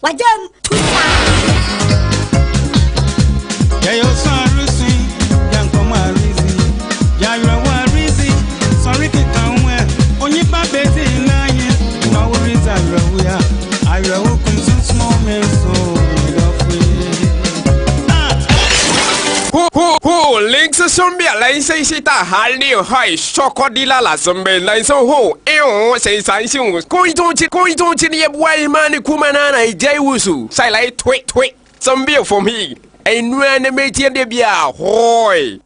Wagya mu tu saa. 呼呼，临时身边来谁是大韩流海，小可的啦啦身边来说吼，哎呦，谁三星，贵州去贵州去，你也不爱嘛？你哭嘛那来接无数，再来推推，身边风屁，哎，女的没见的边，嗨。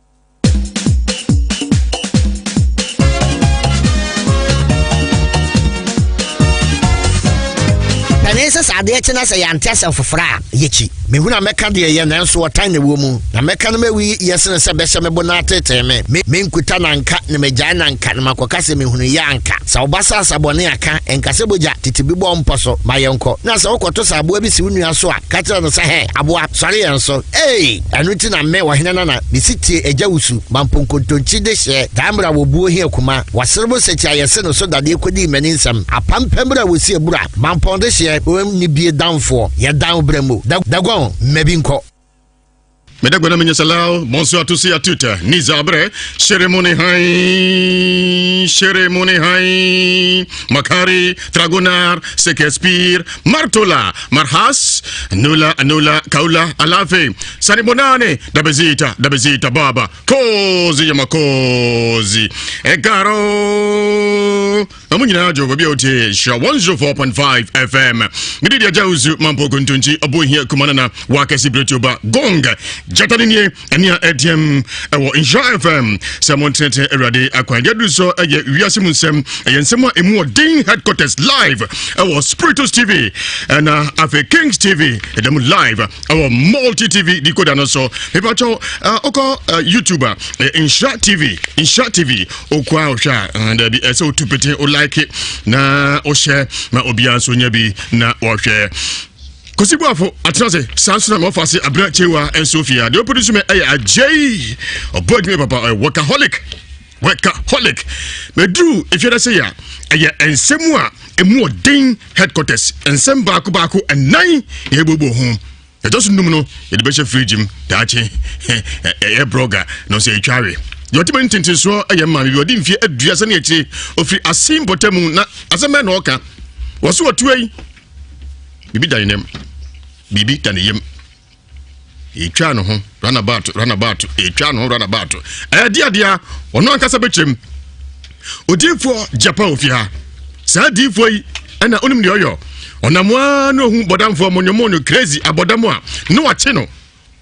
Panin sɛ sɛ adeɛ kye na sɛ yɛante asɛm foforɔ a, yɛkyi. Mehunu a mɛka deɛ ɛyɛ, nanso ɔtan na ɛwɔ mu. Na mɛka no mawi yɛ sene sɛ bɛhyɛ me bo na atetee me. Me, menkuta na anka, na magyae na anka, na makɔka sɛ mehunuiɛ anka. Sɛ wo ba sɛ asa bɔne a, ka, nka sɛ bogya, tete bi bɔ wo mpɔ so, ma yɛnkɔ. Na sɛ wokɔto sɛ aboa bi si wo nua so a, ka kyerɛ no sɛ, Hɛ, aboa, sɔre yɛn so. Ei! Ɛno nti na me, ɔhene nana, mesi tie agya wusu, ma mponkontonkyi dehyeɛ, daa mmerɛ a wɔbuo hia kuma, wɔserebo sɛkyi a yɛse no so dadeɛ kɔdii m'ani nsɛm, apampam berɛ a wɔsi abura, mampɔn dehyeɛ, oem ne bie danfoɔ, yɛdan wo berɛ mu, daguan, mma bi nkɔ. Mesdames et bonsoir à tous et à toutes. Nizabre, Chérémoni Hain, Chérémoni Hain, Makari, Tragonar, Sekespir, Martola, Marhas, Nula, Nula, Kaula, Alafe, Sanibonane, Dabezita, Dabezita, Baba, Kozi Yamakozi, Ekaro. Na mo nyinaa dwo baabi a wotie nhyira 104.5 fm mede deɛ agya wusu mampo kontonkyi ɔbɔ hia kuma nana wakɛse biretioba gong gyata ne nie ɛne a ɛteɛm ɛwɔ nhyira fm sɛ montenetene awurade akwan deɛ duru so ɛyɛ wiase mu nsɛm ɛyɛ nsɛm a ɛmu ɔden headquarters live ɛwɔ spiritus tv ɛna afei kings tv ɛda mu live ɛwɔ multi tv decoder no so mepakyɛw wokɔ youtube a nhyira tv nhyira tv Okɔ a ɔhwɛ a eh, dabi ɛsɛ otu pete o like na ɔhyɛ ma obiara nso nya bi na ɔhwɛ. Kosi Boafo atena ase saa nso na ma ɔfa ase abena kyewa nso fie a deɛ ɔproduce me ɛyɛ agyei ɔbɔ adwuma papa ɔyɛ workaholic workaholic mɛduru efiada sɛ yɛ a ɛyɛ nsɛm a ɛmu ɔden headquarters nsɛm baako baako ɛnan yɛbobɔ ho Ɛtɔ so num no, yɛde bɛhyɛ fridge mu daakye. Ɛyɛ brɔga na ɔsɛ ɛtwa awe. Deɛ ɔte m'ani ntentensoɔ yɛ maame bi ɔde mfeɛ aduasa ne akyire ɔfiri ase mpɔtam na asɛm bɛn na ɔka wɔso ɔtua yi biribi da ne nam biribi da ne yam ɛtwa ne ho runabout runabout ɛtwa ne ho runabout ɛyɛ de adeɛ a ɔno ankasa bɛkyerɛm Odiyifoɔ Japan ofie ha. Saa diyifoɔ yi ɛna onim deɛ ɔyɔ. Ɔnam ara na ohu bɔdamfoɔ monyomonyo crazy abɔdam a na wakye no.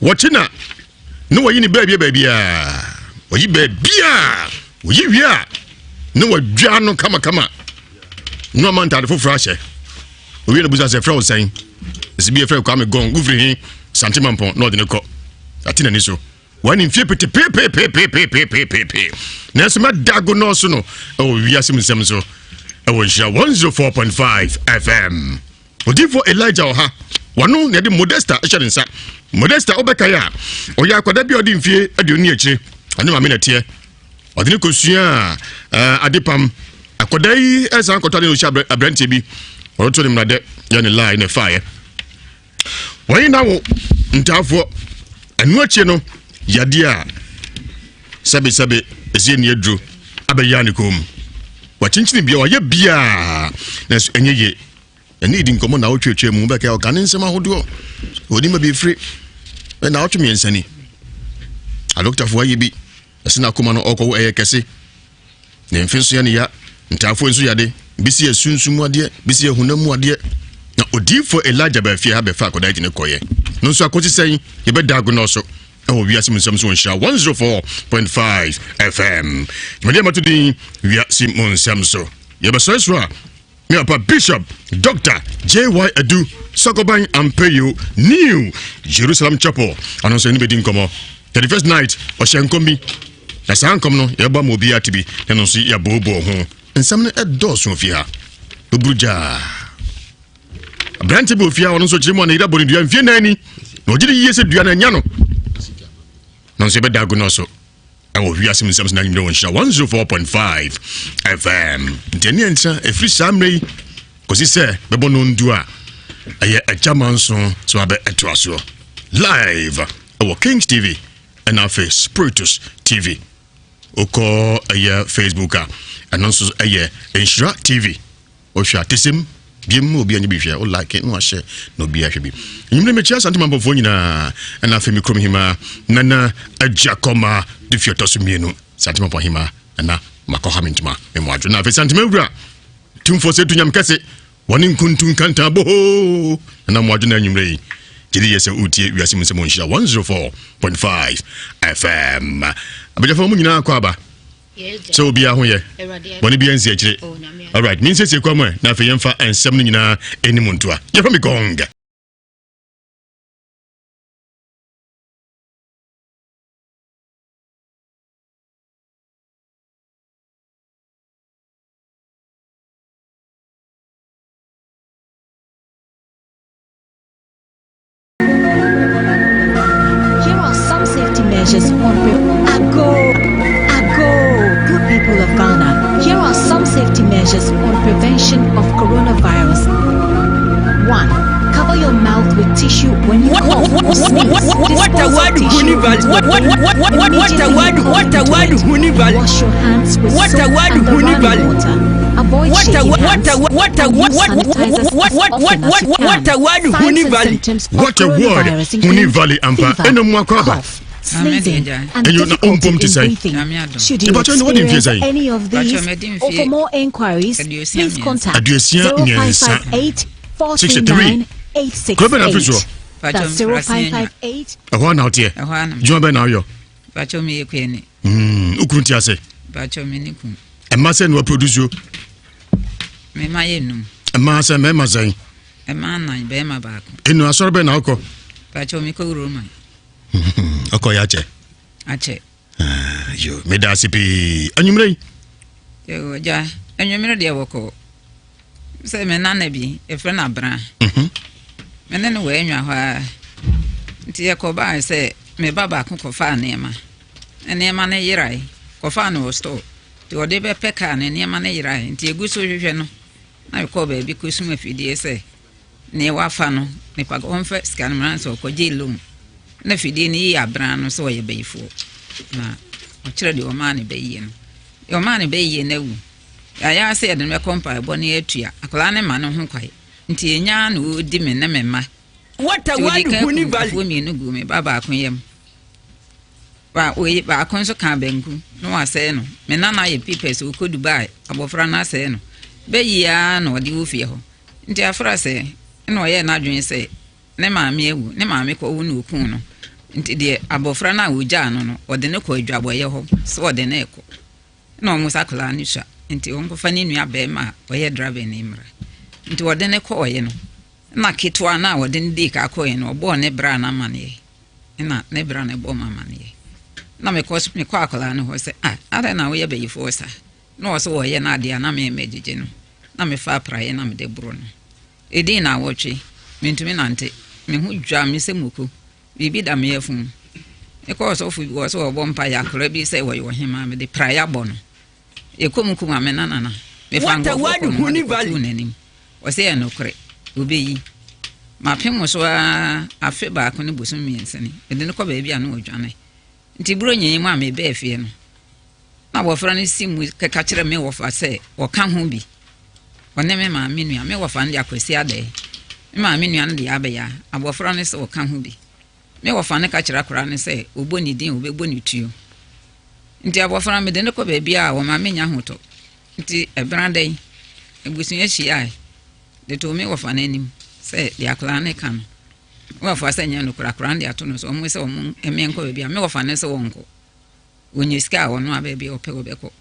Wɔkye na na wɔyi ne baabi baabiara. Wɔyi baabiara. Wɔyi wie a na wɔadwa no kamakama. Na ɔma ntaade foforɔ ahyɛ. Owie na busa sɛ frɛ wo sɛn. Ɛsɛ bi yɛfrɛ Kwame Gɔn wofiri he Sante Mampɔn na ɔde ne kɔ. Ate n'ani so. Wani mfie pete peepeepeepeepeepeepe nanso mɛda ago nɔɔso no ɛwɔ wiase mu nsɛm so ɛwɔ nhyira 104.5 fm odiifoɔ elijah ɔha wɔno na ɛde modesta hyɛ ne nsa modesta wobɛkae a ɔyɛ akwadaa bi a ɔde mfie aduonu akyire ɔne maame na ɛteɛ ɔde ne kɔsua uh, adepam akwadaa yi ɛsan kɔtɔ ade na ɔhyɛ aberanteɛ bi ɔreto ne mmenadɛ yɛ ne lie na ɛfaeɛ Wɔn na wo ntaafoɔ. Ɛno akyi no, yadeɛ a sɛbesɛbe ɛsɛ ni aduro abɛyɛ ne kɔn mu. Wakyinkyini bia, wayɛ biaa, nanso ɛnyɛ yie. Ɛne di nkɔmmɔ na wotwetwe mu bɛkɛ ɔka ne nsɛm ahodoɔ. Ɔnim baabi efiri. Na ɔtwe mmiɛnsa ni. Adɔktafoɔ ayɛ bi. Ɛsɛ n'akoma no ɔkɔwo ɛyɛ kɛse. Ne mfe nso yɛ ne ya, ntaafoɔ nso yade, bi si yɛ sunsum mu adeɛ, bi si yɛ honam mu adeɛ. Na odiyifoɔ Elijah baa fie ha bɛfa akwadaa yi de ne kɔeɛ. No nso akɔsi sɛn? Yɛbɛda agonɔ so ɛwɔ wiase mu nsɛm so wɔ nhyira 104.5 FM. Dwumadie a mato din wiase mu nsɛm so. Yɛbɛsɔre so a Me papa Bishop Dr. J.Y. Adu Sakoban Ampeyo New Jerusalem Chapel ɔno nso ɛne bɛdi nkɔmmɔ 31st night ɔhyɛ nkɔm bi na saa nkɔm no yɛbɔ ama obiara te bi na no nso yɛbooboo ho nsɛm no ɛdɔɔso ofie ha bɛburu gyaa aberante bi ofie ha ɔno nso kyerɛ mu a ne yere abɔ ne dua mfie nan ni na ɔgye de yie sɛ dua no anya no na nso yɛbɛda ago no so ɛwɔ wiase mu nsɛm so na anwummerɛ wɔ nhyira 104.5 fm nti ɛne ɛntra ɛfiri saa mmerɛ yi kɔsi sɛ bɛbɔ no ndu a Ɛyɛ Agya Manso so abɛ ɛtoa soɔ live ɛwɔ Kings TV ɛna afei Spiritus TV. Wokɔ ɛyɛ Facebook a ɛno nso ɛyɛ Nhyira TV. Wohwɛ a tesem biem ma obi anya bi hwɛ wo like na wahyɛ na obi ahwɛ bi. Enyimire mekyia Asante Mampɔfoɔ nyinaa ɛna afei me kurom hema Nana Agya Kɔma de fi ɔtɔ so mmienu Asante Mampɔn hema Nana makɔha me ntoma me mmoadwo na afei Santema wura tumfoɔ sɛ tunyam kɛse Wɔne nkuntu nkantaa bohoo Nana Mmoadwo na anwummerɛ yi gyedi yɛ sɛ woretie wiase mu nsɛm wɔ Nhyira 104.5 FM. Abadwafoɔ mu nyinaa kɔ aba sɛ obiara ho yɛ bɔne biara nsi akyire. Alright, mensiesie kwa mu ɛ na afei yɛmfa nsɛm no nyinaa anim ntoa. Yɛfrɛ me Gong. Here are some safety measures on Ago, Ago, good people of Ghana. Here are some safety measures on prevention of coronavirus. 1. Cover your mouth with tissue when you cough or sneeze. What a Dispose of word, tissue Huni Valley. into a What bin what a immediately word, you cough what a into word, it. Huni Valley. Wash your hands with What a soap word, and the Huni running Valley. water. Avoid What a shaking what hands a what a and what use what sanitizers what as what what often as what you what can. a word, Signs Huni and Valley. symptoms of What a word, coronavirus Huni include Valley ampa. fever, Ɛna mu akɔ aba. cough, sneezing, and Ɛnyɛ na difficulty ɔmpom te in sɛn? breathing. Nyame adom. Should you Mepakyɛ, na wadi mfeɛ experience sɛn? any of these Pakyɛ, madi or for mfeɛ more enquiries, please 63. contact 63. 0558 439 Kuro bɛn na afiri soɔ? 868. That's Pakyɛ, mfiri 0558 Ɛhɔ a na woteɛ? Ɛhɔ ara na Dwuma bɛn na woyɔ? Pakyɛ, meyɛ kuani. Wo kunu te ase? Pakyɛ, me ne kun. Ɛma sɛ na waproduce o? Me ma yɛ num. Ɛma sɛ mmarima sɛn? Ɛma anan, bɛrima baako. Enu asɔre bɛn na wokɔ? Pakyɛ, mekɔ Roman. Ɔkɔ yɛ akyɛ? Akyɛ. Ah, yo, meda ase pii. Anwummerɛ yi? Yo, agya, anwummerɛ deɛ wɔkɔ. Sɛ me nana bi, yɛfrɛ no Abena. Me ne no wɔ anwa hɔ a. Nti yɛkɔbaa sɛ me ba baako kɔfaa nneɛma. Nneɛma no yerae. Kɔfaa no wɔ store. Nti ɔde bɛpɛ kaa no, nneɛma no yerae. Nti egu so hwehwɛ no, na mekɔɔ baabi kɔsum afidie sɛ nea wafa no, nipa ɔmfa sika no mmra sɛ ɔkɔgye loan. Na afidie no yi Abena no sɛ ɔyɛ bayifoɔ. Na ɔkyerɛ deɛ ɔmaa no bɛyie no. Deɛ ɔmaa no bɛyie no awu. Yɛayɛ sɛ yɛde no bɛkɔ mpaebɔ ne atua. Akwadaa no ma ne ho kwae. Nti ɛnya na ɔdi me ne me mma. What a Nti ɔdi word, kan Huni kum Valley. fufuo mmienu gu me ba baako yam. Ba oyi baako nso ka banku na wasɛe no. Me nana yɛ papers ɔkɔ Dubai abɔfra no asɛe no. Bɛyi ara na ɔde wɔ fie hɔ. Nti afra sɛ ɛna ɔyɛɛ n'adwene sɛ ne maame awu ne maame kɔwo na okuu no. Nti deɛ abɔfra no a ɔgyaa no no ɔde no kɔ adwabɔeɛ hɔ sɛ ɔde no rekɔ. Na ɔmo sɛ akwadaa no sua nti ɔnkɔfa ne nua bɛrima a ɔyɛ driver ne mmra. Nti ɔde no kɔɔeɛ no na ketewa no a ɔde no dii ka kɔɔeɛ no ɔbɔɔ ne bra no amanneɛ. Na ne bra no bɔ me amanneɛ. Na mekɔ mekɔ akwadaa no hɔ sɛ ah adɛn na woyɛ bayifoɔ saa? Na ɔsɛ wɔyɛ no adeɛ a na me mɛgyegye no. Na mefa apraeɛ na mede boro no. Ɛdii nnawɔtwe, mentumi nante. Me ho dwa me sɛ muku. Biribi da me afum. Mekɔɔ ɔsɔfo bi hɔ sɛ ɔbɔ mpaeɛ akwadaa bi sɛ wɔyɛ ɔhemaa mede praeɛ abɔ no. Yɛkɔ mu kum ame nanana. Mefa What a nkurɔfoɔ word, kɔ no hɔ de Huni Valley. kɔtoo n'anim. Ɔsɛ yɛ nokorɛ, ɔbɛyi. Mapem mo so ara afe baako ne bosom mmiɛnsa ni. Mede no kɔ baabi a na ɔdwane. Nti Buronya yi mu a mebɛɛ fie no, na abɔfra no si mu kɛka kyerɛ me wɔfa sɛ ɔka ho bi. Ɔne me maame nua, me wɔfa no de Akwasi Adɛɛ. Me maame nua no de Abɛya. Abɔfra no sɛ ɔka ho bi. Me wɔfa no ka kyerɛ akwaraa no sɛ ɔbɔ ne din a ɔbɛbɔ ne tuo. Nti abɔfra no mede no kɔ baabi a wɔma menya ahotɔ. Nti ɛbena da yi, abusua hyiae de too me wɔfa no anim sɛ deɛ akwaraa no ka no. Me wɔfa sɛ nyɛ nokorɛ, akwaraa no de ato no so. Wɔn sɛ wɔn mmea nkɔ baabi a me wɔfa no sɛ wɔnkɔ. Wɔnya sika a wɔn a baabi a wɔpɛ wɔbɛkɔ.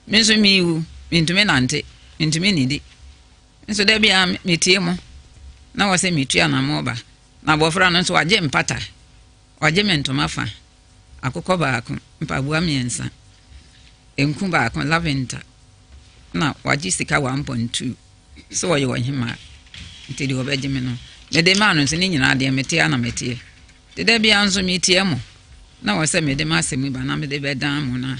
Me nso mewu, mentumi nante, mentumi nnidi. Nso da biara metie mo na wɔ sɛ metu anammɔn ba. Na abɔfra no nso wagye mpata, wagye me ntoma fa, akokɔ baako, mpaboa mmiɛnsa, nku baako, lavender, na wagye sika 1.2 sɛ ɔyɛ ɔhemaa. Nti deɛ ɔbɛgye me no, mede maa no nso ne nyinaa deɛ meteɛ ara na meteɛ. Nti da biara nso metie mo na wɔ sɛ mede m'asɛm yi ba na mede bɛdan mo na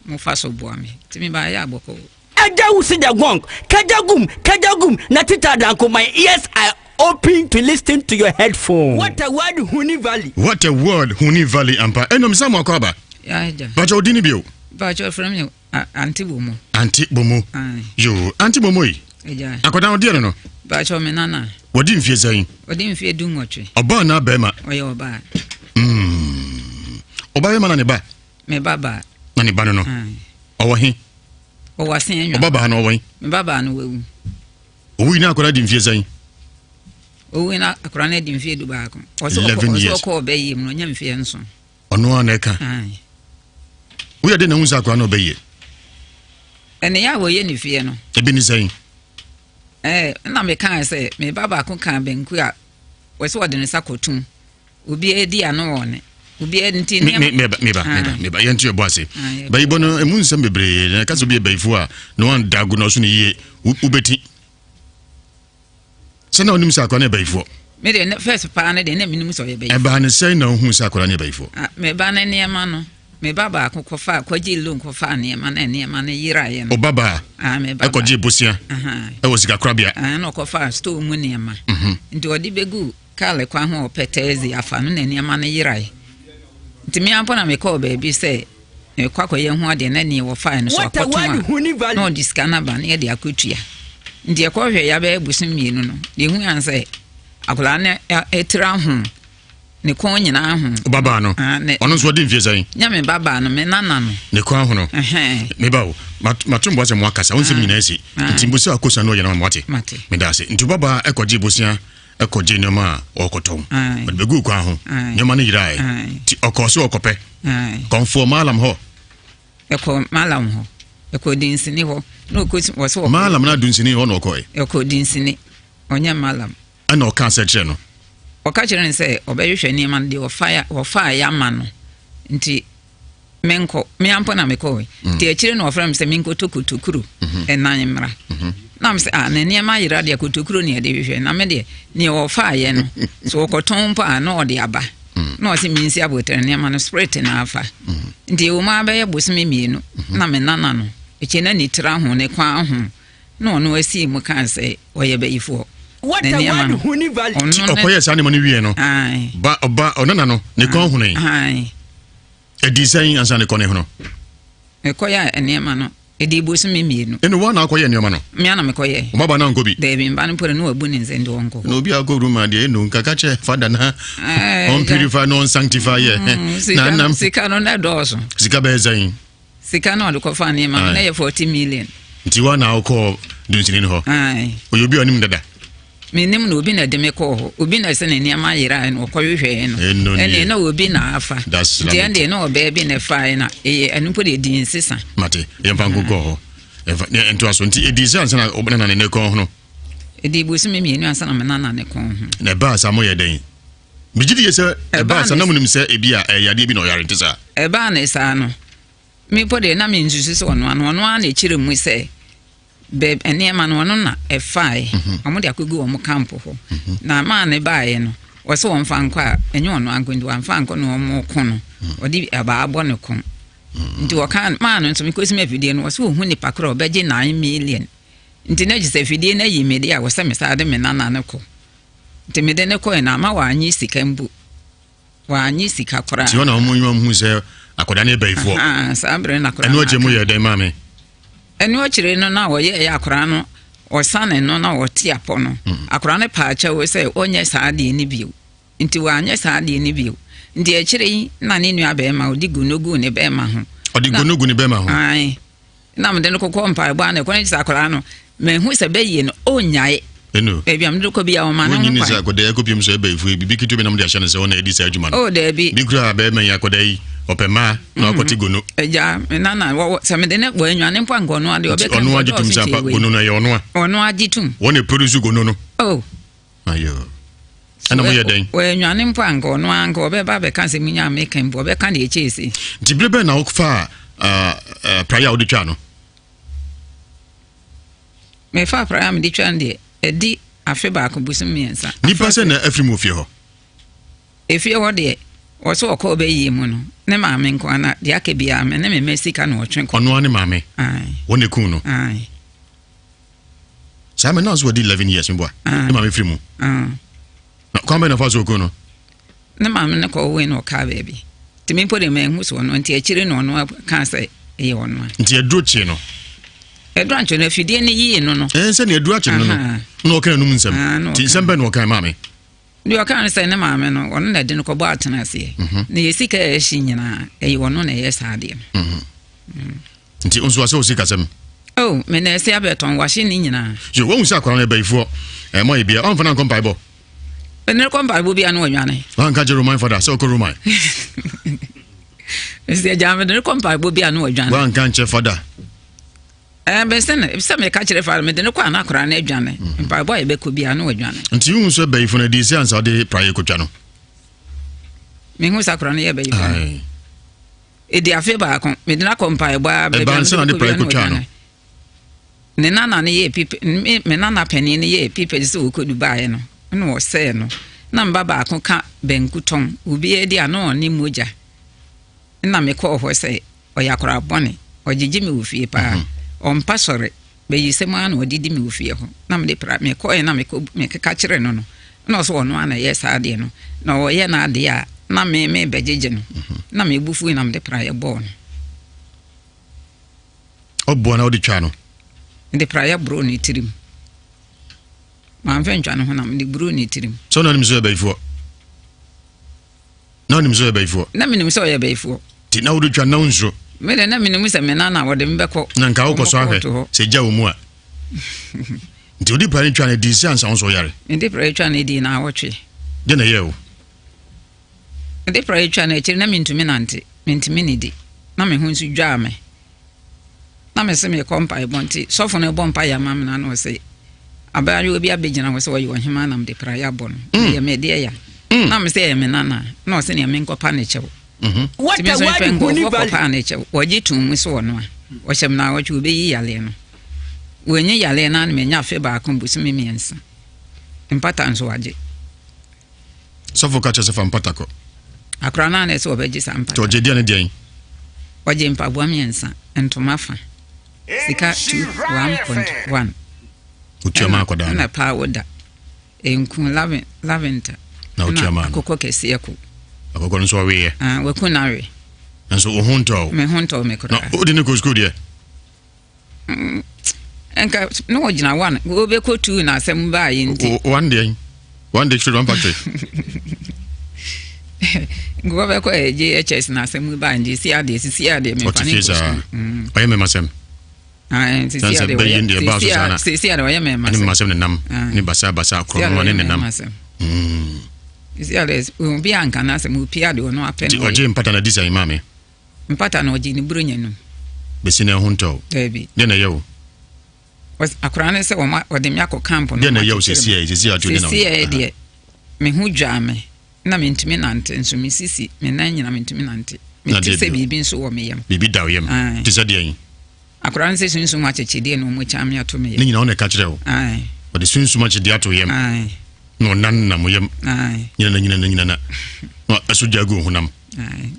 mofa so boa me. Nti mebaeɛ a bɔkɔɔ. Agya wusi the gong, kagya gum, kagya gum, na tita danko, my ears are. open to listen to your headphone. What a word, Huni Valley. What a word, Huni Valley ampa. Ɛnam sɛ mo akɔ aba. Bakyɛ wo din ne bio? Bakyɛ frɛ me Ante Bomo. Ante Bomo. Yo, Ante Bomo yi. Akwadaa ɔdeɛ no no. Bakyɛ me nana. Wɔdi mfie sɛn? Ɔdi mfie 18. Ɔbaa anaa bɛrima? Ɔyɛ ɔbaa. Ɔbaa bɛrima na ne ba? Me ba baa. Na ne ba no no. Ɔwɔ he? Ɔwɔ asen anwa. Ɔba baa no ɔwɔ he? Me ba baa no wawu. Owu yi na akwadaa di mfie sɛn? Owu yi na akwadaa no di mfie 11. 11 years. Ɔsɛ ɔkɔ ɔbɛ yie mu no ɔnya mfie 7. Ɔno ara na ɛka. Woyɛ den na wohu sɛ akwadaa no ɔbɛ yie? Ɛne yɛ a wɔyɛ ne fie no. Ebi ne sɛn? Ɛɛ na mekaa sɛ me ba baako kaa banku a wɔsɛ wɔde ne nsa kɔtum. Obiara di ano wɔ ne. Obiara nti nneɛma. Meba meba meba meba yɛn ti yɛ bɔ ase. Bayibɔ no emu nsɛm bebree na ɛka sɛ obi yɛ bayifo a na wɔn da agu na ɔso ne yie wobɛti. Sɛ na onim sɛ akwadaa no yɛ bayifoɔ. Me deɛ ne first paa ne deɛ na menim sɛ ɔyɛ bayifoɔ. Ɛbaa ne sɛn na ohun sɛ akwadaa no yɛ bayifoɔ? Ah, me ba ne nneɛma no me ba baako kɔfa kɔgye loan kɔfa nneɛma na nneɛma no yeraeɛ no. Ɔba baa. Ah, me ba ɛkɔgye bosia. Ɛwɔ sikakorabea. Ah, na ɔkɔfa store mu nneɛma. Nti ɔde bɛgu Kaar kwan ho a ɔpɛ taxi afa no na nneɛma no yerae. Nti me ara mpo na mekɔɔ baabi sɛ merekɔ akɔyɛ ho adeɛ na neɛ wɔfaeɛ no so akɔtɔn a na ɔde sika no aba na yɛde akɔtua. Nti yɛkɔhwɛ yɛ abɛyɛ bosom mmienu no, deɛ ɛhu yɛn sɛ akwadaa no tiri aho, ne kɔn nyinaa aho. Ɔbabaa no, ɔno nso ɔde mfie sɛn? Nyɛ me babaa no, me nana no. Ne kɔn ahono. Me ba o, mato mboa sɛ mo akasa, wo nsɛm nyinaa asi. Nti mbosia akosua no ɔyɛ no ma wate. Meda ase. Nti wobabaa ɛkɔgye bosia kɔgyee nneɛma a ɔrekɔtɔn. Ɔde bɛguu kwan ho. Nneɛma no yeraeɛ. Nti ɔkɔɔ so ɔkɔpɛ. Kɔmfoɔ Maalam hɔ. Ɛkɔ Maalam hɔ. Ɛkɔ Dinsini hɔ. Na ɔkɔ wɔ so ɔkɔ. Maalam na Dunsini hɔ na ɔkɔe. Ɛkɔ Dinsini. Ɔnyɛ Maalam. Ɛna ɔka sɛ kyerɛ no. Ɔka kyerɛ no sɛ ɔbɛhwehwɛ nneɛma no deɛ ɔfaeɛ ama no. Nti menkɔ me ara mpo na mekɔe mm. nti akyire na ɔfrɛ me sɛ menkɔtɔ kotokuro mhm. ɛnan mmra mhm. na me sɛ ah na nneɛma ayera deɛ kotokuro ne ɛde hwehwɛ na me deɛ neɛ ɔfaayɛ no so ɔkɔtɔn mpo a na ɔde aba mm. na ɔse mensi abotire nneɛma no spirit na afa mm. nti ɛwɔ mu abɛyɛ bosome mmienu na me nana no ɛkyɛ na ne tira ho ne kwan ho na ɔno asii mu kaa sɛ ɔyɛ bayifoɔ. What a word, Huni Valley. Nti ɔkɔyɛ saa nneɛma no wie no ba ɔba ɔnana no ne kɔn honoe. Ɛdii sɛn ansa ne kɔn ne hono? Mekɔyɛ nneɛma no ɛdii bosome mmienu. Ɛna wo na akɔyɛ nneɛma no? Me ana mekɔyɛ. Wo ba no ankɔ bi? Daabi, mba no mpo de na wabu ne nsa nti ɔnkɔ. Na obi akɔ room a deɛ ɛnu nka ka kyerɛ fada na ɔmpurify na ɔnsanctify yɛ. Na nam sika no na ɛdɔɔso. Sika bɛyɛ sɛn? Sika na ɔde kɔfa nneɛma no na yɛ 40 million. Nti wa na wokɔɔ dunsini no hɔ? Ɔyɛ obi a ɔnim dada? Menim no, obi na ɛde me kɔɔ hɔ. Obi na ɛsɛ ne nneɛma yeraeɛ no ɔkɔhwehwɛeɛ no. Ɛnneɛ na obi na afa. Nti ɛndeɛ na ɔbaa bi na ɛfaeɛ na ɛyɛ ɛno mpo deɛ ɛdii nsesa. Mate, yɛmfa nko kɔɔ hɔ. Yɛmfa ntoa so. Nti ɛdii sɛ ansa na wobɛnana ne ne kɔn ho? Ɛdii bosome mmienu ansa na menana ne kɔn ho. Na ɛbaa saa moyɛ dɛn? Megye die sɛ ɛbaa saa na monim sɛ ebi a ɛyɛ yadeɛ bi na ɔyare nte saa? Ɛbaa ne saa no, me mpo deɛ na mensusu sɛ ɔno ano, ɔno ara na ɛkyerɛ mu sɛ bɛ nneɛma no ɔno na ɛfaeɛ, mhm. wɔn de akɔgu wɔn kampo hɔ. Mhm. Na maa ne baeɛ no, wɔsɛ wɔn fa nkɔ a, ɛnyɛ ɔno anko nti wɔamfa ankɔ na wɔn ko no, mhm. ɔde abaa bɔ ne kɔn. Nti wɔka maa no nso mekɔsi mu afidie no, wɔsɛ wɔhu nipa korɔ ɔbɛgye 9 million. Nti na gye sɛ afidie no ayi me deɛ a wɔsɛ me saa de me nana no kɔ. Nti mede no kɔe no ama wannye sika mpo. Wannye sika koraa. Nti hɔ na wɔn nyiwa hu sɛ akwadaa no yɛ bayifoɔ. Saa bere na akwadaa no. Ɛno akyire mu yɛ dɛn maame? Ɛno akyire no na wɔyɛ ɛyɛ akwadaa no ɔsane no na ɔte apɔ no. Akwadaa no paa kyɛw sɛ ɔnyɛ saa adeɛ no bio. Nti wanyɛ saa adeɛ no bio. Nti akyire yi na ne nua bɛrima ɔde gu no gu ne bɛrima ho. Ɔde gu no gu ne bɛrima ho. Ae. Na mede no kokɔ mpaebɔ a na ɛkɔ no sɛ akwadaa no mahu sɛ bɛyie no ɔnnyae. Eno. Baabi a mede kɔ bi a ɔma no ho kwan. Wonyini sɛ akwadaa yi kɔpiem sɛ ɛbɛyifo yi biribi ketewa bi na mode ahyɛ no sɛ ɔna ɛdi saa adwuma no. Oh daabi. Bi kura bɛrima yi akwadaa yi ɔpɛ mmaa na ɔkɔte gono. Agya me nana wɔwɔ sɛ mede ne wɔ anwane mpo anka ɔno ade ɔbɛka ɔno agye tum sɛ ampa gono no ɛyɛ ɔno a. Ɔno agye tum. Wɔn na produce gono no. Oh. Ayo. Ɛna mo yɛ dɛn? Wɔ anwane mpo anka ɔno anka ɔbɛba abɛka sɛ munya meka mpo ɔbɛka deɛ ɛkyɛɛ sei. Nti bere bɛn na wofaa praeɛ a wode twaa no? Mefaa praeɛ a mede twaa no deɛ ɛdi afe baako bosom mmiɛnsa. Nipa sɛ na afiri mu ofie hɔ? Efie hɔ deɛ ɔsɛ ɔkɔ ɔbɛyie mu no ne maame nko ana deɛ aka biara me ne me mma sika na ɔtwe kɔ. Ɔno ara ne maame? Wɔn na ekun no? Saa mɛ na nso wadi 11 years meboa. Ah. Ne maame firi mu. Ah. Na kwan bɛn na ɔfa so ɔku no? Ne maame no kɔ woe na ɔkaa baabi. Nti me mpo de manhu so ɔno nti akyire na ɔno kaa sɛ ɛyɛ ɔno a. Nti aduro kyee no? Aduro ankyɛ no afidie no yii no no. Ɛɛ sɛ ne aduro akye no no. Na ɔka n'anum nsɛm. Nti nsɛm bɛn na ɔka maame? Deɛ ɔka no sɛ ne maame no ɔno na ɛde no kɔbɔ atena aseɛ. Mhm. Na yɛ sika a ɛhye nyinaa ɛyɛ ɔno na ɛyɛ saa adeɛ no. Mhm. Mm. Nti nso asɛ ɔsi kasɛm. Oh, me na ɛsɛ abɛtɔn wahye ne nyinaa. So wɔn sɛ akwadaa no ɛbɛyifoɔ ɛmɔ yɛ bia ɔnfa na nkɔ mpaebɔ. Ɛnɛ kɔ mpaebɔ bia no ɔnwane. Wanka kyerɛ Roman fada sɛ ɔkɔ Roman. Ɛsɛ agya me de kɔ mpaebɔ bia no ɔdwane. Wanka nkyɛ fada. Ɛɛ bɛsɛ no sɛ meka kyerɛ fada mede ne kɔ ana akwadaa no adwane. Mhm. Mpaebɔ a yɛbɛkɔ bia no ɔdwane. Nti wohu sɛ bɛyifo no adi sɛ ansa wode praeɛ kɔtwa no. Mehu sɛ akwadaa no yɛ bɛyifo no. Ɛdi afe baako, mede no akɔ mpaebɔ a baabi a mede kɔ bia no ɔdwane. Ne nana no yɛɛ pipe, me nana panin no yɛɛ pipe sɛ ɔkɔ Dubai no, ɛna ɔsɛɛ no. Na me ba baako ka banku tɔn, obiara di a na ɔne mogya. Ɛna mekɔɔ hɔ sɛ ɔyɛ akwadaa bɔne, ɔgyegye me wɔ fie paa, mhm. ɔmpa sɔre, bayisɛm ara na ɔde di me wɔ fie hɔ. Na mede pra, mekɔɛ na mekɔ mekeka kyerɛ no no, ɛna ɔsɛ ɔno ara na ɛyɛ saa adeɛ no, na ɔyɛ n'adeɛ a na me mebɛgyegye no, mhm. na mebu fui na mede praeɛ bɔɔ no. Ɔboa na wode twaa no? Mede praeɛ boroo ne tirim. Mamfa ntwa ne ho na mede boroo ne tirim. Sɛ ɔna nim sɛ ɔyɛ bayifoɔ? Na ɔnim sɛ ɔyɛ bayifoɔ? Na menim sɛ ɔyɛ bayifoɔ. Nti na wode twa na wonsuro? Me de na menim sɛ me nana wɔde me bɛkɔ. Na nka wokɔ so ahwɛ sɛ gya wɔ mu a. Nti wode praeɛ no twa no dii sɛ ansa wo nso woyare? Mede praeɛ twa no dii naawɔtwe. Deɛ na ɛyɛɛ wo? Mede praeɛ twa no akyiri na mentumi nante, mentumi nidi, na me ho nso dwaa me. Na mese mekɔ mpaebɔ nti sɔfo no bɔ mpaeɛ ama me na na ɔse abaayewa bi abɛgyina hɔ sɛ ɔyɛ ɔhemaa na mede praeɛ abɔ no. Mm. Ɛyɛ me deɛ ya. Mm. Na mese ɛyɛ me nana na ɔse nea menkɔpa ne kyɛw. Mm-hmm. Nti me nso mepɛ nkurɔfoɔ kɔpaa ne kyɛw. Wɔgye tom mu sɛ ɔno a ɔhyɛ me naawɔtwe wɔbɛyi yareɛ no. Wɔnyi yareɛ no a na manya afe baako bosome mmiɛnsa. Mpata nso wagye. Sɔfo ka kyerɛ sɛ fa mpata kɔ. Akora no a na ɛsɛ ɔbɛgye saa mpata. Nti ɔgye deɛ ne deɛn? Ɔgye mpaboa mmiɛnsa, ntoma fa, sika 2 1.1. Otua ma akwadaa no. Ɛna paa da, nku lavender. Na otua ma no. Akokɔ kɛseɛ ko. Akokɔ no nso ɔweeɛ. Ah, waku no awe. Nso wo ho ntɔ wo. Me ho ntɔ me koraa. Na wode ne kɔ sukuu deɛ? Nka na ɔgyina one wɔbɛkɔ two na asɛm baa yi nti. One deɛ one district one factory. Nka wɔbɛkɔ JHS na asɛm baa nti si adeɛ sisi adeɛ mefa ne nkɔ sukuu. Ɔyɛ mɛma sɛm. Sisi adeɛ ɔyɛ sisi adeɛ ɔyɛ mɛma sɛm. Ɛne mɛma sɛm nenam ne basa basa korɔ no ne nenam. Sisi adeɛ obi anka n'asɛm opi adeɛ ɔno apɛ no. Ɔgye mpata na di sɛn maame. Mpata na ɔgye ne buronya num. Besi na ɛho ntɔ wo. Daabi. Deɛ na ɛyɛ wo? Akwadaa no sɛ wɔn wɔde me akɔ camp no. Deɛ na ɛyɛ wo sɛsi ɛ sɛsi ato deɛ na. Sɛsi ɛ deɛ me ho dwaa me na mentumi nante nso me sisi me nan nyina mentumi nante. Mete sɛ biribi nso wɔ me yam. Biribi da wo yam. Te sɛ deɛ yi. Akwadaa no sɛ sunsum akyekyedeɛ na wɔn akya me ato me yam. Ne nyinaa wɔn na ɛka kyerɛ wo. Wɔde sunsum akyekyedeɛ ato yam. Na ɔnan nam yam. Nyinana nyinana nyinana. Na ɛso gya gu honam.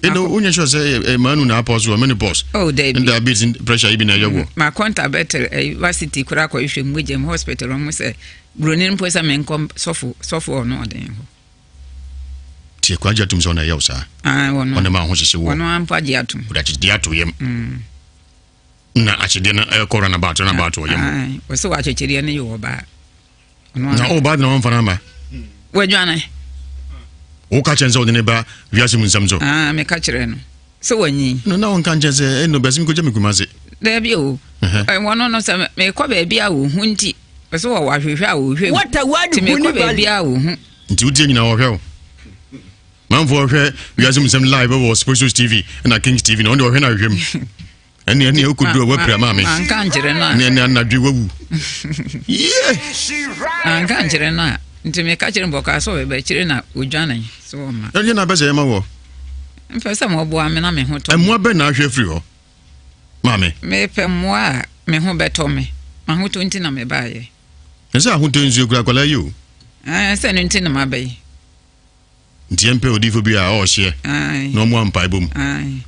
Ɛnna wonyɛ sure sɛ manu na apɔ so menopause. Oh, dabi. Diabetes pressure yi bi na ɛyɛ wɔ. Ma kɔnta bɛtɛl university koraa kɔhwehwɛ mogya mu hospital wɔn sɛ buroni mpo sɛ menkɔ sɔfo sɔfo ɔno ɔden hɔ. Tie kwan gye atum sɛ ɔna ɛyɛ wo saa. Ɔno ɔne ma ho hyehye wɔ. Ɔno ampa gye atum. Ɔde akyekyedeɛ ato yam. Mm. Na akyekyedeɛ no ɛkɔ runabout runabout wɔ yam. Ɔsɛ wɔ akyekyedeɛ no yɛ ɔbaa. Na ɔbaa de na wɔmfa no ama. Wadwane. Woka kyerɛ sɛ ɔde ne ba wiase mu nsɛm so. Meka kyerɛ no sɛ wanyi. No na wɔnka nkyɛn sɛ ɛno bɛsɛ mekɔgya me kuma se. Daabi o. Wɔno no sɛ mekɔ baabi a wɔhu nti. Ɔsɛ wɔ wahwehwɛ a wɔhwɛ mu. Nti mekɔ baabi a wɔhu. Nti wotie nyina wɔhwɛ wo. Manfoɔ hwɛ wiase mu nsɛm live wɔ Specials TV na Kings TV na ɔno deɛ ɔhwɛ no ahwehwɛ mu. Ɛne ɛne wokɔduru a woapira maame. Manka nkyerɛ no a. Ne ɛne anadwe wawu. Yie. Manka nkyerɛ no a. Nti meka kyerɛ no bɔkaa sɛ ɔbɛba akyire na ɔdwane sɛ ɔma. Ɛdeɛ na abɛsɛ yɛma wɔ. Mpɛ sɛ mɔboa me na me ho tɔ. Mmoa bɛn na ahwɛ afiri hɔ? Maame. Mepɛ mmoa a me ho bɛtɔ me. M'ahotɔ nti na mebaeɛ. Ɛsɛ ahotɔ nsuo kura akwadaa yi o. Ɛɛ sɛ no nti na maba yi. Nti yɛmpɛ odiifo bi a ɔɔhyeɛ na ɔmo ampaebɔ mu.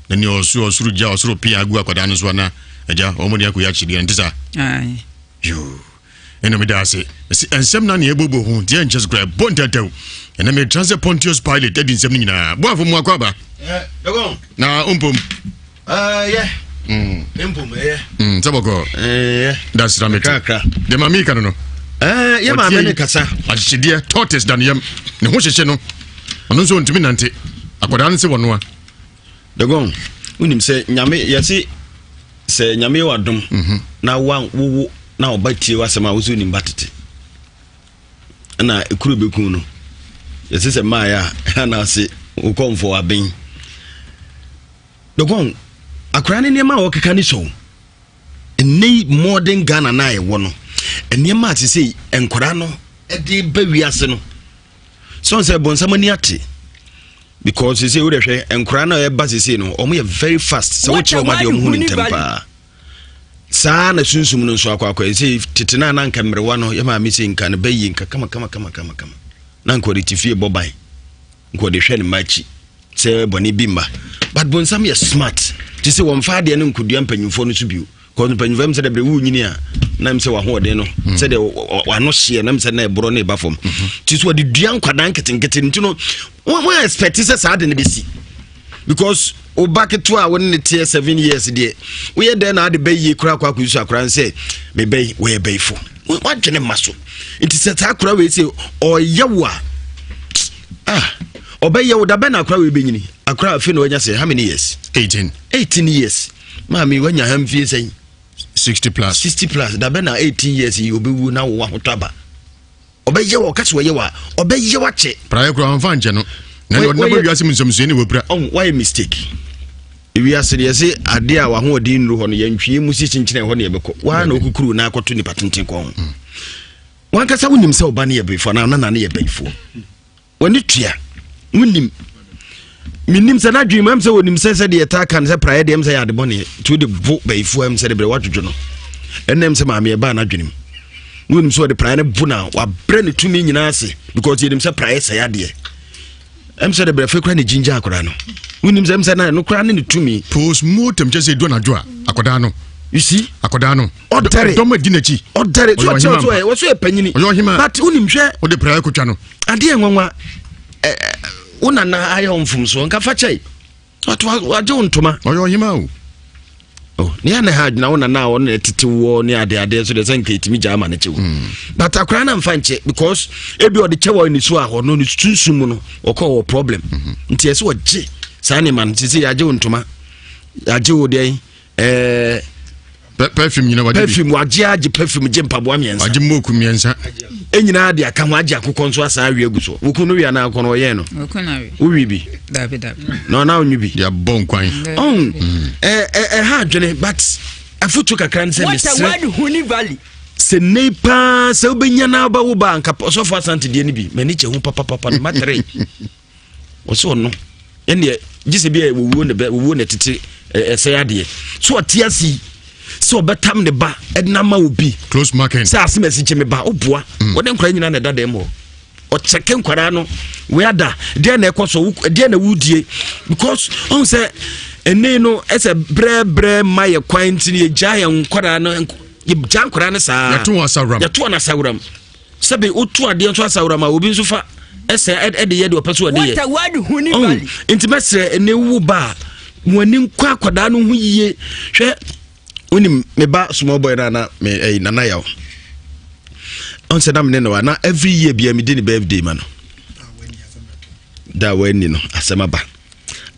Na nea ɔsoro ɔsoro gya ɔsoro pia agu akwadaa no so ana agya wɔn de akɔyɛ akyideɛ nte saa. Yoo. Ɛna meda ase. Mese nsɛm na ne ɛbobɔ ho nti ɛnkyɛ so koraa ɛbɔ ntɛntɛw. Ɛnɛ metra sɛ Pontius Pilate adi nsɛm no nyinaa. Boafo mu akɔ aba. Na wompom. Yɛ. Mpom ɛyɛ. Sɛ bɔkɔ. Ɛyɛ. Dasra mete. Kakra. Deɛ maame yi ka no no. Yɛ maame ne kasa. Ahyehyedeɛ tortoise da ne yam. Ne ho hyehye no. Ɔno nso ɔntumi nante. Akwadaa no se wɔnoa. Dogon, wonim sɛ nyame yɛse sɛ nyame yɛ wadom mhm. na wowo na ɔba tie w'asɛm a wo sɛ wonim ba tete ɛna ekuro bɛku no yɛse sɛ mmaeɛ a anaase wokɔmfo aben. Dogon, akora ne nneɛma a wɔkeka ne sɔw ɛnɛ yi modern Ghana no a ɛwɔ no, nneɛma a sesei nkora no de ba wiase no sɛ sɛ bɔnsam ani ate, because sese wo de hwɛ nkora no a ɛba sese no, wɔn yɛ very fast sɛ wokyerɛ wɔn adeɛ, wɔn hu ne ntɛm paa. Saa na sunsum no nso akɔ akɔ sɛ tete no a na nka mmerewa no yɛ maame sɛ nka no bɛyie nka kama kama kama kama kama na nka ɔde te fie bɔ ban, nka ɔde hwɛ ne mma akyi sɛ bɔne bi mma. But bonsam yɛ smart te sɛ wɔmfa adeɛ no nkɔdua mpanyimfoɔ no so bio, cause mpanyimfoɔ m sɛ dɛbrɛ wonyini a na m sɛ wahoɔden no sɛdeɛ wano hyeɛ na m sɛ na ɛborɔ no ɛba fam nti so wɔde dua nkwadaa nketenkete nti no wɔn expect sɛ saa de no bɛsi, because wo ba ketewa a wo ne ne teɛ 7 years deɛ, woyɛ dɛn na ade bɛyie koraa kɔ akɔyi so akora no sɛ mebɛyi wɔyɛ bɛyifo, wadwene ma so. Nti sɛ saa akora wei sɛ ɔyɛ wo a, ah, ɔbɛyɛ wo da bɛn na akora wei bɛnyini? Akora afei na wanya sɛ how many years? 18. 18 years. Maame wanya ha mfie sɛn? 60 plus. 60 plus. Da bɛn na 18 years yi ɔbɛwu na wo ahotɔ aba? Ɔbɛyɛ wɔ ɔka sɛ ɔyɛ wɔ a, ɔbɛyɛ wakyɛ. Praeɛ koraa ɔmfa nkyɛ no na deɛ ɔde naba wiase mu nsɛmsua ne wɔpira. Ɔho wayɛ mistake. Ewiase deɛ, yɛse adeɛ a wahoɔden nnuru hɔ no, yɛntwie mu si kyenkyene hɔ ne yɛbɛkɔ waa na ɔkukuru na akɔto nipa tenten kɔn ho. Wankasa wonim sɛ ɔba no yɛ bɛyifoɔ anaa nana no yɛ bɛyifoɔ, w'ani tua, wonim. Menim sɛ n'adwene mu ɛm sɛ wɔnim sɛ sɛdeɛ ɛtaa ka no sɛ praeɛ deɛ ɛm sɛ yɛ ade bɔne nti wode bo bɛyifoɔ ɛm sɛ de berɛ woadwodwo no ɛnna ɛm sɛ maame ɛbaa n'adwene mu, wonim sɛ wɔde praeɛ no bo na wabrɛ ne tumi nyinaa ase, because yɛnim sɛ praeɛ sɛe adeɛ. Ɛm sɛ de berɛ fɛ kora ne gyingya akwadaa no, wonim sɛ ɛm sɛ na ɛno koraa ne ne tumi. Postmortem kyɛ sɛ ɛdu anadwo a akwadaa no You see? Akwadaa no Ɔdɛre. dɔm adi n'akyi. Ɔdɛre so Ɔyɛ ɔkyerɛ ɔhema so ɛ wɔso yɛ panyini. Ɔyɛ ɔhema. But wonim, hwɛ. Wode praeɛ kotwa no. Adeɛ nwanwa ɛ ɛ wo nana ayɛ wo mfomsoɔ, nka fa kyɛe, but wagye wo ntoma. Ɔyɛ ɔhema o. Oh, ne ana ha adwena wo nana a ɔno na ɛtete woɔ ne ade adeɛ so deɛ sɛ nka ɛtumi gyaa ma no kyɛw, but akwaraa no amfa nkyɛ, because ebi ɔde kyɛ wɔ ne so a, ɔno ne sunsum mu no ɔkɔ wɔ problem. Nti ɛsɛ ɔgye saa nneɛma no sɛ yɛagye wo ntoma, yɛagye wo deɛn ɛɛ Perfume nyina wagye bi. Perfume wagye, agye perfume, gye mpaboa mmiɛnsa. Wagye moku mmiɛnsa. Ɛnyinaa de aka ho, agye akokɔ nso asan awie agu so. Woku no wie anaa akɔ no ɔyɛn no? Wɔku no awe. Wowie bi? Dabi, dabi. Na ɔna wonwe bi? De abɔ nkwan. Ɔn ɛha adwene, but afotu kakra no sɛ What a mesrɛ word, Huni Valley. Sɛ nnei paa sɛ wobɛnya no aba wo ba anka ɔsɔfo Asante deɛ no bi m'ani kyɛ ho papapapa no matere wɔ sɛ ɔno ɛneɛ gye sɛ bi a wɔwuo ne bɛ wɔwuo ne tete ɛsɛe adeɛ so ɔte ase yi sɛ ɔbɛtam ne ba ɛde no ama obi. Close marking. Sɛ asɛm asi kye me ba woboa wɔde nkwaraa nyinaa na ɛda dɛm hɔ, ɔkyɛke nkwaraa no wei ada deɛ na ɛkɔ so deɛ na wodie, because ɔhu sɛ ɛnɛ no ɛsɛ brɛbrɛ ma yɛ kwan nti no yɛgya yɛn nkwaraa no, yɛgya nkwaraa no saa. Yɛto wɔn asawuram. Yɛto wɔn asawuram. Sɛbi woto adeɛ nso asawuram a, obi nso fa ɛsɛ ɛde yɛ deɛ ɔpɛ so ɔde yɛ. What a word, Huni Ɔhu, Valley. nti mɛsrɛ ɛnɛ wo ba a, mo ani nkɔ akwadaa no ho yie. Hwɛ, wonim me ba small boy no ana me ɛyi Nana Yaw, ɔn sɛ na mene no a na every year bia medi ne birthday ma no da a wanni no asɛm aba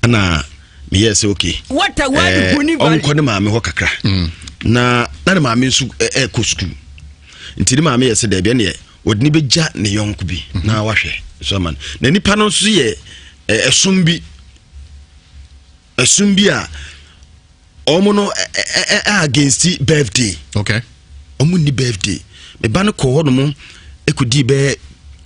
ana meyɛɛ sɛ okay. What a word, Huni Valley. Ɔnkɔ ne maame hɔ kakra na ne maame nso ɛkɔ sukuu, nti ne maame yɛ sɛ daabi, ɛneɛ wɔde ne bɛgya ne yɔnko bi na wahwɛ so ama no, na nipa no nso yɛ ɛsom bi, ɛsom bi a ɔmo no ɛ ɛ against birthday. Ɔmo ni birthday. Me ba no kɔ hɔ nom ekodi bɛyɛ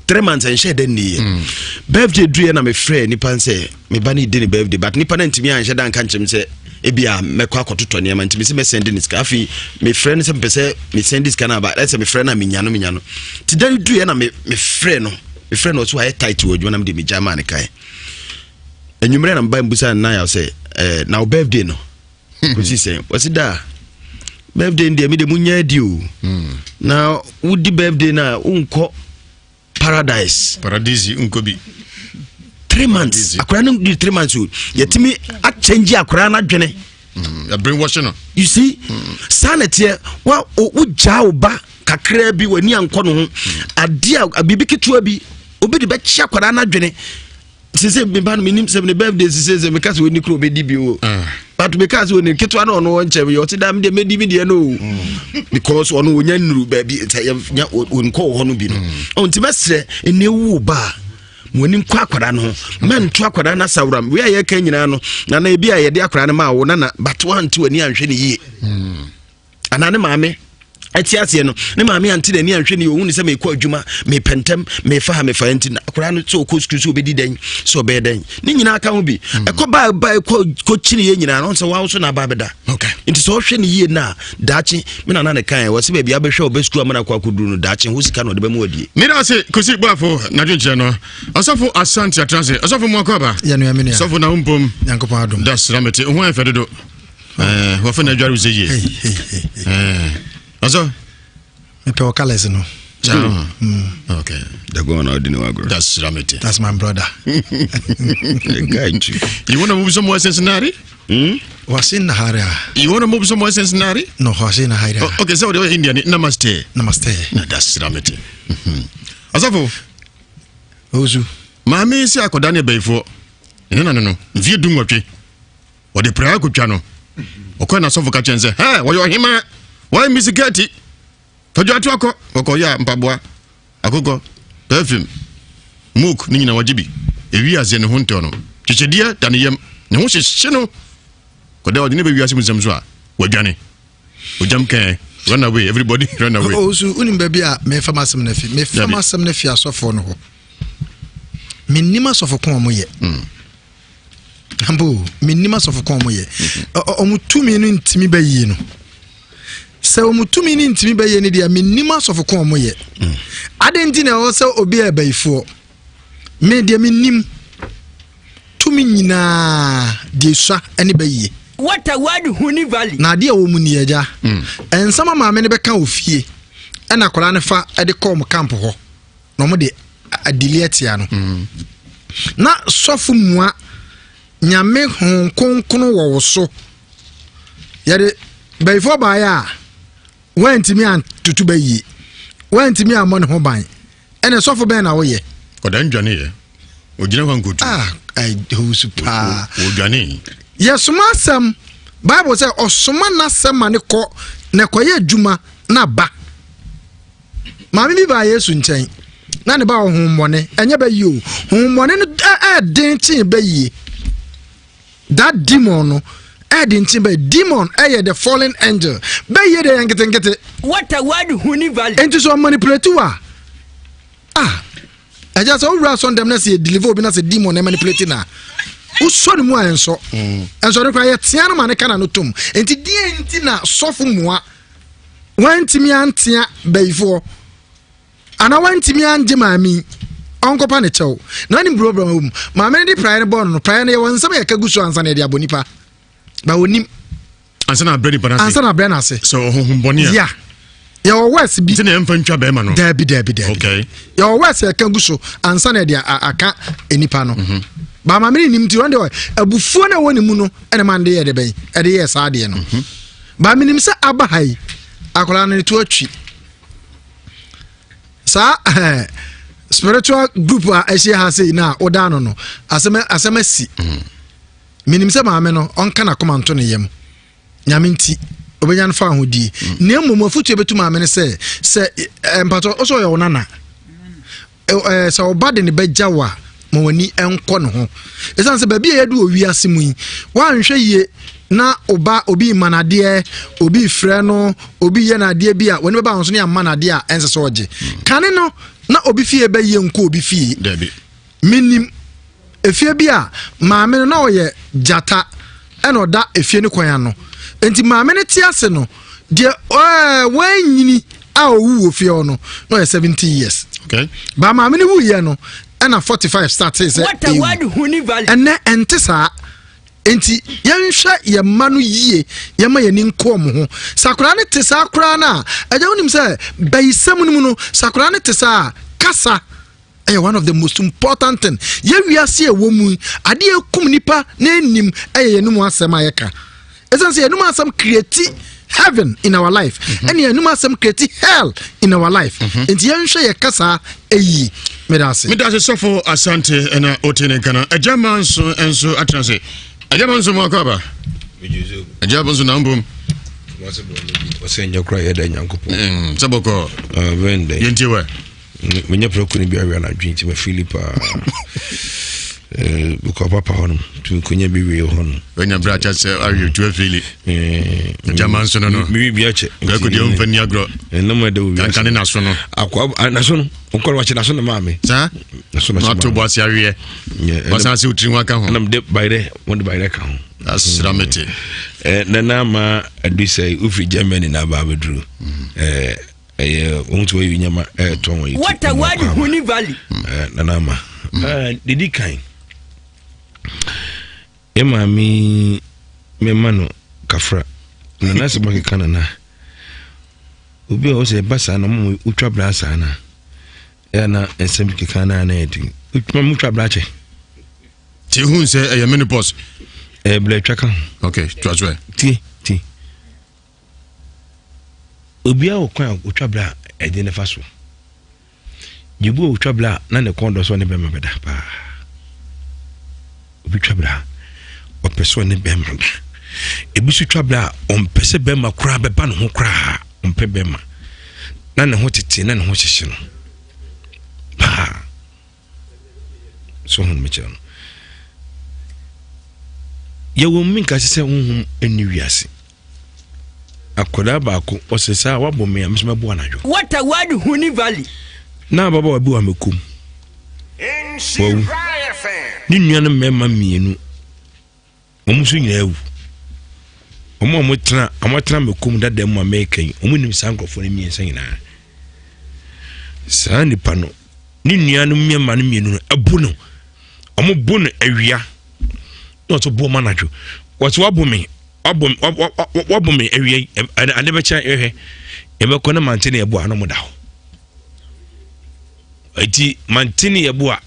3 months ɛnhyɛ dɛ nniiɛ. Birthday duruiɛ na mefrɛ nipa n sɛ me ba no di ne birthday, but nipa no ntumi anhyɛ da nka nkyerɛ m sɛ ebi a mɛkɔ akɔtotɔ nneɛma, nti mesi mɛsɛnde ne sika. Afei mefrɛ no sɛ mepɛ sɛ mesɛnde sika no aba, ɛsɛ mefrɛ no a menya no, menya no. Nti da no duruiɛ na mefrɛ no, mefrɛ no, ɔso ayɛ tight wɔ adwuma, na mede megya maa ne kae. Anwummerɛ na mba mbusa no na yɛ sɛ na wo birthday no kɔsi sɛn? Wɔsi da a Birthday deɛ mede munya adi o. Na wodi birthday no a wonkɔ paradise. Paradise nkɔ bi. 3 months akwadaa no di 3 months o, yɛtumi akyɛngye akwadaa no adwene. Brainwash no. You see, saa na teɛ wa wogyaa wo ba kakraa bi, w'ani ankɔ no ho adeɛ a, biribi ketewa bi obi de bɛkye akwadaa no adwene. Sese meba no, menim sɛ ne birthday sese sɛ meka sɛ ɔni koro ɔbɛdi bi o, but meka sɛ ɔni ketewa no, ɔno ɔnkyɛ yɛ ɔte da medeɛ mɛdi me deɛ no o, because ɔno ɔnya nnuru baabi sɛ yɛnya ɔnkɔ wɔ hɔ no bi no. Ɔnti mɛserɛ ɛnɛ wo ba a, mo ani nkɔ akwadaa no ho, mɛnto akwadaa no asawuram. Wei a yɛka nyinaa no, nana, ebi a yɛde akwadaa no maa wo nana, but wante w'ani anhwɛ ne yie, anaa ne maame ɛte aseɛ no, ne maame ante n'ani anhwɛ ne yie. Ohun sɛ mekɔ adwuma, mepɛ ntɛm, mefa ha mefa ha, nti na akwadaa no sɛ ɔkɔ sukuu, sɛ ɔbɛdi dɛn, sɛ ɔbɛyɛ dɛn, ne nyinaa ka ho bi. Ɛkɔ ba ba ɛkɔ kɔ kyini yɛ nyinaa no sɛ wawo so na aba abɛda. Nti sɛ ɔhwɛ ne yie na daakye me nana ne kan wɔ sɛ baabi abɛhwɛ ɔbɛ sukuu amana akɔ akɔduru no, daakye ho sika na ɔde bɛmu adie. Meda ase, Kosi Boafo n'adwenkyerɛ no. Ɔsɔfo Asante atena ase. Ɔsɔfo mu akɔ aba. Yɛnua, me nua. Sɔfo na wo mpom? Nyankopɔn adom. Da sra mete ho ayɛ fɛ dodo. Wɔfɛ na adware wo sɛ yie. Ɔsɔ. Mepɛ wɔ colours no. Okay. The go on ɔdi ne wagorɔ. Da sra mete. That's my brother. The guy too. You wanna move somewhere Cincinnati? Hmm? Wasin Nahara. You wanna move somewhere Cincinnati? No, Wasin Nahara. Oh, okay, so the Indian namaste. Namaste. Na da sra mete. Ɔsɔfo. Ozu. Maame si akɔda ne bɛyifoɔ. Ne nana no mfie 18 wɔde praeɛ akɔtwa no. Ɔkɔɛ na sɔfo ka kyɛn sɛ hɛ wɔyɛ ɔhema, wɔyɛ misikɛti fadwa akɔ ɔkɔyɛ a mpaboa, akokɔ, perfume, mook ne nyina wɔgye bi. Ewi aseɛ ne ho ntɔ no, kyekyedeɛ da ne yam, ne ho hyehye no kɔdɛ ɔde ne bɛ wiase mu nsɛm so a wadwane ogyam kɛn. Run away, everybody run away. Ɔsu, wonim baabi a mefa m'asɛm no afi? Mefa Dabi. m'asɛm no afi asɔfoɔ no hɔ. Mennim asɔfo ko a ɔmoyɛ ampo, mennim asɔfo ko a ɔmoyɛ. Ɔmo tumi no ntumi bɛyie no sɛ ɔmo tumi no ntumi bɛyie no deɛ, mennim asɔfo ko a ɔmoyɛ. Ade nti na ɛwɔ sɛ obi a ɛbɛyifoɔ, me deɛ mennim tumi nyinaa deɛ sua ne bɛyie. What a word, Huni Valley. Na adeɛ a ɛwɔ mu ni, agya, nsɛm a maame no bɛka wɔ fie ɛna akwadaa no fa de kɔɔ mo camp hɔ na ɔmo de adili atia no na sɔfo mua Nyame ho kronkron wɔ wo so. Yɛde bɛyifoɔ baeɛ a wɔantumi antutu bɛyie, wɔantumi ammɔ ne ho ban, ɛna sɔfo bɛn na woyɛ? Ɔda ndwane yɛ ogyina hɔ nkotu. Ah, ɛwusu paa. Odwane. Yɛsoma asɛm, Bible sɛ ɔsoma n'asɛm ma ne kɔ na ɛkɔyɛ adwuma na ba. Maame bi baa Yesu nkyɛn na ne ba wɔ honhommɔne, ɛnyɛ bɛyie o, honhommɔne no ɛɛden kyen bɛyie. That demon no ɛɛden kyen bɛyie. Demon ɛyɛ the fallen angel, bɛyie de yɛ nketenkete. What a word, Huni Valley. Nti sɛ ɔmanipulate wa ah, ɛgya sɛ wowura asɔndɛm na sɛ yɛdeliver obi na sɛ demon na manipulate na wosɔ ne mu a, ɛnsɔ ɛnsɔ no koraa, yɛtea no ma ne ka na no tom. Nti deɛ nti na sɔfo mua wantumi antea bayifoɔ anaa wantumi angye maame yi ɔnkɔpa ne kyɛw na ne problem wɔ mu? Maame no de praeɛ no bɔɔ no, praeɛ no yɛwɔ nsɛm a yɛka gu so ansa na yɛde abɔ nipa ba onim. Ansa na abrɛ nipa no ase. Ansa na abrɛ no ase. Sɛ ɔhohom bɔne a. Ya, yɛwɔ words bi. Nti na yɛmfa ntwa bɛrima no. Daabi, daabi, daabi. Yɛwɔ words a yɛka gu so ansa na yɛde aka nipa no. Ba maame no nim nti wɔn deɛ abufuo no a ɛwɔ ne mu no ɛna maa no de yɛ de bɛn ɛde yɛ saa adeɛ no. Ba menim sɛ aba ha yi, akwadaa no ne to atwi saa spiritual group a ahyia ha sei na woda no asɛm asɛm asi. Menim sɛ maame no ɔnka n'akoma nto ne yam, Nyame nti obɛnya no fa ahodie. Na mmom afotuo bɛtu maame no sɛ mpatɔ ɔsɛ ɔyɛ wo nana, sɛ ɔba de ne bɛgya wo a, ma w'ani nkɔ ne ho, ɛsiane sɛ baabi a yɛdu wɔ wiase mu yi, woanhwɛ yie na ɔba obi ma no adeɛ, obi frɛ no, obi yɛ no adeɛ bi a w'ani bɛba ho so ne ama no adeɛ a ɛnsɛ sɛ ɔgye. Kane no na obi fie bɛyie nkɔ obi fie. Dabi. Menim efie bi a maame no na ɔyɛ gyata ɛna ɔda efie no kwan ano, nti maame no te ase no deɛ, wɔanyini a owu wɔ fie hɔ no na ɔyɛ 70 years. Ba maame no wuyɛ no ɛna 45 start sɛ What a word, Huni Valley. ɛnɛ ɛnte saa. Enti yɛnhwɛ yɛn mma no yie, yɛmma yɛn ani nkɔ wɔn ho. Sɛ akwadaa no te saa koraa no a, agya wonim sɛ bayisɛm no mu no, sɛ akwadaa no te saa a, kasa ɛyɛ one of the most important thing. Yɛ wiase a ɛwɔ mu yi, adeɛ ɛkum nipa na ɛnim ɛyɛ yɛn mu asɛm a yɛka. Ɛsiane sɛ yɛn mu asɛm create heaven in our life, ɛne yɛn mu asɛm create hell in our life. Enti yɛnhwɛ yɛ kasa ɛyie. Meda ase. Meda ase sɔfo Asante ɛna ɔte ne nkana. Agya ma nso nso atena ase. Agya ma nso mu akɔ aba. Agya ma nso na mbom. Ɔsɛ nyɛ kora yɛda Nyankopɔn. Sɛ bɔkɔ. Bɛn dɛ. Yɛntie wɛ. Menyɛ prɛko no bi awe anadwo nti mafili paa. Bukɔ papa hɔ nom nti nkonya bi wie hɔ nom. Wanya berɛ akyɛ sɛ awe tu afili. Agya ma nso no no. Mewi bi akyɛ. Prɛko deɛ womfa nni agorɔ. Ɛnam ɛda wɔ wiase. Kanka ne naso no. Akɔ naso no. Nkɔla wakyɛ naso na maame. Saa? Naso na ato bɔ ase aweɛ. Wasan ase wotiri ho aka ho. Ɛnam de bayerɛ wɔn de bayerɛ ka ho. Asra mete. Nana ama adu sɛ wofiri Germany na aba abɛduru. Ɛyɛ wɔn ti wɔyɛ nyama ɛɛtɔn wɔn yi. What a word Huni Valley. Nana ama. Didi kan. Yɛ maame mɛma no kafra. Nana sɛ makeka nana. Obi a ɔsɛ ɛba saa na mo wotwa bra saa na ɛyɛ na nsɛm keka na na ɛdi. Wotwa mo twa bra kyɛ. Ti hu sɛ ɛyɛ menopause. Ɛyɛ bla twa ka ho. Okay, twa so ɛ. Tie, tie. Obi a ɔkwan a otwa bra ɛde ne fa so. Yebu a otwa bra na ne kɔn dɔ so ne bɛma bɛda paa. Obi twa bra ɔpɛ sɛ ɔne bɛrima da. Ebi nso twa bra ɔmpɛ sɛ bɛrima koraa bɛba ne ho koraa, ɔmpɛ bɛrima na ne ho tete na ne ho hyehye no paa. So ho mekyerɛ no. Yɛwɔ mu nka sɛ honhom nni wiase. Akwadaa baako ɔsɛ saa wabɔ me a mesɛ mɛbɔ anadwo. What a word Huni Valley. Na ababaawa bi wɔ amɛkom. Wawu. Ne nuanom mmarima mmienu, wɔn nso nyinaa awu. Wɔn a wɔtena wɔatena mɛkom dada mu Amerika yi, wɔn nim saa nkurɔfoɔ no mmiɛnsa nyinaa. Saa nipa no, ne nuanom mmarima no mmienu no abu no. Wɔn bo no awia. Na wɔn nso bo wɔn anadwo. Wɔsɛ wabo me, wabo wabo me awia yi, ade bɛkyɛ ɛhwɛ. Yɛbɛkɔ ne mante ne ɛbo a na wɔn da hɔ. Eti mante ne yɛbo a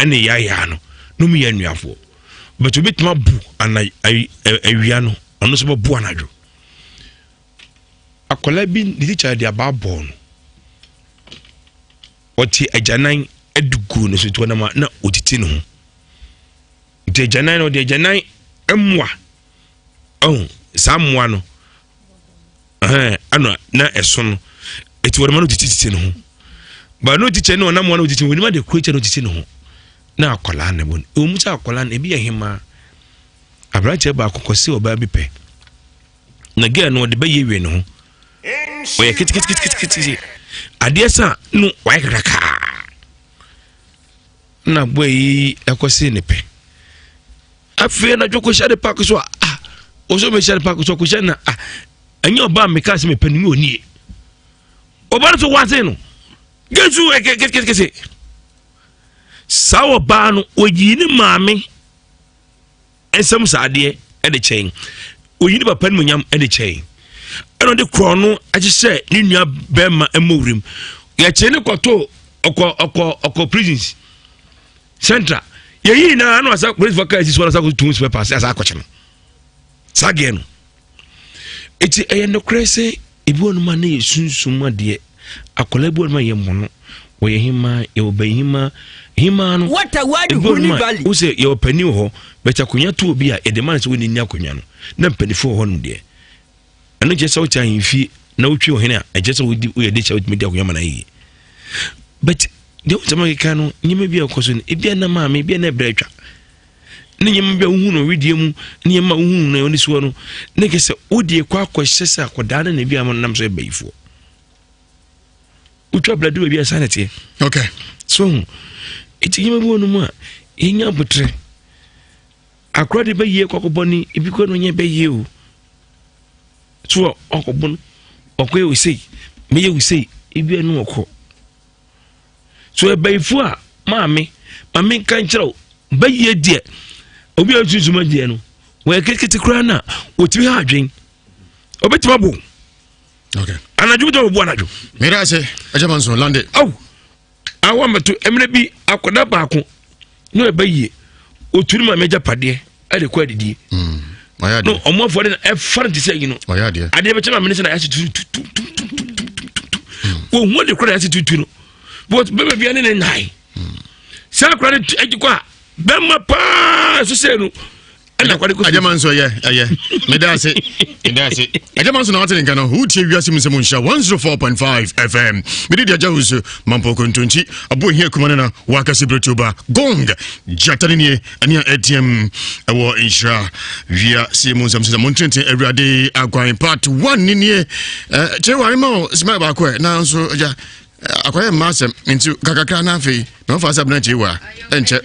ɛne yaayaa no na ɔmo yɛ anuafoɔ but obetumi abu ana awia no ɔno nso bɛbu anadwo. Akwadaa bi ne tikya de abaa bɔɔ no, ɔte agyanan de guu ne so nti ɔnam a na ɔtiti ne ho. Nti agyanan no ɔde agyanan mmoa ɔho saa mmoa no ɛna na ɛso no eti wɔde ma no titi titi ne ho ba no titi ne ɔnam wɔn titi wɔn de kuro kyɛ no titi ne ho na akwadaa na ɛbɔ no ɛwɔ mu sɛ akwadaa no ebi yɛ hemaa aberanteɛ baako kɔsi ɔbaa bi pɛ na gɛɛ no ɔde bɛyɛ wie ne ho ɔyɛ keteketekete adeɛ sa no wayɛ kakrakaa na boa yi ɛkɔsi ne pɛ afei anadwo kɔhyia ne park so a ah ɔsɛ mehyia ne park so kɔhyia na ah ɛnyɛ ɔbaa meka sɛ mepɛ no nyɛ ɔnie ɔbaa no so wase no gɛsu kɛkɛkɛkɛsɛ saa ɔbaa no ɔyii ne maame nsɛm saa adeɛ ɛde kyɛn ɔyi ne papa no mu nyam ɛde kyɛn ɛna ɔde korɔ no ahyehyɛ ne nua bɛrima mmɔwuram yɛkyɛn ne kɔto ɔkɔ ɔkɔ ɔkɔ prisons Central yɛyi nyinaa na wasa polisifoɔ kaa si so na wasa tum sɛ paase asa akɔkye no saa gɛɛ no eti ɛyɛ nokorɛ sɛ ebi wɔ nom a ne yɛ sunsum adeɛ akwadaa bi wɔ nom a yɛ mmɔ no wɔyɛ hemaa yɛwɔ bɛn hemaa hemaa no ebi wɔ nom a wosɛ yɛwɔ panin wɔ hɔ bɛtɛ akonnwa to obi a yɛde ma no sɛ wɔn ni akonnwa no na mpanimfoɔ wɔ hɔ nom deɛ ɛno kyerɛ sɛ wote ahemfie na wotwi ɔhene a ɛkyerɛ sɛ wodi woyɛ de kyɛ wotumi di akonnwa ma no ayie but deɛ wosɛm akeka no nneɛma bi a ɛkɔ so no ebi a na maame ebi a na ɛbrɛ atwa ne nneɛma bi a wohu no wedeɛ mu nneɛma a wohu no ɛwɔ ne soɔ no ne kɛ sɛ wode kɔ akɔhyɛ sɛ akɔdaa no na ebi a nam so ɛbayifoɔ wotwa brɛ de baabi a saa na ɛteɛ okay so ɛti nneɛma bi wɔ no mu a yɛnya aboterɛ akora de bɛyie kɔkɔbɔ ne ebi kɔ no nyɛ bɛyie o so ɔkɔbɔ no ɔkɔyɛ osei meyɛ osei ebi ɛno ɔkɔ so ɛbɛyifo a maame maame nka nkyerɛ wo bɛyie deɛ obi a ɔsunsum deɛ no Wɔyɛ ketekete koraa no a wɔtumi ha adwen. Ɔbɛtumi abo. Okay. Anadwo bɛtumi abo anadwo. Meda ase, agya ma nso lande. Aw, awa mɛto mmerɛ bi akwadaa baako na ɔba yie ɔtu ne maame agyapadeɛ ɛde kɔ adidie. Mm. No ɔmo afɔre na ɛfa no te sɛ yi no. Adeɛ bɛkyɛ maame ne sɛ na yɛase tutututututututu. Wɔn ho de kora na yɛase tutu no. But bɛma bia ne ne nan. Saa akwadaa no agye kɔ a bɛma paa so sɛ no ɛna akwadaa kɔ. Agyama nso ɛyɛ ɛyɛ meda ase meda ase agyama nso na wate ne nka no wotie wiase mu nsɛm nhyira 104.5 fm mede de agya wo so mampo kontonkyi abo hia kuma no na wakɛse berɛ ba gong gyata ne nie ɛne a ɛteam ɛwɔ nhyira wiase mu nsɛm sɛ montenten awurade akwan part 1 ne nie kyerɛ ware ma wo sima baako ɛ nanso agya akɔyɛ mma asɛm nti kakakra na afei na wɔfa asɛm no akyiri wɔ a ɛnkyɛ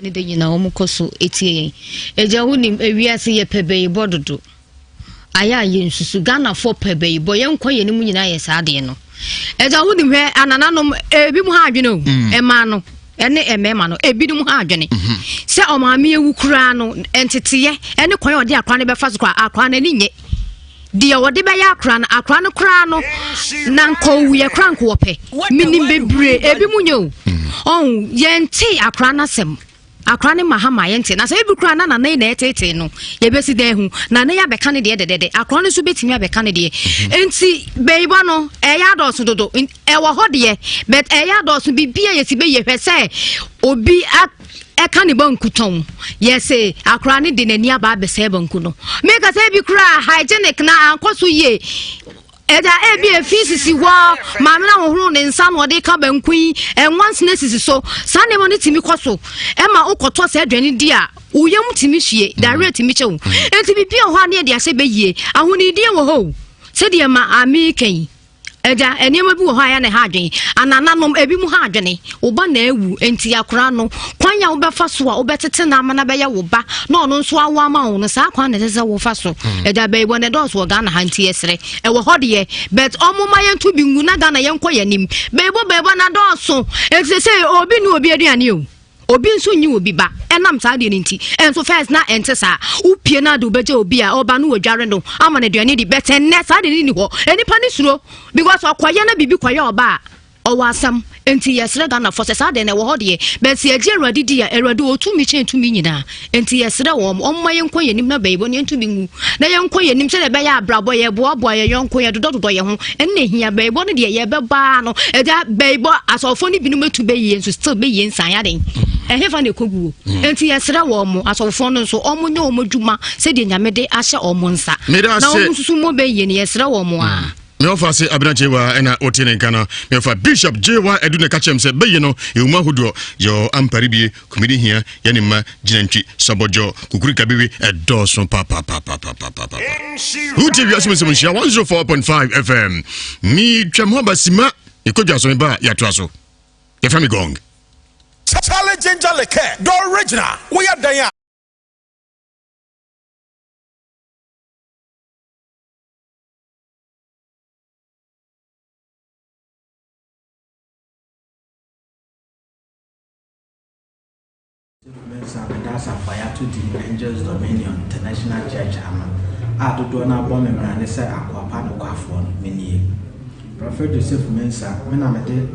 ne da nyinaa wɔn kɔ so etie yɛn agya wonim ewiase yɛ pɛ bɛyibɔ dodo ayɛ a yɛn susu ghanafoɔ pɛ bɛyibɔ yɛn nkɔ yɛn mu nyinaa yɛ saa adeɛ no agya wonim hwɛ anananom ebi mu ha adwene o ɛmaa no ɛne mmarima no ebinom ha adwene mhm. sɛ ɔmaame ewu koraa no nteteyɛ ɛne kwan a ɔde akora no bɛfa so koraa akora no ani nye Deɛ wɔde bɛyɛ akora no, akora no koraa no, na nka owuiɛ koraa nka wɔpɛ. Menim bebree, ebi mu nyɛ o. Ɔn, yɛntee akora no asɛm. Akora no ma ha ma yɛnte. Na sɛ ebi koraa na nana yi na ɛtetee no, yɛbɛsi dan hu. Nana yi abɛka ne deɛ dɛdɛdɛ. Akora no nso bɛtumi abɛka ne deɛ. Nti, bɛyiba no, ɛyɛ adɔɔso dodo. Ɛwɔ hɔ deɛ, but ɛyɛ adɔɔso. Biribi a yɛsi bɛyɛ hwɛ sɛ obi a ɛka ne banku tɔn yɛse akora no de n'ani aba abɛsɛe banku no meka sɛ ebi koraa hygienic na ankɔ so yie ɛda ebi efi sisi hɔ maame no ahohoro ne nsa na ɔde ka banku yi ɛnwansena sisi so saa nneɛma no tumi kɔ so ɛma wokɔtɔ saa aduane di a wo yam tumi hwie diarrhea tumi kyɛ wo nti biribi wɔ hɔ a ne yɛde ahyɛ bɛyie ahonidie wɔ hɔ o sɛdeɛ ma ameka yi Agya, nneɛma bi wɔ hɔ a ɛyɛ na ɛha adwene. Anananom, ebinom ha adwene. Wo ba na awu, enti akwadaa no, kwan a wobɛfa so a wobɛtete no ama no abɛyɛ wo ba na ɔno nso awo ama wo no, saa kwan na ɛsɛ sɛ wofa so. Hmm. Agya, bɛyi na ɛdɔɔso wɔ Ghana ha nti yɛsrɛ. Ɛwɔ hɔ deɛ, but ɔmo ma yɛnto bi ngu na Ghana yɛnkɔ yɛn anim. Bɛyibɔ bɛyibɔ na dɔɔso. Enti sɛ obi ne obi aduane o. Obi nso nyi obi ba ɛnam saa adeɛ no nti. Ɛnso first na ɛnte saa. Wopie no ade wobɛgya obi a ɔba no wɔdware no ama no aduane di but ɛnnɛ saa adeɛ no ni hɔ. Nnipa no suro because ɔkɔyɛ na biribi kɔyɛ ɔba a ɔwɔ asɛm. Nti yɛsrɛ Ghanafoɔ sɛ saa adeɛ no ɛwɔ hɔ deɛ but sɛ yɛgye Awurade di a Awurade ɔwɔ tumi kyɛn tumi nyinaa. Nti yɛsrɛ wɔn wɔmma yɛnkɔ yɛn anim na bɛyɛ bɔne yɛntumi nwu na yɛnkɔ yɛn anim sɛdeɛ ɛbɛyɛ abrabɔ yɛboaboa yɛn yɔnko yɛdodɔdodɔ yɛn ho ɛno na ɛhia bɛyɛbɔ no deɛ yɛbɛbaa no ɛgya bɛyɛbɔ asɔfoɔ no binom atu bɛyie nso still bɛyie nsan aden ɛhefa na ɛkɔguo mm. nti yɛsrɛ wɔn mo asɔfoɔ no nso wɔn nyɛ wɔn adwuma sɛdeɛ nyame de ahyɛ wɔn nsa na wɔn nso mmɔ bɛyie no yɛsrɛ wɔn mo a mm. Me ɔfa se Abena Gyewa ɛna ɔte ne nka no. Me ɔfa Bishop Gyewa Adu na ɛka kyerɛ m sɛ bɛyɛ no ɛwɔ mu ahodoɔ yɛ ampare bie kumidi hia yɛ ne mma gyinantwi sɔbɔdwɔ kukuri kabiwi ɛdɔɔso papapapapapapa. Wotie wiase mu nsɛm nhyia 104.5 FM. Metwam hɔ basima ɛkɔdwa so meba a yɛatoa so. Yɛfrɛ me Gong. Charlie Ginger Liqueur, the original. Woyɛ dɛn a? Joseph Mensah bɛda asafo a yɛato din Angels Dominion International Church ano a dodoɔ no ara bɔ me mmrane sɛ akoa pa nokwafoɔ no, me nie. Prɔfɛt Joseph Mensah, me na mede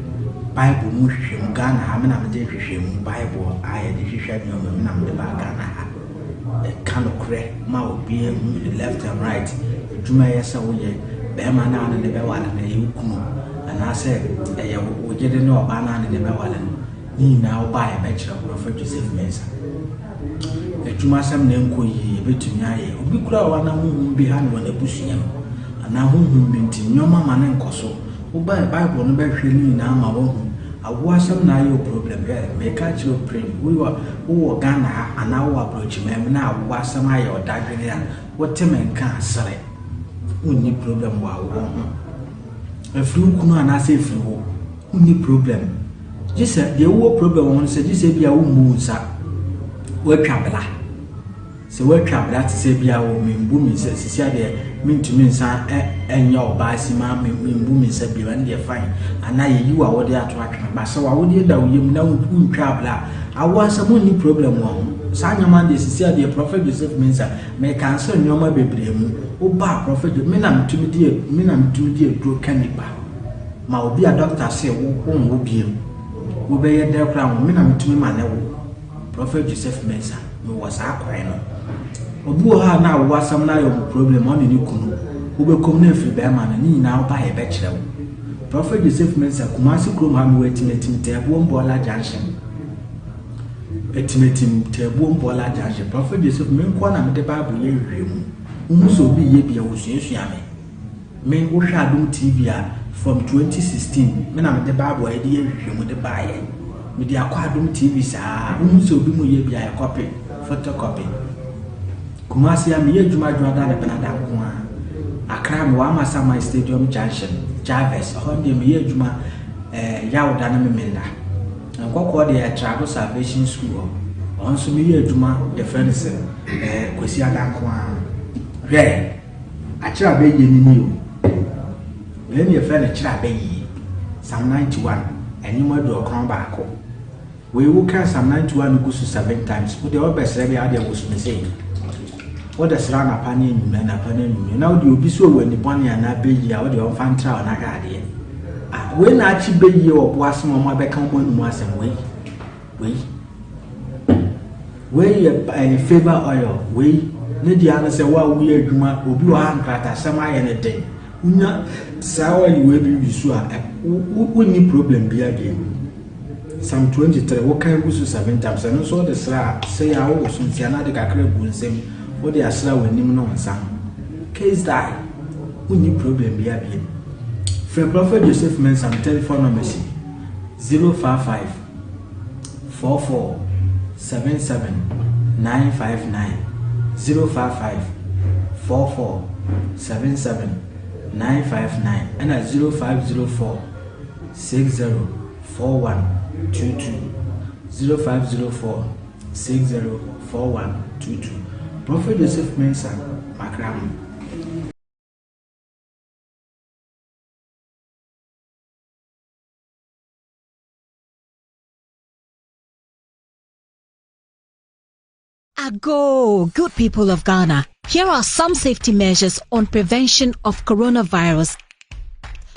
Bible mu nhwehwɛmu, Ghana ha, me na mede nhwehwɛmu Bible a yɛde hwehwɛ nneɛma, me na mede baa Ghana ha. Ɛka nokorɛ ma obiara hu ne left and right, adwuma a ɛyɛ sɛ woyɛ, barima no a ne ne bɛware no, ɛyɛ wo kunu, anaasɛ ɛyɛ wo yere ne ɔbaa no a ne ne bɛware no, Ne nyinaa wo ba a yɛbɛkyerɛ wo Prɔfɛt Joseph Mensah. Adwuma asɛm na ɛnkɔ yie yɛbɛtumi ayɛ. Obi koraa wɔ hɔ a na honhom bi ha no wɔ n'abusua mu anaa honhom bi nti nneɛma ma no nkɔ so. Wo ba a Bible no bɛhwɛ ne nyinaa ma woahu. Awoɔ asɛm na ayɛ wo problem. Hwɛ meka akyerɛ wo pren wowɔ wowɔ Ghana ha anaa wowɔ aborɔkyiman mu na awoɔ asɛm ayɛ wo dadwene a wote me nka a sere. Wonni problem wɔ awoɔ ho. Ɛfiri wo kunu anaasɛ ɛfiri wo. Wonni problem. Gye sɛ deɛ wowɔ problem wɔ ho no sɛ gye sɛ ebia wommu wo nsa. Woatwa bla. Sɛ woatwa bla te sɛ ebia wɔ membu me nsa sisi adeɛ mentumi nsa ɛnyɛ ɔbaa si ma membu me nsa bio ɛno deɛ fine. Anaa yɛyi w'awodeɛ ato atwene. Ba sɛ w'awodeɛ da wo yam na wontwa bla a. Awoɔ asɛm wonni problem wɔ ho. Saa nneɛma no deɛ sisi a deɛ Prophet Joseph Mensah me cancel nneɛma bebree mu. Woba a Prophet Jo me na metumi di me na metumi di aduro ka nipa. Ma obi a doctor se wo wonwo biem. Wobɛyɛ dɛ koraa wo me na metumi ma ne wo. Prophet Joseph Mensah mewɔ saa kwan no. Obi wɔ hɔ a na awoɔ asɛm no ayɛ ɔmo problem ɔne ne kunu. Wobɛkɔm na afiri bɛrima no ne nyinaa woba a yɛbɛkyerɛ wo. Prophet Joseph Mensah Kumasi kurom ha mewɔ Atimatim Taabuom Bɔɔla Junction. Atimatim Taabuom Bɔɔla Junction. Prophet Joseph me nkoa na mede Bible yɛ nhwehwɛmu. Wohu sɛ obi yɛ bi a wosuasua me. Me wohwɛ Adom TV a from 2016 me na mede Bible a yɛde yɛ nhwehwɛmu de baeɛ. Mede akɔ Adom TV saa. Wohu sɛ obi mu yɛ bi a yɛkɔpe, photocopy. Kumasi a meyɛ adwuma Dwoada ne Benada nko ara. Accra mewɔ Amasaman Stadium Junction, Jarvis, ɛhɔ no deɛ meyɛ adwuma eh, Yawda ne Memenda. Nkɔkɔɔ deɛ yɛ Trado Salvation School hɔ. Ɛhɔ nso meyɛ adwuma yɛfrɛ no sɛ eh, Kwasiada nko ara. Hwɛ, akyerɛ abɛyie ni ni o. Wei ne yɛfrɛ no kyerɛ abɛyie. Psalm 91, ɛnwom 91. Wei wo ka psalm 91 no gu so 7 times wo deɛ wo bɛ srɛ deɛ adeɛ woso me sei wo de srɛ anapa ne anwummerɛ anapa ne anwummerɛ na wo deɛ obi so wɔ ani bɔne anaa bɛyie a wo deɛ ɔmfa ntra wo na hwɛ adeɛ ah wei na akyi bɛyie wɔ bo asɛm ɔmo abɛka ɔmo anum asɛm wei wei wei yɛ ɛyɛ favor oil wei ne deɛ ano sɛ wo a woyɛ adwuma obi wɔ ha nkratasɛm ayɛ ne den wonya saa oil wei bi wi so a wonni problem bi adeɛ. Psalm 23, wokan gu so 7 times, ɛno nso wode sra a, sɛ yɛ a wowoso nsia na ade kakra gu nsam, wode asra w'anim ne wo nsa ho. Case die, wonni problem biara bio. Frɛ Prophet Joseph Mensah me telephone numbers yi, 055 44 77 959, 055 44 77 959, ɛna 0504 60 4122 0504 60 4122 Prophet Joseph Mensah Makramo. Ago, good people of Ghana. Here are some safety measures on prevention of coronavirus.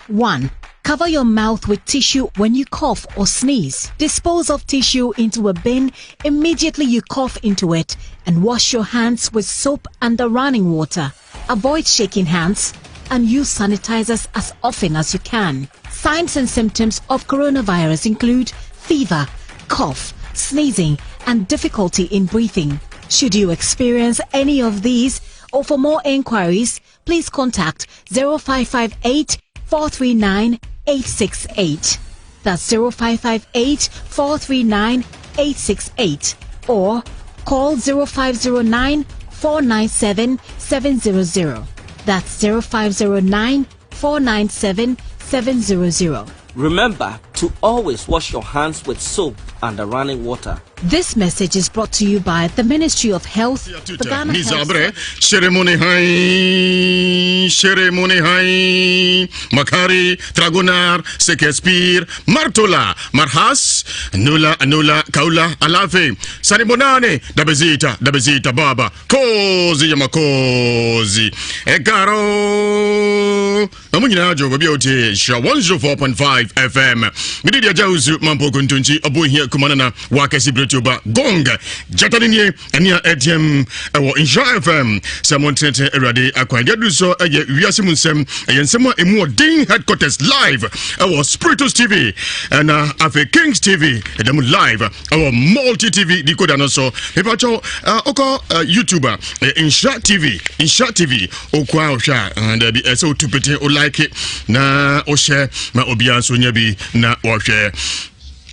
1. Cover your mouth with tissue when you cough or sneeze. Dispose of tissue into a bin immediately you cough into it and wash your hands with soap and the running water. Avoid shaking hands and use sanitizers as often as you can. Signs and symptoms of coronavirus include fever, cough, sneezing, and difficulty in breathing. Should you experience any of these or for more inquiries, please contact 0558 439 868. That's 0558 439 868 or call 0509 497 700. That's 0509 497 700. Remember to always wash your hands with soap and the running water. This message is brought to you by the Ministry of Health, the Ghana Health Ceremony hai, ceremony hai, Makari, Dragonar, Sekespir, Martola, Marhas, Nula, Nula, Kaula, Alafe, Sanibonane, Dabezita, Dabezita, Baba, Kozi, Yamakozi, Ekaro. Na mo nyinaa dwo baabi a wotie nhyira 104.5 fm mede deɛ agya wosu mampo kontonkyi ɔbɔ hia kuma nana wakɛse berɛtuoba gong gyata ne nie ɛne a ɛteɛm ɛwɔ nhyira fm sɛ montenetene awurade akwan deɛ aduru so ɛyɛ wiase mu nsɛm ɛyɛ nsɛm a ɛmu ɔden headquarters live ɛwɔ spiritus tv ɛna afei kings tv ɛda mu live ɛwɔ multi tv decoder no so mepakyɛw wokɔ youtube a nhyira tv nhyira tv Okua a ɔhwɛ a eh, dabi ɛsɛ otu pete o like na ohyɛ ma obiara nso nya bi na wɔhwɛ.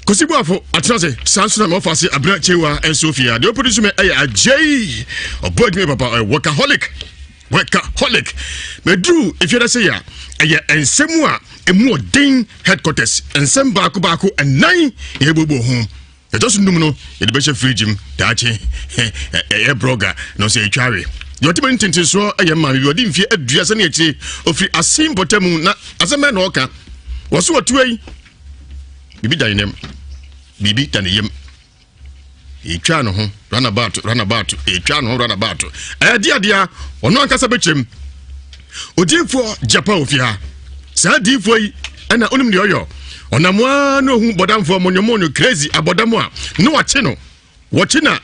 Kosi Buafo atena ase saa nso na mewɔfa ase abena kyewa nso fie a deɛ ɔpɛdi so me ɛyɛ agyei ɔbɔ adwuma papa ɔyɛ workaholic workaholic maduru efie dɛ sɛ yɛ a ɛyɛ nsɛm a ɛmu ɔden headquarters nsɛm baako baako ɛnan yɛbobɔ ho Ɛtɔ so num no, yɛde bɛhyɛ fridge mu daakye. Ɛyɛ brɔga na ɔsɛ ɛtwa awe. Deɛ ɔte m'ani ntentensoɔ yɛ maame bi ɔde mfeɛ aduasa ne akyire ɔfiri ase mpɔtam na asɛm bɛn na ɔka wɔ so ɔtua yi biribi da ne nam biribi da ne yam. Ɛtwa ne ho runabout runabout ɛtwa ne ho runabout. Ɛyɛ deɛ adeɛ ɔno ankasa bɛkyerɛ mu. Odiyifoɔ Gyapa ofie ha. Saa diyifoɔ yi ɛna onim deɛ ɔyɔ. Ɔnam ara na ohu bɔdamfoɔ monyomonyo crazy abɔdam a na wakye no. Wɔkye na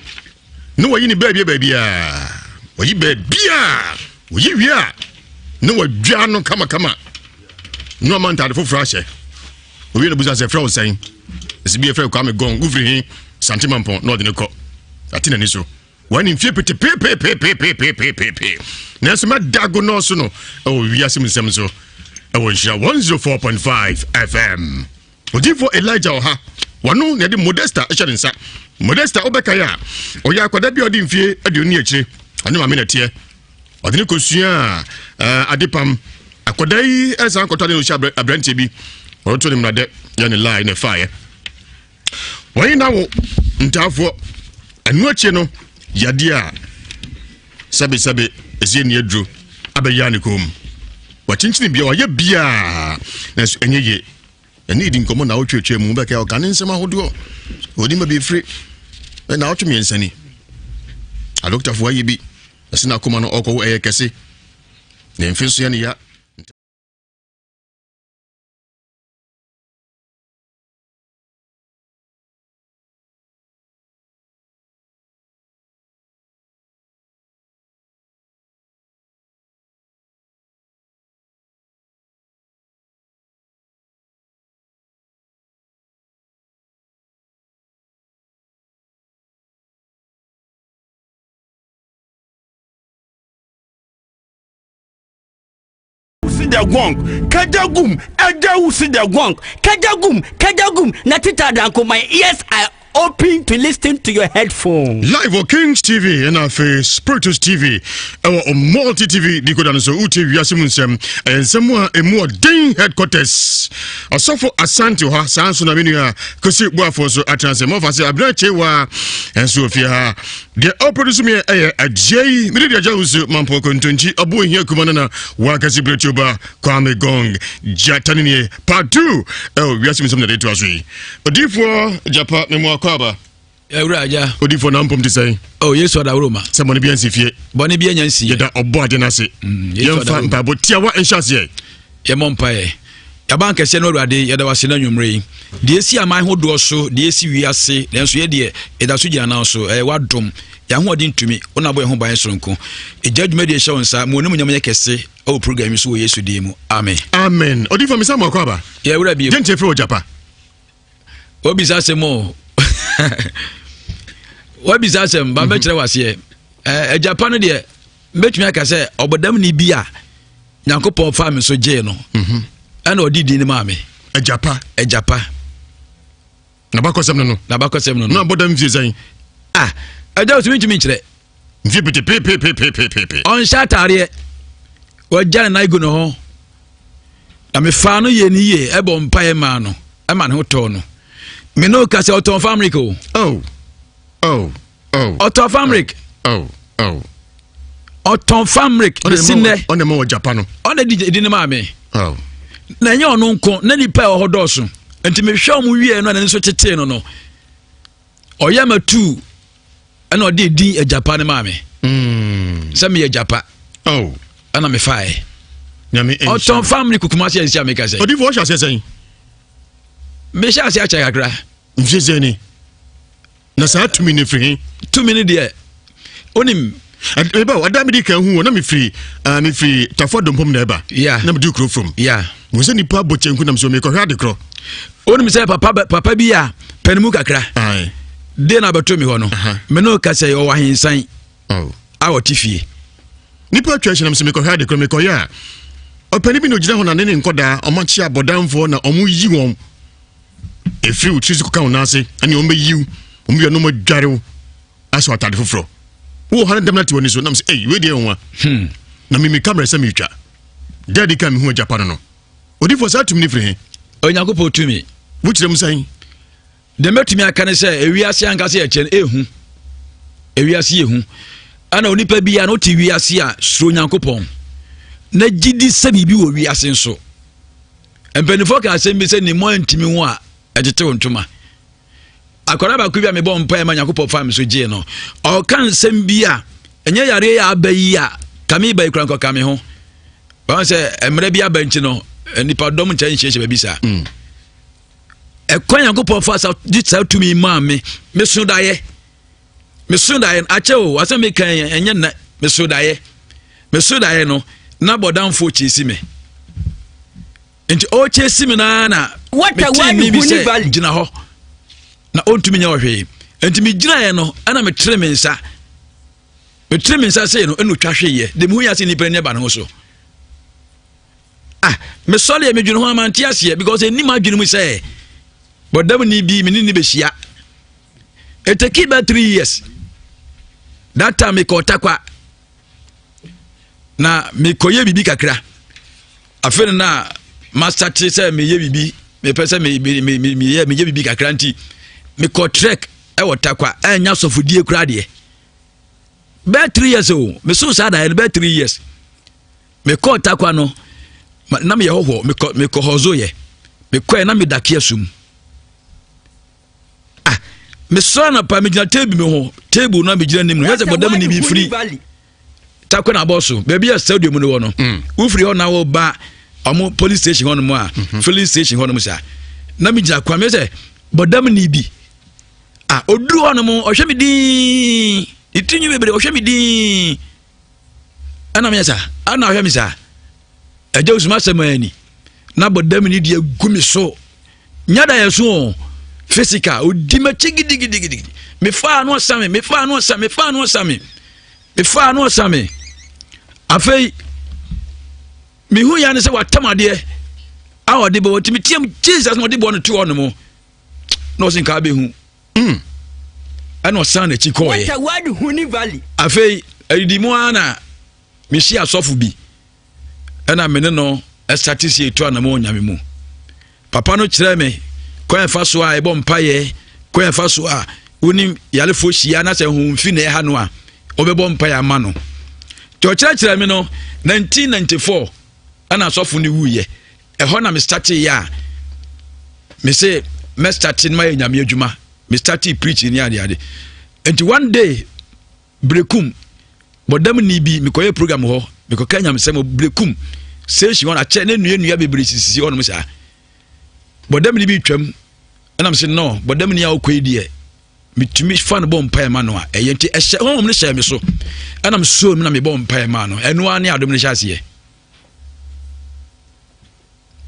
na wɔyi ne baabia baabiaa. Wɔyi baabiaa. Wɔyi wie a na wɔadwa no kamakama. Na ɔma ntaade foforɔ ahyɛ. Owie na busa sɛ frɛ wo sɛn. Ɛsɛ bi yɛfrɛ Kwame Gɔn wofiri he Sante Mampɔn na ɔde ne kɔ. Ate n'ani so. Wɔn ne mfie pete peepeepeepeepeepeepee. Nanso mɛda ago nɔɔso no ɛwɔ wiase mu nsɛm so ɛwɔ nhyira 104.5 FM. Odiyifoɔ Elijah ɔha wɔno na ɛde Modesta hyɛ ne nsa. Modesta wobɛkae a ɔyɛ akwadaa bi a ɔde mfie aduonu ne akyire ɔne maame na ɛteɛ. Ɔde ne kɔsuaa uh, adepam. Akwadaa yi ɛsan kɔtɔ ade na ɔhyɛ aberanteɛ bi ɔreto ne mmeradɛ yɛ ne lie na ɛfaeɛ. Wɔn na wo ntaafoɔ ɛno akyi no yadeɛ a sɛbesɛbe ɛsɛ ni aduro abɛyɛ ne kɔn mu. Wakyinkyini bia wayɛ biaa nanso ɛnyɛ yie. Ɛne di nkɔmmɔ na wotwetwe mu bɛkɛ ɔka ne nsɛm ahodoɔ ɔdi ma bi firi na ɔtwe mmiɛnsa ni. Adɔktafoɔ ayɛ bi ɛsɛ na akoma no ɔkɔwo ɛyɛ kɛse ne mfe nso yɛ ne ya. the gong kajagum ɛda the gong kajagum kajagum na tita danko my ears are open to listen to your headphone. Live wɔ Kings TV ɛna afei Spiritus TV ɛwɔ Multi TV decoder no so wotie wiase mu nsɛm ɛyɛ nsɛm a ɛmu ɔden headquarters ɔsɔfo Asante hɔ saa nso na me nua Kosi Boafo nso atena ase mɔfa sɛ Abena Kyewa ɛnso ofie ha deɛ ɔproduce me ɛyɛ Agyei mede deɛ agya wusu mampɔ kontonkyi ɔbo hia kuma no na wakasi berɛtuoba Kwame Gong gyata ne nie part 2 ɛwɔ wiase mu nsɛm na de toa so yi Odiyifoɔ Gyapa memu akɔ aba. Awura agya. Odiyifoɔ na mpom te sɛn? Oh, Yesu adaworo ma. Sɛ bɔne bi ansi fie. Bɔne bi anya nsi. Yɛda ɔbɔ ade no ase. Mm, Yɛmfa mpaebɔ tiawa nhyɛ aseɛ. Yɛmmɔ mpaeɛ. Yɛaba nkɛseɛ no Awurade, yɛda wase no anwummerɛ yi. Deɛ ɛsi aman hodoɔ so, deɛ ɛsi wiase, nanso yɛ deɛ yɛda so gyina nan so, ɛyɛ w'adom. Yɛn ahoɔden ntumi, wo na bɔ yɛn ho ban soronko. Ɛgya dwumadie hyɛ wo nsa, ma w'animuonyam nyɛ kɛse ɛwɔ program yi so wɔ Yesu din mu. Amen. Amen. Odiyifoɔ mesa mo akɔ aba. Yɛ wura bio. Yɛntie firi wɔ Gyapa. Wabisa asɛm o. Wabisa asɛm ba mɛkyerɛ waseɛ. Agyapa no deɛ mɛtumi aka sɛ ɔbɔdam ni bi a Nyankopɔn faa me so gyee no. Mhm. Ɛna ɔde din no maa me. Agyapa. Agyapa. N'abakɔsɛm no no. N'abakɔsɛm no no. Na abɔdam mfie sɛn? Ah, agya osumi ntumi nkyerɛ. Mfie pete peepeepeepeepe. Ɔnhyɛ ataareɛ. Wagya ne nan gu ne ho. Na mefaa no yɛ ne yie ɛbɔ mpaeɛ maa no ɛma ne ho tɔɔ no. Me ne ka sɛ ɔtɔn famrik o. Oh. Oh. Oh. Ɔtɔn famrik. Oh. Oh. Ɔtɔn famrik bɛsi nnɛ. Ɔna ma wɔ japa no. Ɔna di di ne maame. Oh. Na ɛnyɛ ɔno nko na nipa a ɛwɔ hɔ dɔɔso. Nti mehwɛ ɔmo wie no a n'ani so tetee no no. Ɔyɛ ma tuu ɛna ɔde din agyapa ne maame. Mm. Sɛ meyɛ gyapa. Oh. Ɛna mefaeɛ. Nyame Ɔtɔn famrik kukuma ase ɛnsi a meka sɛ. Odifo ɔhyɛ aseɛ sɛn? Mehyɛ aseɛ akyɛ kakra. Mfie sɛn ni? Na saa tumi no firi he? Tumi no deɛ, wonim. Eba ada mede kan hu wɔ na mefiri uh, mefiri Tafo Adompom na ɛba. Yeah. Na mede kuro from. Yeah. Mo sɛ nipa abɔ kyɛnku nam so mekɔhwɛ ade korɔ. Wonim sɛ papa papa bi a pɛne kakra. Aye. De na abɛto mi hɔ no. Uh -huh. Me ne ka sɛ ɔwɔ ahensan. Oh. A ɔte fie. Nipa atwa ahyia nam sɛ mekɔhwɛ ade korɔ mekɔyɛ a ɔpɛni bi na ogyina hɔ na ne ne nkɔdaa ɔmo akye abɔdanfoɔ na ɔmo yi wɔn ɛfiri wo tiri so kɔka wo nan ase ɛne wɔn bɛyiw wɔn wia no wɔn adware wo ahyɛ atade foforɔ wowɔ ha no dɛm no ate w'ani so nam sɛ ei wei deɛ nwa hmm. na mimi kamera sɛ meretwa dɛ di ka mehu agyapa no no odifoɔ saa tumi no firi he Onyankopɔn tumi wokyerɛ mu sɛn deɛ mɛtumi aka ne sɛ ewiase ankasa yɛkyɛ no ɛhu ewiase yɛ hu ɛna onipa bi a na ɔte wiase a suro Onyankopɔn na gye di sɛ biribi wɔ wiase nso Mpanimfoɔ ka asɛm bi sɛ ne mu antumi ho a ɛtetew ntoma. Akwadaa baako bi a mebɔ mpaeɛ ma Nyankopɔn faa me so gyee no, ɔka nsɛm bi a ɛnyɛ yareɛ yɛ aba yi a kame ba yi kora nkɔka me ho. Wɔn sɛ mmerɛ bi aba nti no, nipa dɔm nkyɛn nhyiahyia baabi saa. Ɛkwan Nyankopɔn fa sa de saa tumi maa me, meso daeɛ. Meso daeɛ akyɛ o, asɛm meka ɛnyɛ nnɛ, meso daeɛ. Meso daeɛ no, na bɔdamfoɔ kyesi me. Nti ɔrekyesi me naa na metee nne bi sɛ gyina hɔ na ɔntumi nyɛ ɔhwee. Nti megyinaeɛ no ɛna metere me nsa metere me nsa sei no ɛna ɔtwa hweeɛ de mehu yɛ ase nnipa ani aba ne ho so. Ah, mesɔre medwene ho amante aseɛ because ɛnim adwene mu sɛ bɔdam ni bi me ne ne bɛhyia. It take about 3 years. That time mekɔɔ Takwa na mekɔyɛ biribi kakra. Afei no na masate sɛ meyɛ biribi, mepɛ sɛ meyɛ meyɛ biribi kakra nti mekɔ trek ɛwɔ Takwa ɛnya sɔfodie koraa deɛ bɛɛ 3 years o. Meso saa daeɛ no bɛɛ 3 years. Mekɔɔ Takwa no na meyɛ hɔhoɔ, mekɔ hɔzo yɛ mekɔɛ na meda kia sum. Ah, mesɔre anapa megyina table mi ho, table no a megyina anim no yɛ sɛ bɔdam ni bi firi Takwa na abɔ so baabi a stadium no wɔ no. Wofiri hɔ na woba ɔmo police station hɔ nom a filling station hɔ nom saa na megyina kwan mi sɛ bɔdam ni bi ah oduru hɔ nom ɔhwɛ me dinn, ne tiri nwi bebree, ɔhwɛ me dinn ɛna meyɛ saa ɛna ɔhwɛ me saa. Ɛgya osuma asɛm ani na bɔdam ni deɛ gu me so nya da yɛ so o physical odi m'akyi gidigidigidi. Mefaa no ɔsa me, mefaa no ɔsa me, mefaa no ɔsa me, mefaa no ɔsa me. Afei mehu ya ne sɛ watam adeɛ a ɔde bɔ wɔtumi tiam Jesus na ɔde bɔ no to hɔ nom na ɔse nka abɛhu ɛna ɔsan n'akyi kɔɔyɛ. Afei adidi mu ara na mehyia asɔfo bi ɛna me ne no ɛsate si etu anam wɔ Nyame mu. Papa no kyerɛ me kwan ɛfa so a ɛbɔ mpaeɛ, kwan ɛfa so a wonim yarefoɔ hyia na sɛ honhom fi na ɛha no a wɔbɛbɔ mpaeɛ ama no. Nti ɔkyerɛkyerɛ me no 1994 ɛna asɔfo no wuyɛ. Ɛhɔ na me starte yɛ a me se mɛ starte no mayɛ Nyame adwuma. Me starte preaching ne adeade. Nti one day Berekum bɔdam ni bi mekɔyɛ program hɔ, mekɔka nyamesɛm wɔ Berekum station hɔ akyɛ ne nnua nnua bebree sisisi hɔ nom saa. Bɔdam ni bi twam ɛnam sɛ no bɔdam ni a ɔkɔ yi deɛ metumi fa no bɔ mpaeɛ ma no a ɛyɛ nti ɛhyɛ honhom no hyɛ me so ɛnam suo mu na mebɔ mpaeɛ ma no. Ɛno ara ne adom no hyɛ aseɛ.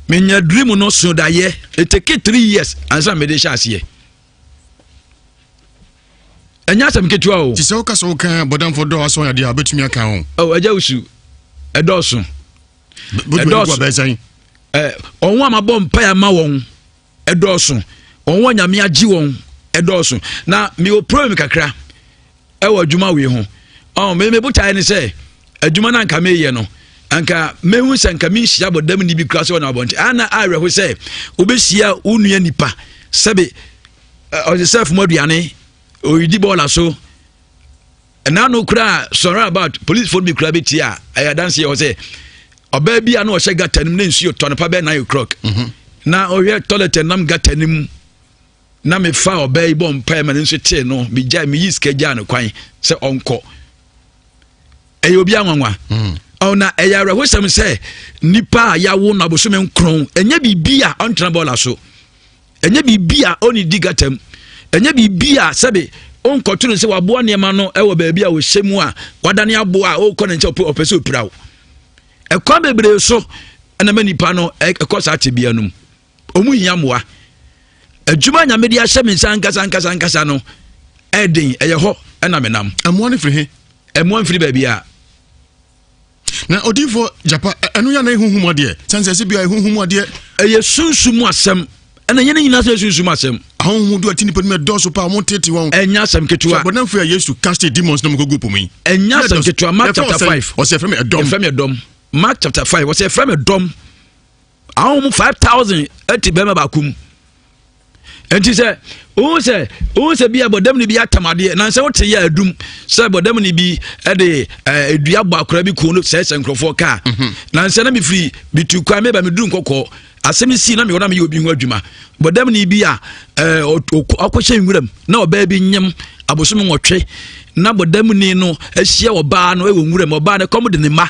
Menya dream no so dayɛ, it take 3 years ansa mede hyɛ aseɛ. Ɛnyɛ asɛm ketewa o. Te sɛ woka sɛ woka bɔdamfo dɔ asɔn adeɛ a wobɛtumi aka ho. Oh, agya wusu ɛdɔɔso. Ɛdɔɔso. Ɔho a mabɔ mpaeɛ ama wɔn ɛdɔɔso. Ɔho a Nyame agye wɔn ɛdɔɔso. Na mewɔ problem kakra ɛwɔ adwuma wei ho. Ɔn me me botaeɛ ne sɛ adwuma no anka meyɛ no anka mehu sɛ anka menhyia bɔdam ni bi kura sɛ ɔnam abɔnten. Ana awerɛho sɛ wobɛhyia wo nua nipa sɛbe ɔde sɛ fom aduane ɔredi bɔɔla so ɛna no koraa sɔrɔ about policefoɔ bi koraa bɛtie a ɛyɛ adanseɛ hɔ sɛ ɔbaa bi a na ɔhyɛ gata no mu na nsuo tɔ no pa bɛyɛ 9 o'clock na ɔhwɛ toilet nam gata no mu na mefa ɔbaa yi bɔ mpaeɛ ma ne nso tee no megya meyi sika gyaa no kwan sɛ ɔnkɔ. Ɛyɛ obi anwanwa. Ɔna ɛyɛ awerɛhosɛm sɛ nipa a yɛawo no abosome 9 ɛnyɛ biribi a ɔntena bɔɔla so, ɛnyɛ biribi a ɔne di gata mu, ɛnyɛ biribi a sɛbe ɔnkɔto no sɛ waboa nneɛma no ɛwɔ baabi a ɔhyɛ mu a wadane aboa a ɔrekɔ ne nkyɛn ɔpɛ sɛ ɔpira wo. Ɛkwan bebree so ɛna ma nipa no ɛkɔ saa tebea no mu. Ɔmu hia mmoa. Adwuma Nyame de ahyɛ me nsa ankasa ankasa ankasa no ɛden ɛyɛ hɔ ɛna menam. Ɛmmoa no firi he? Ɛmmoa mfiri baabi a. Na odiyifoɔ Gyapa, ɛno yɛ na ɛhuhum adeɛ sɛne sɛ ɛsɛ bia ɛhuhum adeɛ. Ɛyɛ sunsum asɛm ɛna yɛn nyinaa sɛ sunsum asɛm. Ahonhom du ati nipa no mu ɛdɔɔso paa, wɔn tete wɔn. Ɛnyɛ asɛm ketewa. Sɛ bɔdamfo a Yesu cast demons na wɔn kɔ gu po mu yi. Ɛnyɛ asɛm ketewa. Mark chapter 5. Ɔsɛ ɛfrɛ mi ɛdɔm. Ɛfrɛ mi ɛdɔm. Mark chapter 5 ɔsɛ ɛfrɛ mi ɛdɔm. Ahonhom 5,000 ɛte bɛrima baako mu. Nti sɛ wohu sɛ wohu sɛ bi a bɔdam no bi atam adeɛ na sɛ wote yɛ adum sɛ bɔdam no bi ɛde ɛdua bɔ akora bi kun no sɛsɛ nkurɔfoɔ kaa. Na nsɛ na mefiri bitu kwan meba meduru Nkɔkɔɔ. Asɛm yi sii na mewɔ na meyɛ obi ho adwuma. Bɔdamni bi a ɔkɔhyɛ nwuram na ɔbaa bi nyem abosom nwɔtwe na bɔdamni no ahyia ɔbaa no wɔ nwuram. Ɔbaa no kɔm de ne mma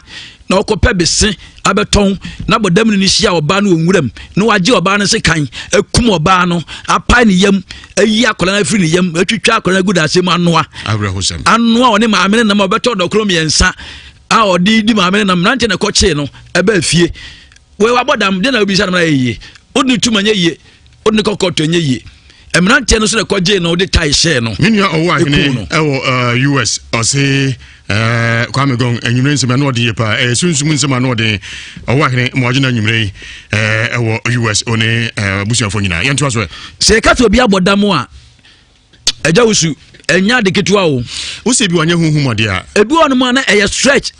na ɔkɔpɛ bese abɛtɔn na bɔdamni no hyia ɔbaa no wɔ nwuram na wagye ɔbaa no sekan akum ɔbaa no apae ne yam ayi akwadaa no afiri ne yam atwitwa akwadaa no agu daase mu anoa anoa ɔne maame no nam ɔbɛtɔ dɔkoro mmiɛnsa a ɔde di maame no nam mmerante na ɛkɔkyee no ɛbaa fie. Wei wabɔ dam deɛ na wobisa no ma yɛ yie. Wode ne tum anyɛ yie, wode ne kɔ kɔɔto anyɛ yie. Mmeranteɛ no so na ɛkɔgyee no wode tae hyɛɛ no. Me nua ɔwɔ ahene ɛwɔ US eh, ɔse eh, Kwame Gong anwummerɛ nsɛm ano ɔden yie paa ɛyɛ sunsum nsɛm ano ɔden ɔwɔ ahene ma ɔgye no anwummerɛ yi eh, ɛwɔ US ɔne abusuafoɔ nyinaa yɛntoa so ɛ. Sɛ yɛka sɛ obi abɔ dam a ɛgya wusu ɛnyɛ ade ketewa o. Wosɛ bi wanyɛ huhum adeɛ a. Ebi wɔ nom a na ɛyɛ stretch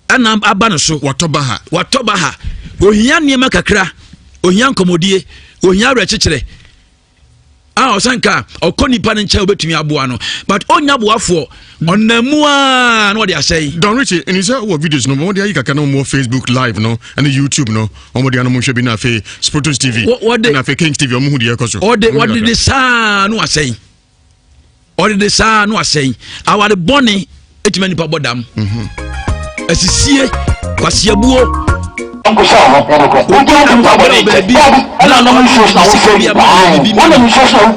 ɛna aba no so. Watɔ baha. Watɔ baha. Ohia nneɛma kakra, ohia nkɔmɔdie, ohia awerɛkyekyerɛ. A ɔsan ka ɔkɔ nipa no nkyɛn obetumi aboa no but onya boafoɔ ɔnam mu aa na ɔde asɛe. Don Richie ɛni sɛ wɔ videos no wɔde ayi kakra na wɔn wɔ Facebook live no ɛne YouTube no wɔn de anam nhwɛ bi na afei Sprotos TV ɛna afei Kings TV wɔn hu deɛ ɛkɔ so. Ɔde wɔde de saa no asɛe. Ɔde de saa no asɛe. Aware bɔne ɛtumi nipa bɔ dam. Mhm. Asisie kwasiabuo. Obi akɔbɔ baabi na ɔno sika bi ama no bibi ma no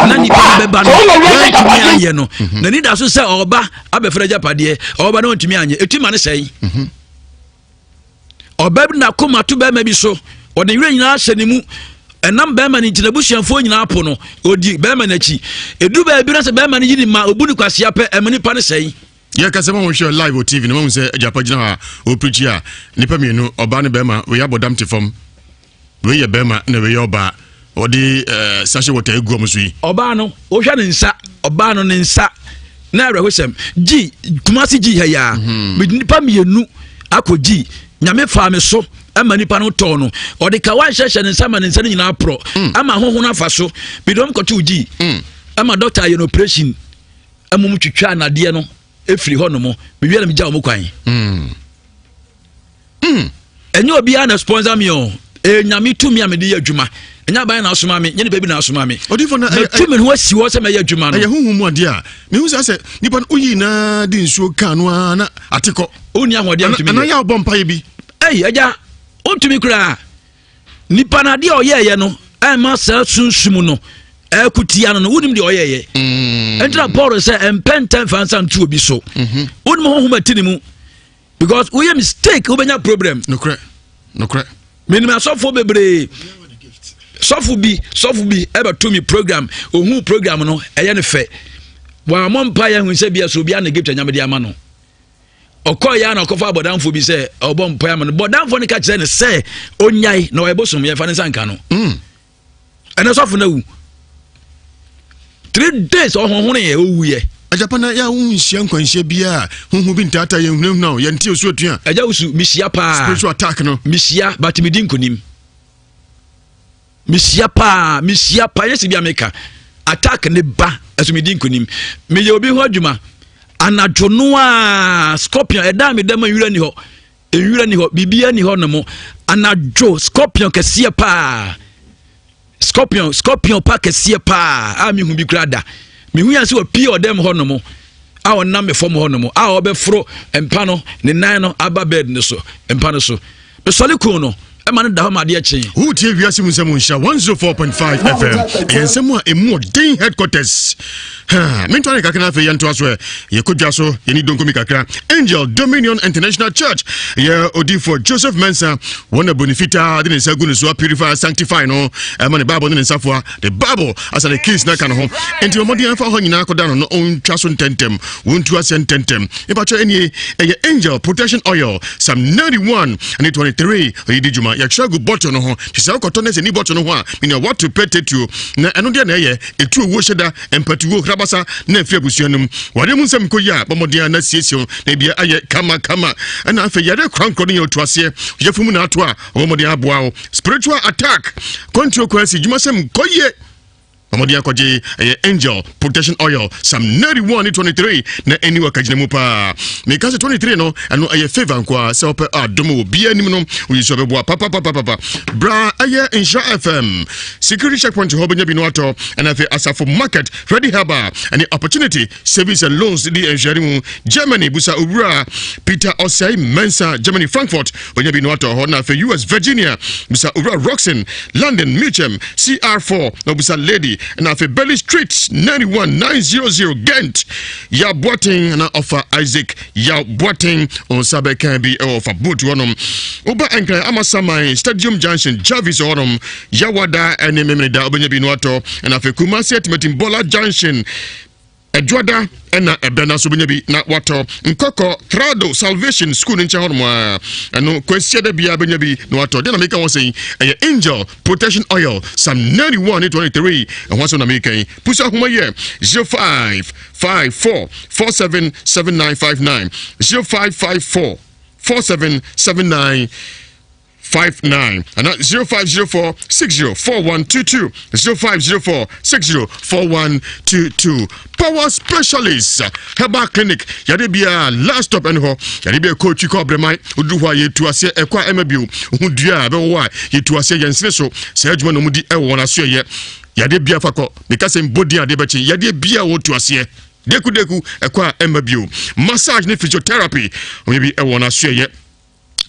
na nipa no bɛba no wɔntumi anyɛ no mhm. n'ani da so sɛ ɔba abɛfra agyapadeɛ ɔba no wɔntumi anyɛ ɛti ma no sɛe mhm. Ɔbaa bi n'akoma to bɛrima bi so, ɔde werɛ nyinaa hyɛ ne mu. Ɛnam bɛrima no nti n'abusuafoɔ nyinaa po no, ɔdi bɛrima no akyi. Ɛduru baabi na sɛ bɛrima no yi ne ma, ɔbu no kwasea pɛ, ɛma nipa no sɛe. Yɛ kasa ma wɔhwɛ live wɔ TV no mahu sɛ agyapa gyina hɔ a ɔpirikyi a nnipa mmienu ɔbaa ne bɛrima wei abɔ dam te fam wei yɛ bɛrima na wei yɛ ɔbaa ɔde eh, sachet water egu wɔn so yi. Ɔbaa no wohwɛ ne nsa ɔbaa no ne nsa na awerɛhosɛm gyi kumasi gyi ha yaa mhm. mede nipa mmienu akɔ gyi nyame faa me so ama nipa no tɔɔ no ɔde kawa nhyɛhyɛ ne nsa ma ne nsa no nyinaa porɔ mm. ama ahoho no afa so mede wɔn kɔtoo gyi mm. ama dɔkta ayɛ no operation amom twitwa nadeɛ no efiri hɔ nom mewie na megya wɔn kwan. Mm. Mm. Ɛnyɛ obiara na sponsor me o. Ɛyɛ nyame tumi a mede yɛ adwuma. Ɛnyɛ aban na asoma me, nyɛ nipa bi na asoma me. Odifo na matu me ho asi hɔ sɛ mɛyɛ adwuma no. Ɛyɛ huhu mu adeɛ a mehu sɛ sɛ nipa no woyi na de nsuo kaa no ara na ate kɔ. Wonni ahoɔden ntumi. Anaa yɛ ɔbɔ mpaeɛ bi. Ɛyi agya, wontumi koraa. Nipa no adeɛ a ɔyɛɛyɛ no ɛma saa sunsum no ɛko tia no no wonim deɛ ɔyɛɛyɛ. Mm. Ɛntina Paul sɛ ɛmpɛ ntɛm fa nsa nto obi so. Mhm. Wonim honhom ati ne mu. because woyɛ mistake wobɛnya problem. Nokorɛ nokorɛ. Menim asɔfoɔ bebree sɔfo bi sɔfo bi ɛbɛto mi program ohun program no ɛyɛ ne fɛ wɔamɔ mpa yɛ hu sɛ bi ɛso obi ana gift anyame de ama no ɔkɔɔ yɛ ana ɔkɔfa abɔdanfoɔ bi sɛ ɔbɔ mpa ama no bɔdanfoɔ no ka kyerɛ no sɛ onyae na ɔyɛ bosom yɛmfa ne nsa nka no mm. Ɛnɛ sɔfo no awu 3 days ɔhohoro yɛ owu yɛ. Agyapa na yɛ nhyia nkwanhyia biara huhu bi ntaata yɛn hunahuna o yɛn ti osu atua. Agya wusu mehyia paa. Spiritual attack no. Mehyia but medi nkonim. Mehyia paa mehyia paa yɛ si bi a meka attack ne ba ɛso medi nkonim. Meyɛ obi ho adwuma anadwo no a scorpion ɛda a meda ma nwura ni hɔ nwura ni hɔ biribiara ni hɔ nom anadwo scorpion kɛseɛ paa scorpion scorpion pa kɛseɛ paa a mehu bi koraa da mehu yɛn sɛ ɔpie ɔdɛm hɔ nom a ɔnam me fam hɔ nom a ɔbɛforo mpa no ne nan no aba bed no so mpa no so mesɔre kun no ɛma no da hɔ ma adeɛ kyee. Wotie wiase mu nsɛm nhyira 104.5 FM ɛyɛ nsɛm a ɛmu ɔden headquarters mentoa ne kakra na afei yɛntoa so ɛ yɛkɔdwa so yɛne donkomi kakra Angel Dominion International Church yɛ odifoɔ Joseph Mensah wɔn na boni fitaa de ne nsa gu ne so apurify sanctify no ɛma ne Bible ne ne nsafoa the Bible asa ne keys na ka ne ho enti ɔmmɔden afa hɔ nyinaa kɔda no no ɔntwa so ntɛntɛm wɔntu aseɛ ntɛntɛm mepakyɛ ɛnie ɛyɛ Angel Protection Oil Psalm 91 ne 23 ɔyɛ di dwuma yɛtwerɛ gu bottle no ho te sɛ wokɔtɔ ne sɛ ni bottle no ho a menea wato pɛ tetuo na ɛno deɛ na ɛyɛ ɛtu owuo hyɛ da mpatuwuo hrabasa na ɛfiri abusua no mu wadeɛ mu nsɛm nkɔ yi a bɔmmɔden a na siesie ho na ebia ayɛ kama kama ɛna afei yɛde korankorɔ no yɛ otu aseɛ yɛfo mu na ato a ɔbɔmmɔden aboa wo spiritual attack kwantuo kwan si dwumasɛm nkɔ yie. Ɔmɔden akɔgye ɛyɛ Angel Protection Oil Psalm 91 ne 23 na ɛni wɔ kagyina mu paa. Meka sɛ 23 no ɛno ɛyɛ favor nko a sɛ wopɛ adom wɔ bia anim no woyi so bɛboa papapapapa. Bra ɛyɛ Nhyira FM security checkpoint hɔ bɛnya bi no atɔ ɛna afei Asafo Market Ready Herbal ɛne Opportunity Savings and Loans di nhwɛne mu. Germany busa owura Peter Osei Mensah Germany Frankfurt Onya bi no atɔ hɔ na afei US Virginia bisa owura Roxon London Mitcham CR4 na obisa lady na afei Belly Street 91 900 Ghent Yaw Boateng na ɔfa Isaac Yaw Boateng onsa bɛka bi ɛwɔ ɔfa boat hɔnom woba Nkran Amasaman Stadium Junction Jarvis hɔnom Yawada ɛne Memeneda obenya bi no atɔ na afei Kumasi Atimatim Bola Junction Ɛdwoada na ɛbɛ na so bɛnya bi na watɔ. Nkɔkɔ Trado Salvation School no nkyɛn hɔnom a, ɛno Kwasiada biara bɛnya bi na watɔ. Deɛ na meka ho sɛn ɛyɛ Angel Protection Oil Psalm 91 ne 23 ɛho asɛm na meka yi. Pusa ahoma yɛ 0554 47 7959 0554 47 79 59 ana 0504 60 4122 0504 60 4122 Power Specialist Herbal Clinic yade bia last stop ɛne hɔ yade bia ɛkɔ otwi kɔ abrɛman oduru hɔ a yɛtu aseɛ ɛkɔ a ɛma bio ho dua a ɛbɛwɔ a yɛtu aseɛ yɛn sene so saa adwuma na wɔdi ɛwɔ wɔn aso ɛyɛ yade bia fa kɔ meka sɛ mbɔ din adeɛ bɛkye yadeɛ bia wɔtu aseɛ dekudeku ɛkɔ a ɛma bio massage ne physiotherapy wɔn bi ɛwɔ wɔn aso ɛyɛ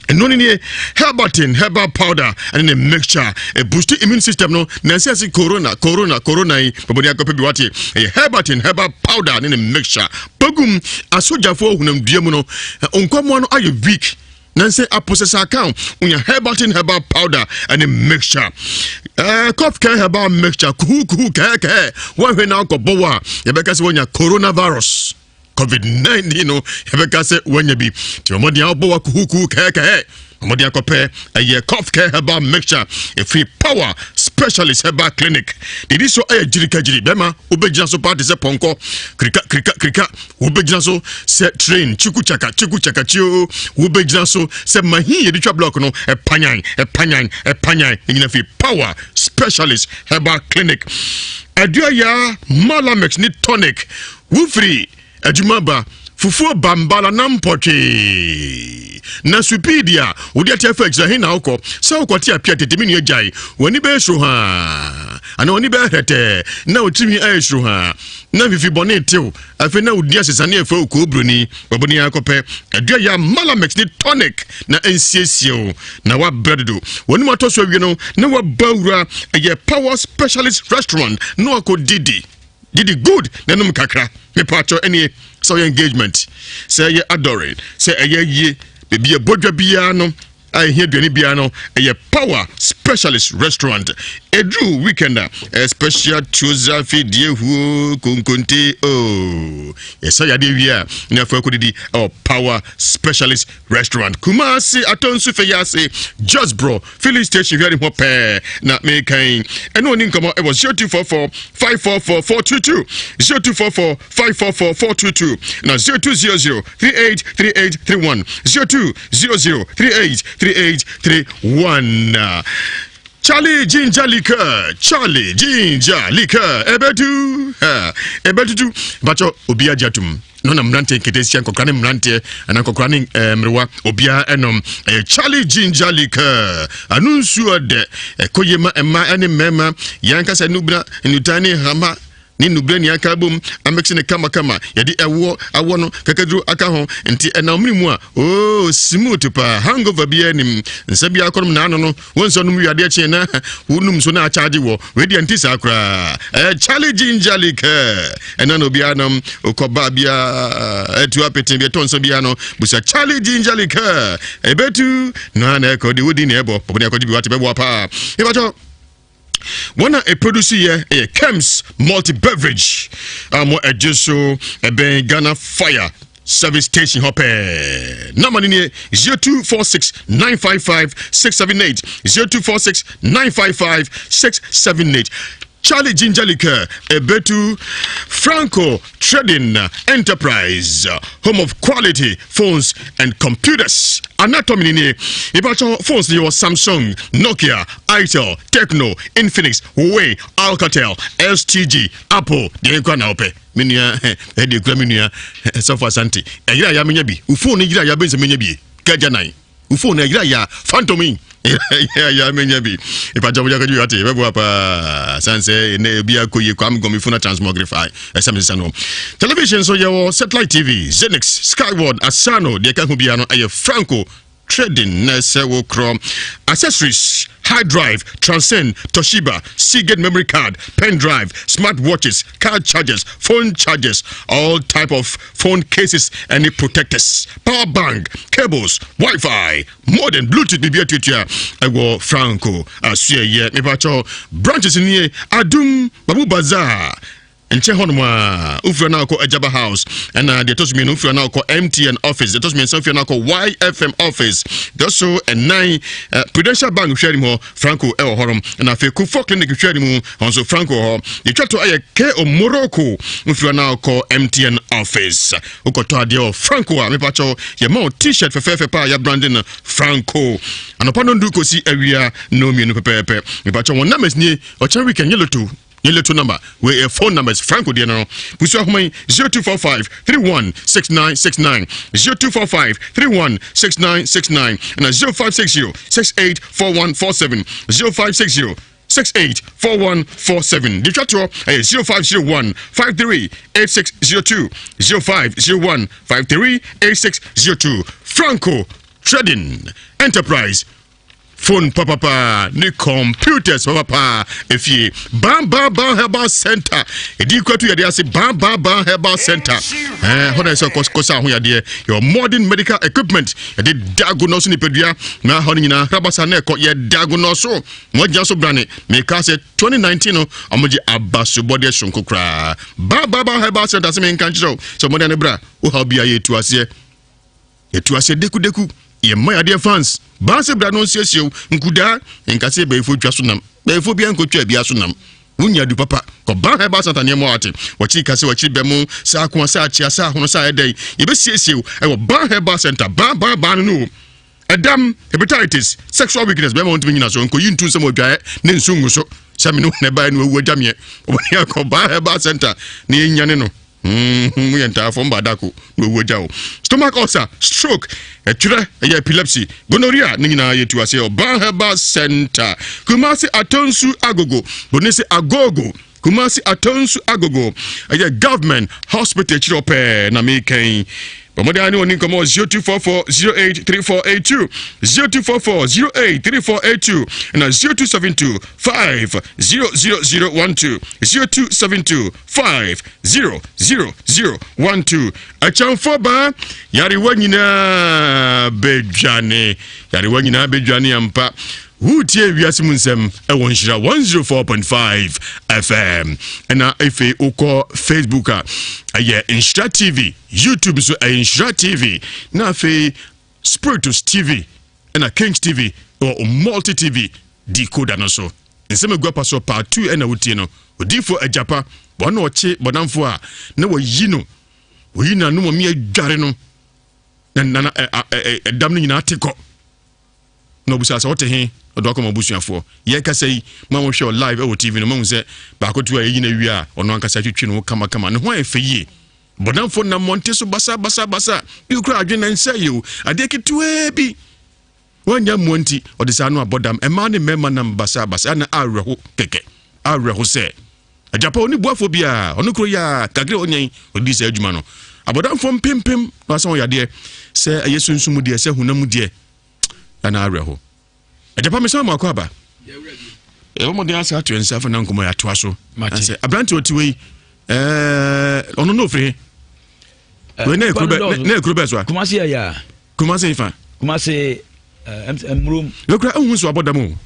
ɛno ne nie herbatin herbal powder ɛne ne mixture ɛboost immune system no na ɛsɛ ɛse corona corona corona yi bɔbɔde akɔpɛ bi wate ɛyɛ herbatin herbal powder ne ne mixture bagum asogyafoɔ hunamdua mu no nkɔmmoa no ayɛ weak nansɛ aposesa account wonya herbatin herbal powder ɛne mixture cough care herbal mixture kuhukuhu kɛɛkɛɛ woahwɛ na akɔbɔ wɔ a yɛbɛka sɛ woanya coronavirus covid-19 no yɛbɛka sɛ woanya bi nti ɔmɔden a wobɔ wakuhuku kɛɛkɛɛ ɔmɔden akɔpɛ ɛyɛ cough care herbal mixture ɛfiri power specialist herbal clinic dedi so ɛyɛ gyirikagyiri bɛma wobɛgyina so paa te sɛ pɔnkɔ kirika kirika kirika wobɛgyina so sɛ train kyiku kyaka kyiku kyaka kyio wobɛgyina so sɛ mahin yɛde twa block no ɛpanyan ɛpanyan ɛpanyan ɛnyina firi power specialist herbal clinic aduaya malamex ne tonic Wofiri adwuma ba, fufuo ba mbala na mpɔtwee. Na supiidi a wode ate afa akyiri he na wokɔ? Sɛ wokɔte apia tete me nua gyae, w'ani bɛyɛ surohaa anaa w'ani bɛyɛ hɛtɛɛ na wo tirinwi ayɛ surohaa na mfifi bɔne tew afei na wodi asesane ɛfɛ wo koobroni bɔbɔne ara kɔpɛ aduayɛ a malamex ne tonic na ɛnsiesie wo na wabrɛ dodo w'anim atɔ so awie no na waba wura ɛyɛ power specialist restaurant na wakɔ didi didi good na nom kakra mepatwɔ ɛnie sɛ ɔyɛ engagement sɛ ɛyɛ adɔre sɛ ɛyɛ yie baabi ɛbɔ dwa biara no a ɛhia aduane biara no ɛyɛ power specialist restaurant ɛduru weekend a ɛyɛ special tuoza fidie huo konkonte oh yɛsɛ yadeɛ wie a ne afɔ akɔdidi ɛwɔ power specialist restaurant kumase atɔnsu fɛ yɛ ase just bro filling station hwɛ ne ho pɛɛ na mekan ɛne ɔni nkɔmmɔ ɛwɔ 0244 544 422 0244 544 422 na 0200 383831 0200 383831 Charlie Ginger Liquor Charlie Ginger Liquor ɛbɛtu ɛbɛtutu bakyɛ obi agye atum no na mmeranteɛ nketesia nkɔkora ne mmeranteɛ anaa nkɔkora ne eh, mmerewa obiara ɛnom ɛyɛ Charlie Ginger Liquor ano nsuo dɛ ɛkɔ yie ma mmaa ɛne mmarima yɛn ankasa nubena nnutan ne hama ne nnubena ni aka bom amɛkse ne kamakama yɛde ɛwoɔ awɔ no kakaduro aka ho nti ɛnam mmiri mu a oo smooth paa hangover biara nim nsa biara kɔnom n'ano no Wo nsa nom wiade akyi na wonom so na akyagye wɔ wei deɛ nte saa koraa ɛyɛ Charlie Ginger Liquor ɛna na obiara nom okɔ baa biara ɛtu apete bi ɛtɔ nsa biara no busa Charlie Ginger Liquor ɛbɛtu na na ɛkɔ de wodi na ɛbɔ ɔbɛne akɔgye bi wate bɛboa paa ɛbɛtɔ wɔn a ɛproduce yɛ ɛyɛ Kems multi beverage a mo ɛgye so ɛbɛn Ghana Fire service station hɔ pɛɛ nɔmba no nie 0246 955 678 0246 955 678 Charlie Ginger Liquor ɛbɛtu Franco Trading Enterprise, home of quality phones and computers. Anatomy ni mepakyɛw phones ni wɔ Samsung, Nokia, Itel, Tecno, Infinix, Huawei, Alcatel, STG, Apple. Deɛ nkwa na wopɛ. Me nua, ɛde kura me nua, Sɔfo Asante. Ɛyere a ya menya bi. Wo phone yere a ya bɛnsɛ menya bi. Kagya nan. Wo phone ɛyere a ya phantom yi. Ɛyere a ya menya bi. Mepakyɛw mo jakaju ate ɛbɛboa paa. San sɛ ɛnɛ ebi akɔ yie kwame gɔmi phone transmogrify. Ɛsɛ me sesa no. Television so yɛwɔ satellite TV, Zenix, Skyward, Asano, deɛ ɛka ho biara no ɛyɛ Franco Trading na ɛsɛ wo korɔ. Accessories, hard drive, Transcend, Toshiba, Seagate memory card, pen drive, smart watches, car chargers, phone chargers, all type of phone cases and protectors, power bank, cables, Wi-Fi, modern Bluetooth biribi atuatua ɛwɔ Franco asoɛyɛ. Mepakyɛw branches nie Adum, Babu Bazaar, nkyɛn hɔnom a wofiri no akɔ Ajaba House, ɛna deɛ ɛtɔ so mmienu wofiri no akɔ MTN office, deɛ ɛtɔ so mmiɛnsa wofiri no akɔ YFM office, deɛ so ɛnan Prudential Bank hwɛ anim hɔ Franco ɛwɔ hɔnom, ɛna afei Kufo Clinic hwɛ anim hɔ nso Franco wɔ hɔ. Deɛ ɛtwa to ɛyɛ KO Morocco, wofiri no akɔ MTN office. Wokɔtɔ adeɛ wɔ Franco a, mepakyɛw yɛma wo t-shirt fɛfɛɛfɛ paa yɛabrande no Franco. Anɔpa no ndu kɔsi awia no mmienu pɛpɛɛpɛ. Mepakyɛw wɔn numbers nie, ɔkyɛn weekend yɛ loto yɛn leto number wei yɛ phone numbers Franco deɛ no busu ahoma yi 0245 316969, 0245 316969, ɛna 0560 684147, 0560 684147. Deɛ twa toɔ ɛyɛ 0501 538602, 0501 538602. Franco Trading Enterprise, phone papapa ne computers papapa efie. Ban Ban Ban Herbal Center edi kwatu yɛde ase Ban Ban Ban Herbal Center hɔ na ɛsɛ kɔsa ho yadeɛ. Yɛ modern medical equipment yɛde diagnose nipadua na hɔ no nyinaa rabasa na ɛkɔ yɛ diagnose mo agyina so brane. Meka sɛ 2019 no ɔmogye abasobɔdeɛ sonko koraa. Ban Ban Ban Herbal Center sɛ menka nkyerɛ wo sɛ ɔmɔde ne bra wohaw bia yɛtu aseɛ, yɛtu aseɛ dekudeku. Yɛmma yadeɛ fans baase bra no nsiesie wo nkudaa nka sɛ bɛyifo twa so nam bɛyifo bia nkotwa bia so nam wonya du papa kɔba herbal center nneɛma ate wɔkyiri kase wɔkyiri bɛ mu sɛ akoa sɛ akyea sɛ ahono sɛ ayɛdɛn yɛbɛsiesie wo ɛwɔ Ban Herbal Center. Ban ban ban no no ɛdam, hepatitis, sexual weakness, bɛrima wɔntumi nyina so nkɔyi ntu nsɛm ɔdwaeɛ ne nsu ngu so sɛ mene wo na ɛbaeɛ no wawu agya meɛ wɔne akɔ Ban Herbal Center na yɛnyane no. Mo yɛ ntaafo mba adako na owu agya wo. Stomach ulcer, stroke, ɛtwerɛ ɛyɛ epilepsy, gonorrhea ne nyinaa yɛtu aseɛ. Ɔban Herbal Center, Kumasi Atonsu Agogo, Bonisi Agogo, Kumasi Atonsu Agogo, ɛyɛ Government Hospital akyirɛ pɛɛ na mekɛn. Bɔmmɔden ne wɔne nkɔmmɔ 0244 083482, 0244 083482, na 0272 500012, 0272 500012. Akyɛmfoɔ baa yarewa nyinaa bɛdwane, yarewa nyinaa bɛdwane ampa. Wotie wiase mu nsɛm ɛwɔ Nhyira 104.5 FM, ɛna afei wokɔ Facebook a ɛyɛ Nhyira TV, YouTube nso ɛyɛ Nhyira TV, na afei Spiritus TV ɛna Kings TV ɛwɔ Multi TV decoder no so. Nsɛm agu apa so part 2 ɛna wotie no. Odiifo Agyapa wɔn na ɔkye bɔdamfo a na wɔyi no, wɔyi n'anom ɔmi adware no na nana ɛdam no nyinaa te kɔ na ɔbusa sɛ ɔte he ɔdɔ akɔma abusuafoɔ. Yɛkasa yi ma wɔhwɛ live ɛwɔ TV no mahu sɛ baako to a yɛyi no awie a ɔno ankasa twitwi no ho kamakama ne ho ayɛ fɛ yie. Bɔdamfo nam mmɔnte so basa basa basa bi kura adwene na nsa yɛ o adeɛ ketewaa bi wanya mmoa nti ɔde saa no abɔdam. Mmaa ne mmarima nam basa basa na awerɛho kɛkɛ, awerɛho sɛ Agyapa ɔne buafoɔ biara ɔno kuro yi a kakra ɔnyɛn ɔdi saa adwuma no. Abɔdamfoɔ mpempem na wasan wɔyɛ adeɛ sɛ ɛyɛ sunsum deɛ sɛ honam deɛ ɛna awerɛho. Agyapa mesan mu akɔ aba ɛwɔ mmɔden asa ato nsa afei na nkɔmmɔ yɛ atoa so. Sɛ aberante ɔte wei ɔno na ɔfiri he wei na ɛkuro bɛɛ so a Kumase yɛ ya Kumase fa Kumase mmurom wekura ɛhu nso abɔ dam o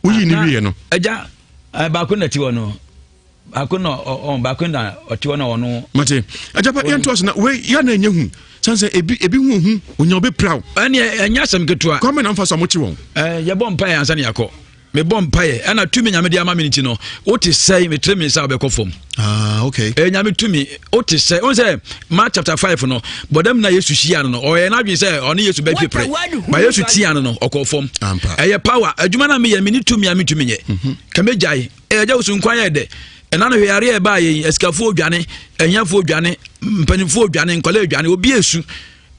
woyii ne wieɛ no agya baako na ti hɔ no baako na ɔ baako na ɔte hɔ na ɔno. Mate Agyapa yɛn to ase na wei yɛ na ɛnyɛ hu san sɛ ebi ebi hu hu onya obi piraw. Ɛni ɛnyɛ asɛm ketewa. Kɔmi na nfa so a mo kyi wɔn. Ɛɛ yɛbɔ mpa yɛn ansa na yɛakɔ. Mebɔ mpaeɛ ɛna tumi nyame de ama me nti no wote sɛe metere me nsa wobɛkɔ fam. Ah, okay. Ɛyɛ nyame tumi wote sɛ wohu sɛ Mark chapter 5 no bɔdam na Yesu hyia no no ɔyɛ n'adwene sɛ ɔne Yesu bɛpie pere ba Yesu tia no no ɔkɔ fam. Ɛyɛ power adwuma no meyɛ mene tumi a mentumi nyɛ mhm. ka mɛgyae ɛyɛ gya wosu nkwan yɛ dɛ ɛna no hwɛ yareɛ ɛbaa yɛ yi asikafoɔ dwane ahiafoɔ dwane mpanimfoɔ dwane nkɔla dwane obi esu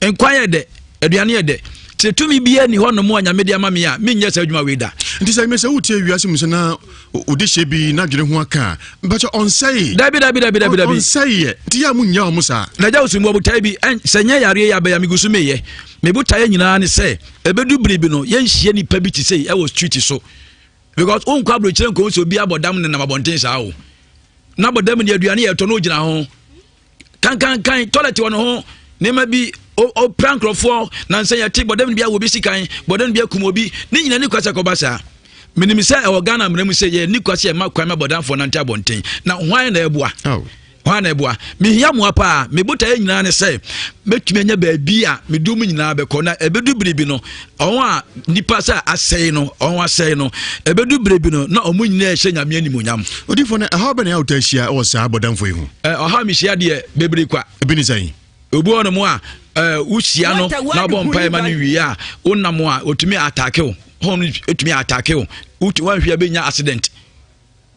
Nkwa yɛ dɛ, aduane yɛ dɛ. Sɛ tumi biara nni hɔ nom a Nyame de ama me a, menyɛ saa adwuma wei da. Nti sɛ sɛ wotie wiase mu sɛ na wode hyɛ bi na dwene ho aka a, mpakyɛ ɔnsɛe. Dabi dabi dabi dabi dabi. Ɔnsɛe yɛ. Nti yɛ a monnya wɔn saa. Na gya wosu mu botae bi, sɛ nyɛ yareɛ yi abɛyɛ a megu so meyɛ. Me botaeɛ nyinaa ne sɛ ɛbɛdu bere bi no yɛnhyia nipa bi te sei ɛwɔ street so. Because wonkɔ aburokyire nkɔhu sɛ obi abɔ dam nenam abɔnten saa o. Na bɔ dam deɛ aduane yɛ ɛtɔ no ogyina ho. Kankankan toilet wɔ ne ho nneɛma bi ɔpira nkurɔfoɔ nansa yɛte bɔdam bi awɔ obi sikan bɔdam bi akum obi ne nyina ne kwasɛ kɔba saa menim sɛ ɛwɔ Ghana mmara mu sɛ yɛ ni kwasɛ ɛma kwan ma bɔdamfoɔ nante abɔnten na hwan na ɛboa oh. Hwan na ɛboa mehia mmoa paa me botaeɛ nyinaa ne sɛ mɛtumi anya baabi a medu mu nyinaa bɛkɔ na ɛbɛdu bere bi no ɔho a nipa sɛ asɛe no ɔho asɛe no ɛbɛdu bere bi no na ɔmo nyinaa ɛhyɛ nyame animonyam odifo no ɛhaw bɛn na wotɔ ahyia wɔ saa bɔdamfo yi ho ɔhaw mehyia deɛ bebree kwa ebi ne sɛn obi wɔ no mu a wohyia no na wobɔ mpae ma no wie a wonam a ɔtumi atake wo hɔn no ɛtumi atake wo woanhwɛ bɛnya accident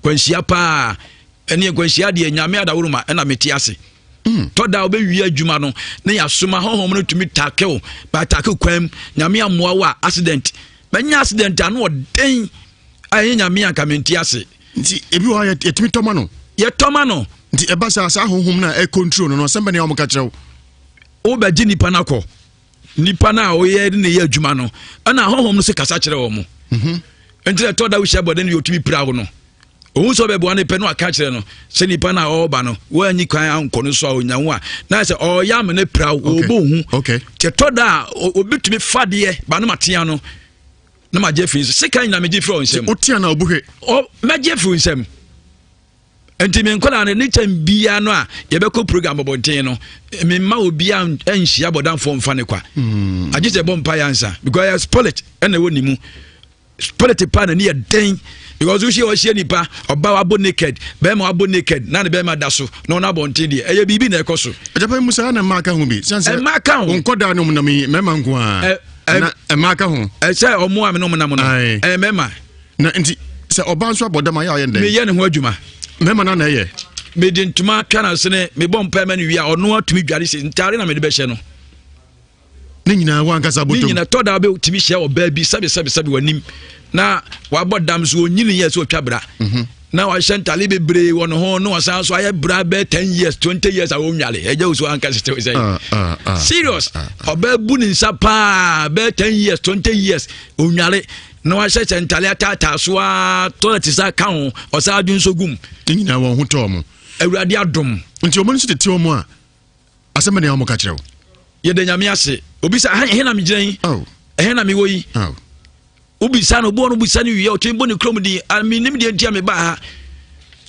kwanhyia paa ɛne nkwanhyia deɛ nyame adaworoma ɛna mete ase mm. tɔ da wobɛwie adwuma no na yɛasoma honhom no tumi takew ba takew kwan mu nyame amoa wo a accident manya accident ano ɔden a ɛnyɛ nyame anka mente ase nti ebi wɔ hɔ yɛtumi tɔma no yɛtɔma no nti ɛba saa saa honhom no a ɛcontrol no no asɛm bɛne a wɔka kyerɛ wo wobɛgye nipa no akɔ nipa no a ɔyɛ ne yɛ adwuma no ɛna honhom no so kasa kyerɛ wɔ mo mhm. nti na ɛtɔ da wohyia bɔden no yɛ ɔtumi pira wo no ohun sɛ ɔbɛboa no pɛ no aka kyerɛ no sɛ nipa no a ɔreba no woanyi kwan ankɔ no so a ɔnya wo a na sɛ ɔyɛ ama no pira wo ɔbɔ hu nti ɛtɔ da a obi tumi fa deɛ ba no matea no na magye afiri nso sika nyina megye firi ɔ nsɛm wotea na ɔbu hwɛ mɛgye afiri nsɛm nti me nkwadaa no ne kyɛn biara no a yɛbɛkɔ program bɔbɔnten no memma obiara nhyia bɔdamfoɔ mfa ne kwa hmm. agye sɛ ɛbɔ mpa yɛ ansa because yɛ spirit ɛna ɛwɔ ne mu spirit pa na ne yɛ den because wohyia ɔhyia nipa ɔba wabɔ naked bɛrima wabɔ naked na ne bɛrima da so na ɔno abɔnten deɛ ɛyɛ biribi na ɛkɔ so. ɛjɛpɛ musa na mmaa ka ho bi sɛn sɛ mmaa ka ho nkɔdaa ne ɔmo nam yi mmarima nko ara mmaa ka ho. ɛsɛ ɔmo a me ne ɔmo nam no ɛyɛ mmarima. Na nti sɛ ɔbaa nso abɔ dam a yɛ a ɔyɛ ndɛn? Meyɛ ne ho adwuma. Mmarima no na ɛyɛ. Mede ntoma twa n'asene, mebɔ mpae ma no wie a, ɔno atumi dware sɛ ntaare na mede bɛhyɛ no. Ne nyinaa wankasa bɔtɔm. Ne nyinaa tɔ da bɛtumi hyia ɔbaa bi sɛbe sɛbe sɛbe w'anim na wabɔ dam so onyini yɛ sɛ ɔtwa bra. Mhm. Na wahyɛ ntaare bebree wɔ ne ho na wasan so ayɛ bra bɛɛ ten years 20 years a wɔnwale ɛgya wo so ankasa sɛ sɛ ah, ah, ah, serious ɔbaa bu ne nsa paa bɛɛ 10 years 20 years ɔnwale na wahyɛhyɛ ntale ataataa so ara toilet sa ka ho ɔsan adwo nso gum. Ne nyinaa wɔn ho tɔɔ mo. Awurade adom. Nti wɔn nso tete wɔn a asɛm bɛ na wɔn ka kyerɛ wo. Yɛda nyame ase obi sɛ ɛhe na megyina yi oh. ɛhe na mewɔ yi oh. wobisa no obi no bisa no wie ɔtumi bɔ ne kurom din menim deɛ nti a mebaa ha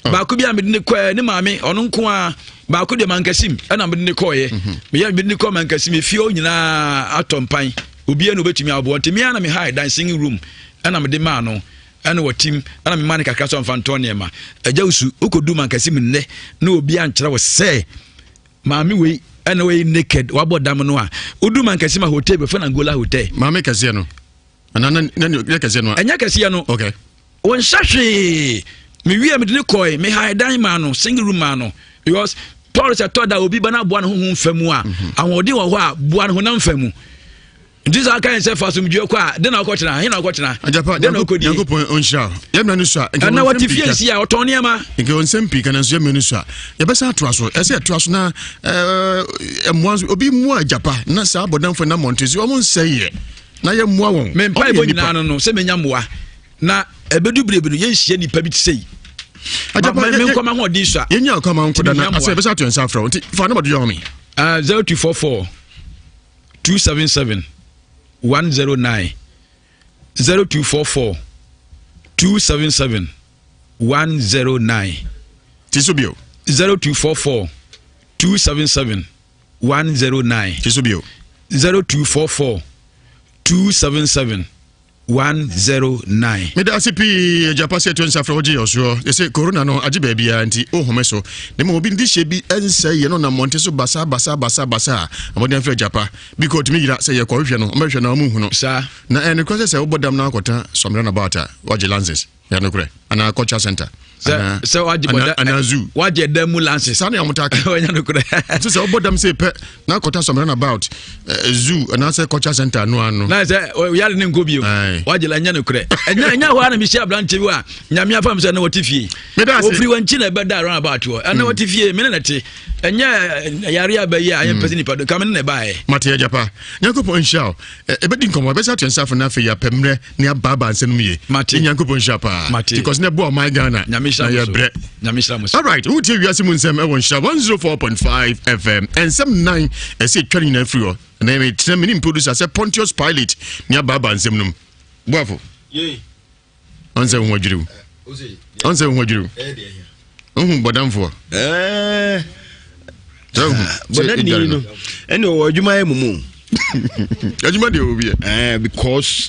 oh. baako bi a mede ne kɔɛ ne maame ɔno nko a baako deɛ mankasim ɛna mede ne kɔɔyɛ mhm. meyɛ mede ne kɔɔ mankasim efie hɔ nyinaa atɔ mpan obiara na obetumi aboa nti mea na me hae dan singing room ɛna mede maa no ɛna wɔtim ɛna mema no kakra sɛ ɔmfa ntɔ nneɛma agya wusu wokɔdu mankasim nnɛ na obi ankyerɛ wo sɛ maame wei ɛna wɔyɛ naked wabɔ dam no a wodu mankasim a hotel bɛfɛ no Angola hotel maame kɛseɛ no Ana na na nyɛ kɛseɛ no. Ɛnyɛ kɛseɛ no. Okay. Wɔnhyɛ hwee. Mewie mede ne kɔe me hae dan maa no single room maa no because Paul sɛ tɔ da obi ba no aboa ne honhom fa mu a mhm. ahoɔden wɔ hɔ a boa ne honam fa mu nti sɛ aka yɛn sɛ fa asomdwoeɛ kɔ a de na wokɔtena he na wokɔtena de na wokɔdi nyankopɔn ɔnhyira yɛmmra no so a ɛna wɔte fie nsi a ɔtɔn nneɛma nka ɔnsɛm pii ka nanso yɛmmra no so a yɛbɛsan atoa so ɛsɛ yɛtoa so na mmoa nso obi mmoa agyapa na saa abɔdamfo na mmɔnten so wɔn nsɛeɛ na yɛmmoa wɔn. Me mpaebɔ nyinaa no no sɛ menya mmoa na ɛbɛdu bere bi no yɛnhyia nnipa bi te sɛ yi. Menkɔ ma hoɔden sua. Yɛnya akɔ ma nkɔda na asɛ yɛbɛsa ato nsa afrɛ wo nti fa nɔmba do yɛ me. 0244 277 109 0244 277 109. Ti so bio. 0244 277 109. Ti so bio. 0244 277. 109. Meda ase pii agya pa sɛ ɛto nsa frɛ wogye yɛ ɔsoɔ. Yɛsɛ corona no agye baabiara nti wohome so. Na mmom obi de hyɛ bi nsɛe yɛ no nam mmɔnten so basa basa basa basa a mmɔden afrɛ agya pa. Bi kɔ otumi yera sɛ yɛkɔhwehwɛ no ɔmɛhwehwɛ na ɔmo nhu no. Saa. Na ɛyɛ nokorɛ sɛ sɛ wobɔ dam na akɔta Samina about a wagye lances. Ɛyɛ nokorɛ anaa culture center. Sɛ sɛ wagye bɔ anaa zoo. Wagye dam mu lances. Saa na wɔn ta ka. Ɔnyɛ nokorɛ. Sɛ sɛ wobɔ dam sɛ pɛ na akɔta Samina about eh, zoo anaasɛ culture center ano ano. Na sɛ yare ne nkɔ bio. Wagye la ɛnyɛ nokorɛ. Ɛnyɛ ɛnyɛ hɔ ara na mehyia aberanteɛ bi a nyame afa me sɛ na wɔte fie. Ofiri wɔn nkyi na ɛbɛda round about hɔ. Ɛna mm. wɔte fie me ne na te. Ɛnyɛ yare abɛyi a ɛyɛ mpɛ sɛ nipa do ka me ne na ɛbaeɛ. Mate agya pa. Nyankopɔn nhyira wo. Ɛbɛdi nkɔmmɔ ɛbɛsɛ ato nsa afo no afei yɛapɛ mmerɛ ne abaabaa nsɛm no mu yie. Mate. Nyankopɔn nhyira paa. Mate. Because na ɛboa ɔman Ghana. Nyame nhyira mo so. Na yɛbrɛ. Nyame nhyira mo so. Alright, wotie wiase mu nsɛm ɛwɔ nhyira 104.5 FM. Nsɛm nan ɛsɛ ɛtwa no nyinaa firi hɔ. Na metena menim producer sɛ Pontius Pilate ne abaabaa nsɛm no mu. Boafo. Yei. Ɔnsɛ ho adwiriw. Ɔnsɛ ho adwiriw. Ohu bɔdamfoɔ. Bɔdamni no ɛne ɔwɔ adwuma yɛ mumu. Adwuma deɛ obi yɛ. Because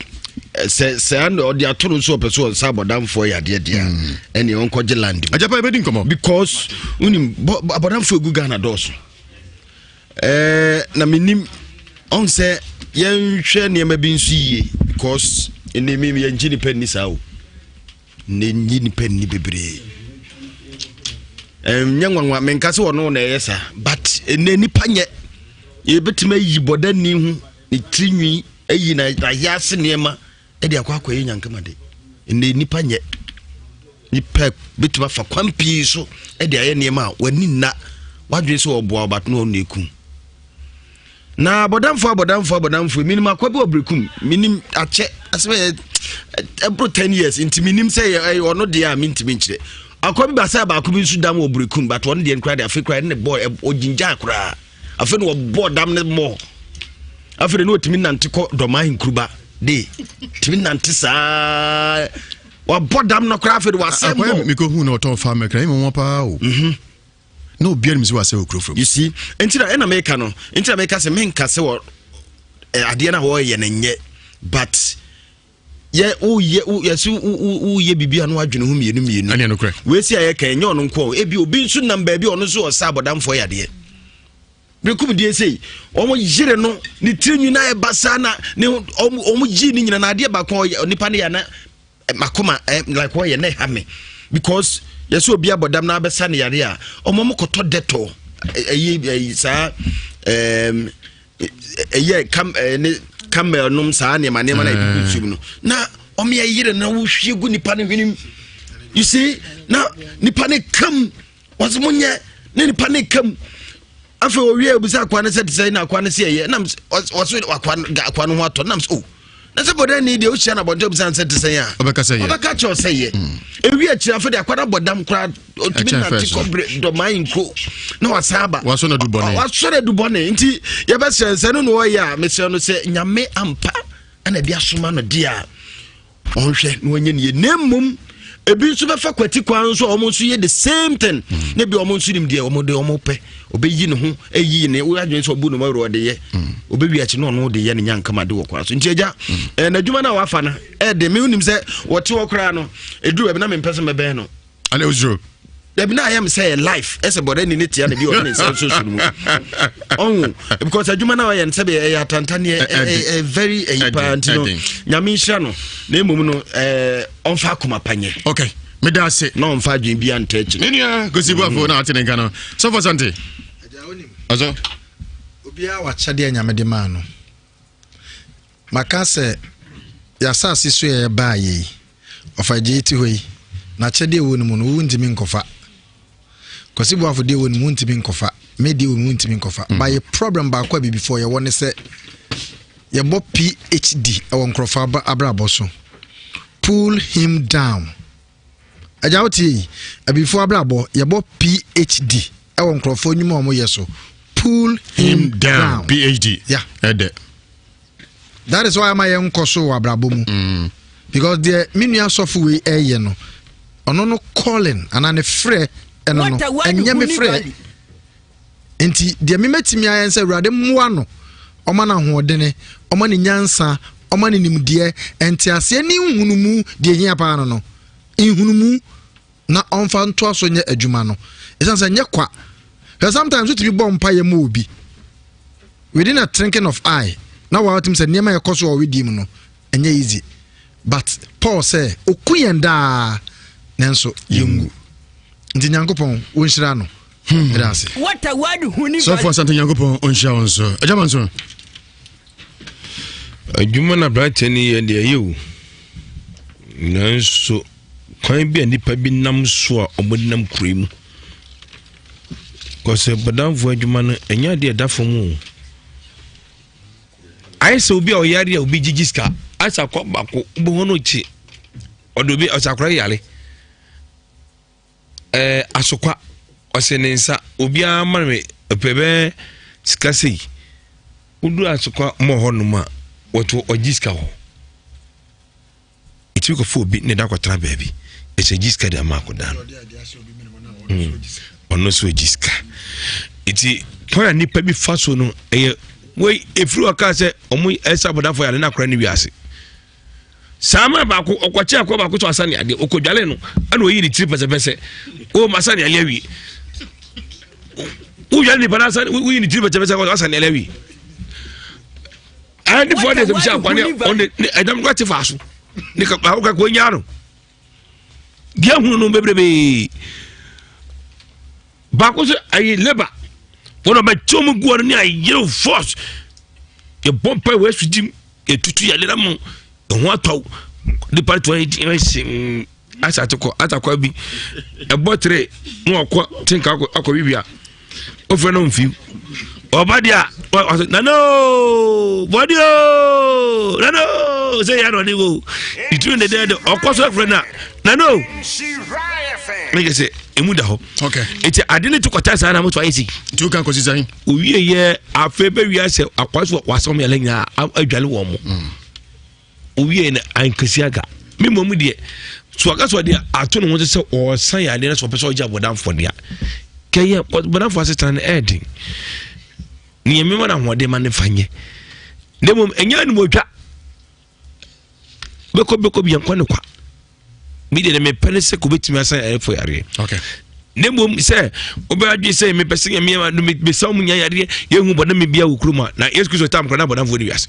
sɛ sɛ ɛna ɔde ato no so ɔpɛ so ɔnsa abɔdamfoɔ yɛ adeɛ deɛ ɛne ɔnkɔgye land mu. Agyapa ɛbɛdi nkɔmɔ. Because wonim abɔdamfoɔ egu Ghana dɔɔso. Ɛɛ na menim ɔn sɛ yɛnhwɛ nneɛma bi nso yie because ɛnɛ mi yɛngye nipa nni saa o ne nyi nipa nni bebree ɛnyɛ nwanwa menka sɛ ɔno na ɛyɛ saa but ɛnɛ nipa nyɛ yɛbɛtumi ayi bɔdani ho ne tiri nwi ayi na ayɛ ase nneɛma ɛde akɔ akɔyɛ nyankamade ɛnɛ nipa nyɛ Nipa bɛtumi afa kwan pii so de ayɛ nneɛma a w'ani nna w'adwene sɛ ɔboa wo but na ɔno ekum na abɔdamfo abɔdamfo abɔdamfo menim akwa bi wɔ berekum menim akyɛ asɛm yɛ ɛboro ten years nti menim sɛ ɛyɛ ɔno deɛ a mentumi nkyerɛ akwa bi baasa baako bi nso dam wɔ berekum but ɔno deɛ nkura deɛ afei koraa ne bɔɔ ɔgyingyaa koraa afei na wɔbɔɔ dam ne mmɔɔ afei de na ɔtumi nante kɔ dɔmaa nkuruba de tumi nante saa wabɔ dam no koraa afei de wasɛ mmɔ mekɔhu na ɔtɔn fa mɛkra ɛmɛ wɔn paa o mhm. na obiara nim sɛ wasɛ wɔ kuro fam you see nti na ɛna meka no nti na meka sɛ menka sɛ wɔ adeɛ no a wɔyɛ no nyɛ but yɛ woyɛ yɛsi woyɛ biribi a no adwene ho mmienu mmienu ɛne nokorɛ wei si a yɛka ɛnyɛ ɔno nko ebi obi nso nam baabi ɔno nso ɔsa abɔdamfoɔ yadeɛ bekum deɛ sei wɔn yere no ne tiri nwi na ayɛ basaa na ne wɔn wɔn yi ne nyina na adeɛ baako a nipa ne yɛ na makoma ɛ like wɔyɛ na ɛha me because yɛsɛ obi abɔdam na abɛsa ne yare a wɔn wɔn kɔtɔ dɛtɔ ɛyi ɛyi saa ɛɛm ɛyɛ kam ɛɛ ne camel nom saa nneɛma nneɛma na ebi gu nsuo mu no na wɔn yɛ yere na wɔhwie gu nipa ne hwenem you see na nipa ne kam. Wɔsi mo nyɛ ne nipa ne kam afei owie obisa akoa no sɛ te sɛ na akoa no sɛ ɛyɛ nam wɔso akoa no akoa no ho atɔ nam sɛ o oh, na sɛ bɔdɛ ni deɛ ohyia na abɔnten obisa no sɛ te sɛ yɛ a ɔbɛka sɛ yɛ ɔbɛka kyerɛ sɛ yɛ mm. ewi akyire afei de akoa no abɔ dam koraa otumi nante kɔ dɔmaa nkuro na wasan aba wasɔ na dubɔne wasɔ na dubɔne nti yɛbɛsrɛ nsɛ no na ɔyɛ a mesrɛ no sɛ nyame ampa ɛna de asoma no deɛ a ɔnhwɛ na wɔnyɛ ne yie na mmom ebi nso bɛfa kwati kwan nso a wɔn nso yɛ the same thing mm. na ebi wɔn nso nim deɛ wɔn de wɔn pɛ ɔbɛyi ne ho ayi ne wɔyɛ adwene sɛ ɔbu ne mu awuro ɔde yɛ mm. ɔbɛwi akyi na ɔno de yɛ ne nyankama de wɔ kwan so nti agya mm. ɛɛ n'adwuma no a wafa no ɛɛde mi nim sɛ wɔte hɔ koraa no eduru baabi na mi mpɛ sɛ mɛbɛn no. Ale osuro. Dabi na ayɛ m sɛ yɛ life ɛsɛ bɔdɛ ni ne tia na bi ɔde ne nsa nso so no mu ɔho because adwuma no a ɔyɛ no sɛbe ɛyɛ atantaneɛ ɛyɛ very ɛyi paa nti no nyame nhyira no na mmom no ɔmfa akoma pa nyɛ okay meda ase na ɔmfa adwene bi anta akyi me nua kɔsi boafo na ate ne nka no sɔfo sante ɔsɔ obiara wakyɛdeɛ nyame de maa no Maka sɛ, Y'asase so a yɛbaa yɛ yi, ɔfa gye ti hɔ yi, n'akyɛdeɛ ɛwɔ ne mu no, wo ntumi nkɔfa. Kwasi Boafo deɛ ɛwɔ ne mu, wo ntumi nkɔfa. Me deɛ ɛwɔ mu, wo ntumi nkɔfa. Mm. Ba yɛ problem baako a bibifoɔ yɛwɔ ne sɛ, yɛbɔ PhD ɛwɔ nkurɔfoɔ abrabɔ so. Pull him down. Agya wo tie yi, abibifoɔ abrabɔ, yɛbɔ PhD ɛwɔ nkurɔfoɔ nnwuma a wɔyɛ so. Pull him, him down. down. PhD. Yeah. Ɛdɛ. That is why ama yɛn nkɔ so wɔ abrabɔ mu. Mm. Because deɛ me nua sɔfo wei ɛyɛ no, ɔno no calling anaa ne frɛ ɛno no, ɛnyɛ me frɛ. Nti deɛ memɛtumi ayɛ sɛ awurade mmoa no, ɔma no ahoɔdene, ɔma no nyansa, ɔma no nimdeɛ, nteaseɛ ne nhunumu, deɛ ɛhia paa no no, nhunumu na ɔmfa ntoa so nyɛ adwuma no. Ɛsiane sɛ nyɛ kwa. Hwɛ sometimes wotumi bɔ mpaeɛ ma obi within a twinkling of eye na wɔatumi sɛ nneɛma a ɛkɔ so wɔ wedeɛ mu no ɛnyɛ easy but Paul sɛ oku yɛn daa nanso yɛngu nti Nyankopɔn wɔnhyira no ɛda ase. Sɔfo Asante Nyankopɔn ɔnhyira wo nso. Agya ma nso. Adwuma na aberanteɛ no yɛ deɛ ɛyɛ o. Nanso kwan bi a nnipa bi nam so a wɔde nam kuro yi mu. Kɔsɛ bɔdamfoɔ adwuma no ɛnyɛ adeɛ ɛda fam o. Ayɛ sɛ obi a ɔyare a obi gyigyi sika ayɛ sɛ akɔ baako wobɛhu no kye ɔde obi ɔsɛ akora yare. Ɛɛ asokwa ɔsɛ ne nsa obiara ma me ɛpɛ bɛɛ sika sei woduru asokwa mɔ hɔ nom a wɔto ɔgye sika hɔ ɛtumi kɔfa obi ne da kɔtena baabi ɛsɛ gye sika de ama akɔda no ɔno nso ɔgye sika nti kwan a nipa bi fa so no ɛyɛ wei ɛfiri ɔkaa sɛ ɔmo ɛsɛ abɔdafo yare no akora ne wiase Saa mmerɛ baako ɔkɔkye akoa baako sɛ ɔasa ne adeɛ ɔkɔdwale no ɛna ɔyi ne tiri pɛsɛpɛsɛ o masa ne adeɛ awie wodwale nipa no asa woyi ne tiri pɛsɛpɛsɛ ɔasa ne adeɛ awie ɛne fɔ de sɛ hyɛ akwa ne ɔne ne ɛdam kora te fa so ne ka akɔ kakɔ nya no deɛ hunu no bebrebe baako sɛ ayi leba wɔn a bɛkyɛ wɔn gu wɔn ne ayere force yɛbɔ mpa wɔ asu gyim yɛtutu yɛde na mo ɛho atɔw nipa to ayi ɛsi mm, asa atekɔ atakɔ bi ɛbɔ tere na wakɔ tinka akɔ akɔ wibia ofɛ no nfi ɔba deɛ a ɔsɛ nana ooo bɔdi ooo nana ooo sɛ yɛ anɔde wo ìtúni dɛdɛɛdɛ ɔkɔ so ɛfrɛ na nana ooo ne kɛ sɛ emu da hɔ eti ade ne ti kɔta saa na mo to ayɛ si. nti o kan kɔsi sɛn. Owie yɛ afei bɛ wia sɛ akwa so wasɛm yɛlɛ nyinaa adwale wɔn mo. Mm. Owie no ankasi aga. Me mmom deɛ so aka so deɛ ato ne ho sɛ ɔsan yɛ adeɛ na sɛ ɔpɛ sɛ ɔgye abɔdanfoɔ deɛ kɛyɛ abɔdanfoɔ asetena no ɛɛden. Nea mema no ahoɔden ma ne fa nyɛ. Na mmom ɛnyɛ animuotwa. Bɛkɔ bɛkɔ bi yɛnkɔ ne kwa. Me deɛ mepɛ ne sɛ kɔbɛtumi asan ayɛfo yareɛ na mmom sɛ wobɛadwe sɛ mepɛ sɛ nyame mesa mu nya yareɛ yɛhu bɔne me bia wɔ kurom a na yesu kristo tam kora na abɔdamfoɔ ne wiase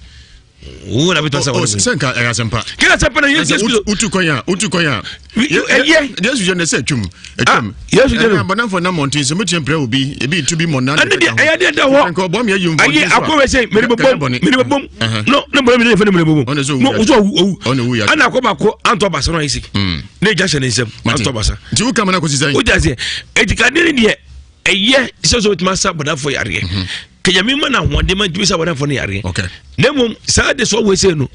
wo na bɛtɔ sɛ oh, sɛ nka ɛyɛ asɛmpa kɛ asɛmpa na yesu kristo wotu kwan a wotu kwan a ɛyɛ yesu yɛ ne sɛ atwam atwam ah, yesu yɛ no abɔdamfoɔ nam mmɔnten sɛ mɛtua mpira obi ebi tu bi mmɔ nan ɛne deɛ ɛyɛ deɛ da hɔ nka ɔbɔ mi ayi mfɔnten so a akɔ wɛ sɛ mene bɛbom mene bɛbom no ne bɔne mene yɛfɛ ne mene bɛbom no wosɛ ɔwu ɔwu ɛna akɔ baako antɔ basa no ayɛ si ne gya hyɛ ne nsam antɔ basa nti wo kama no akɔsi sɛn wogya seɛ ɛti kade ne deɛ ɛyɛ sɛ sɛ wotumi asa bɔdafo yareɛ kanyame ma no ahoɔden ma ntumi sa bɔdafo no yareɛ na mmom saa de sɛ ɔwɔ sɛ no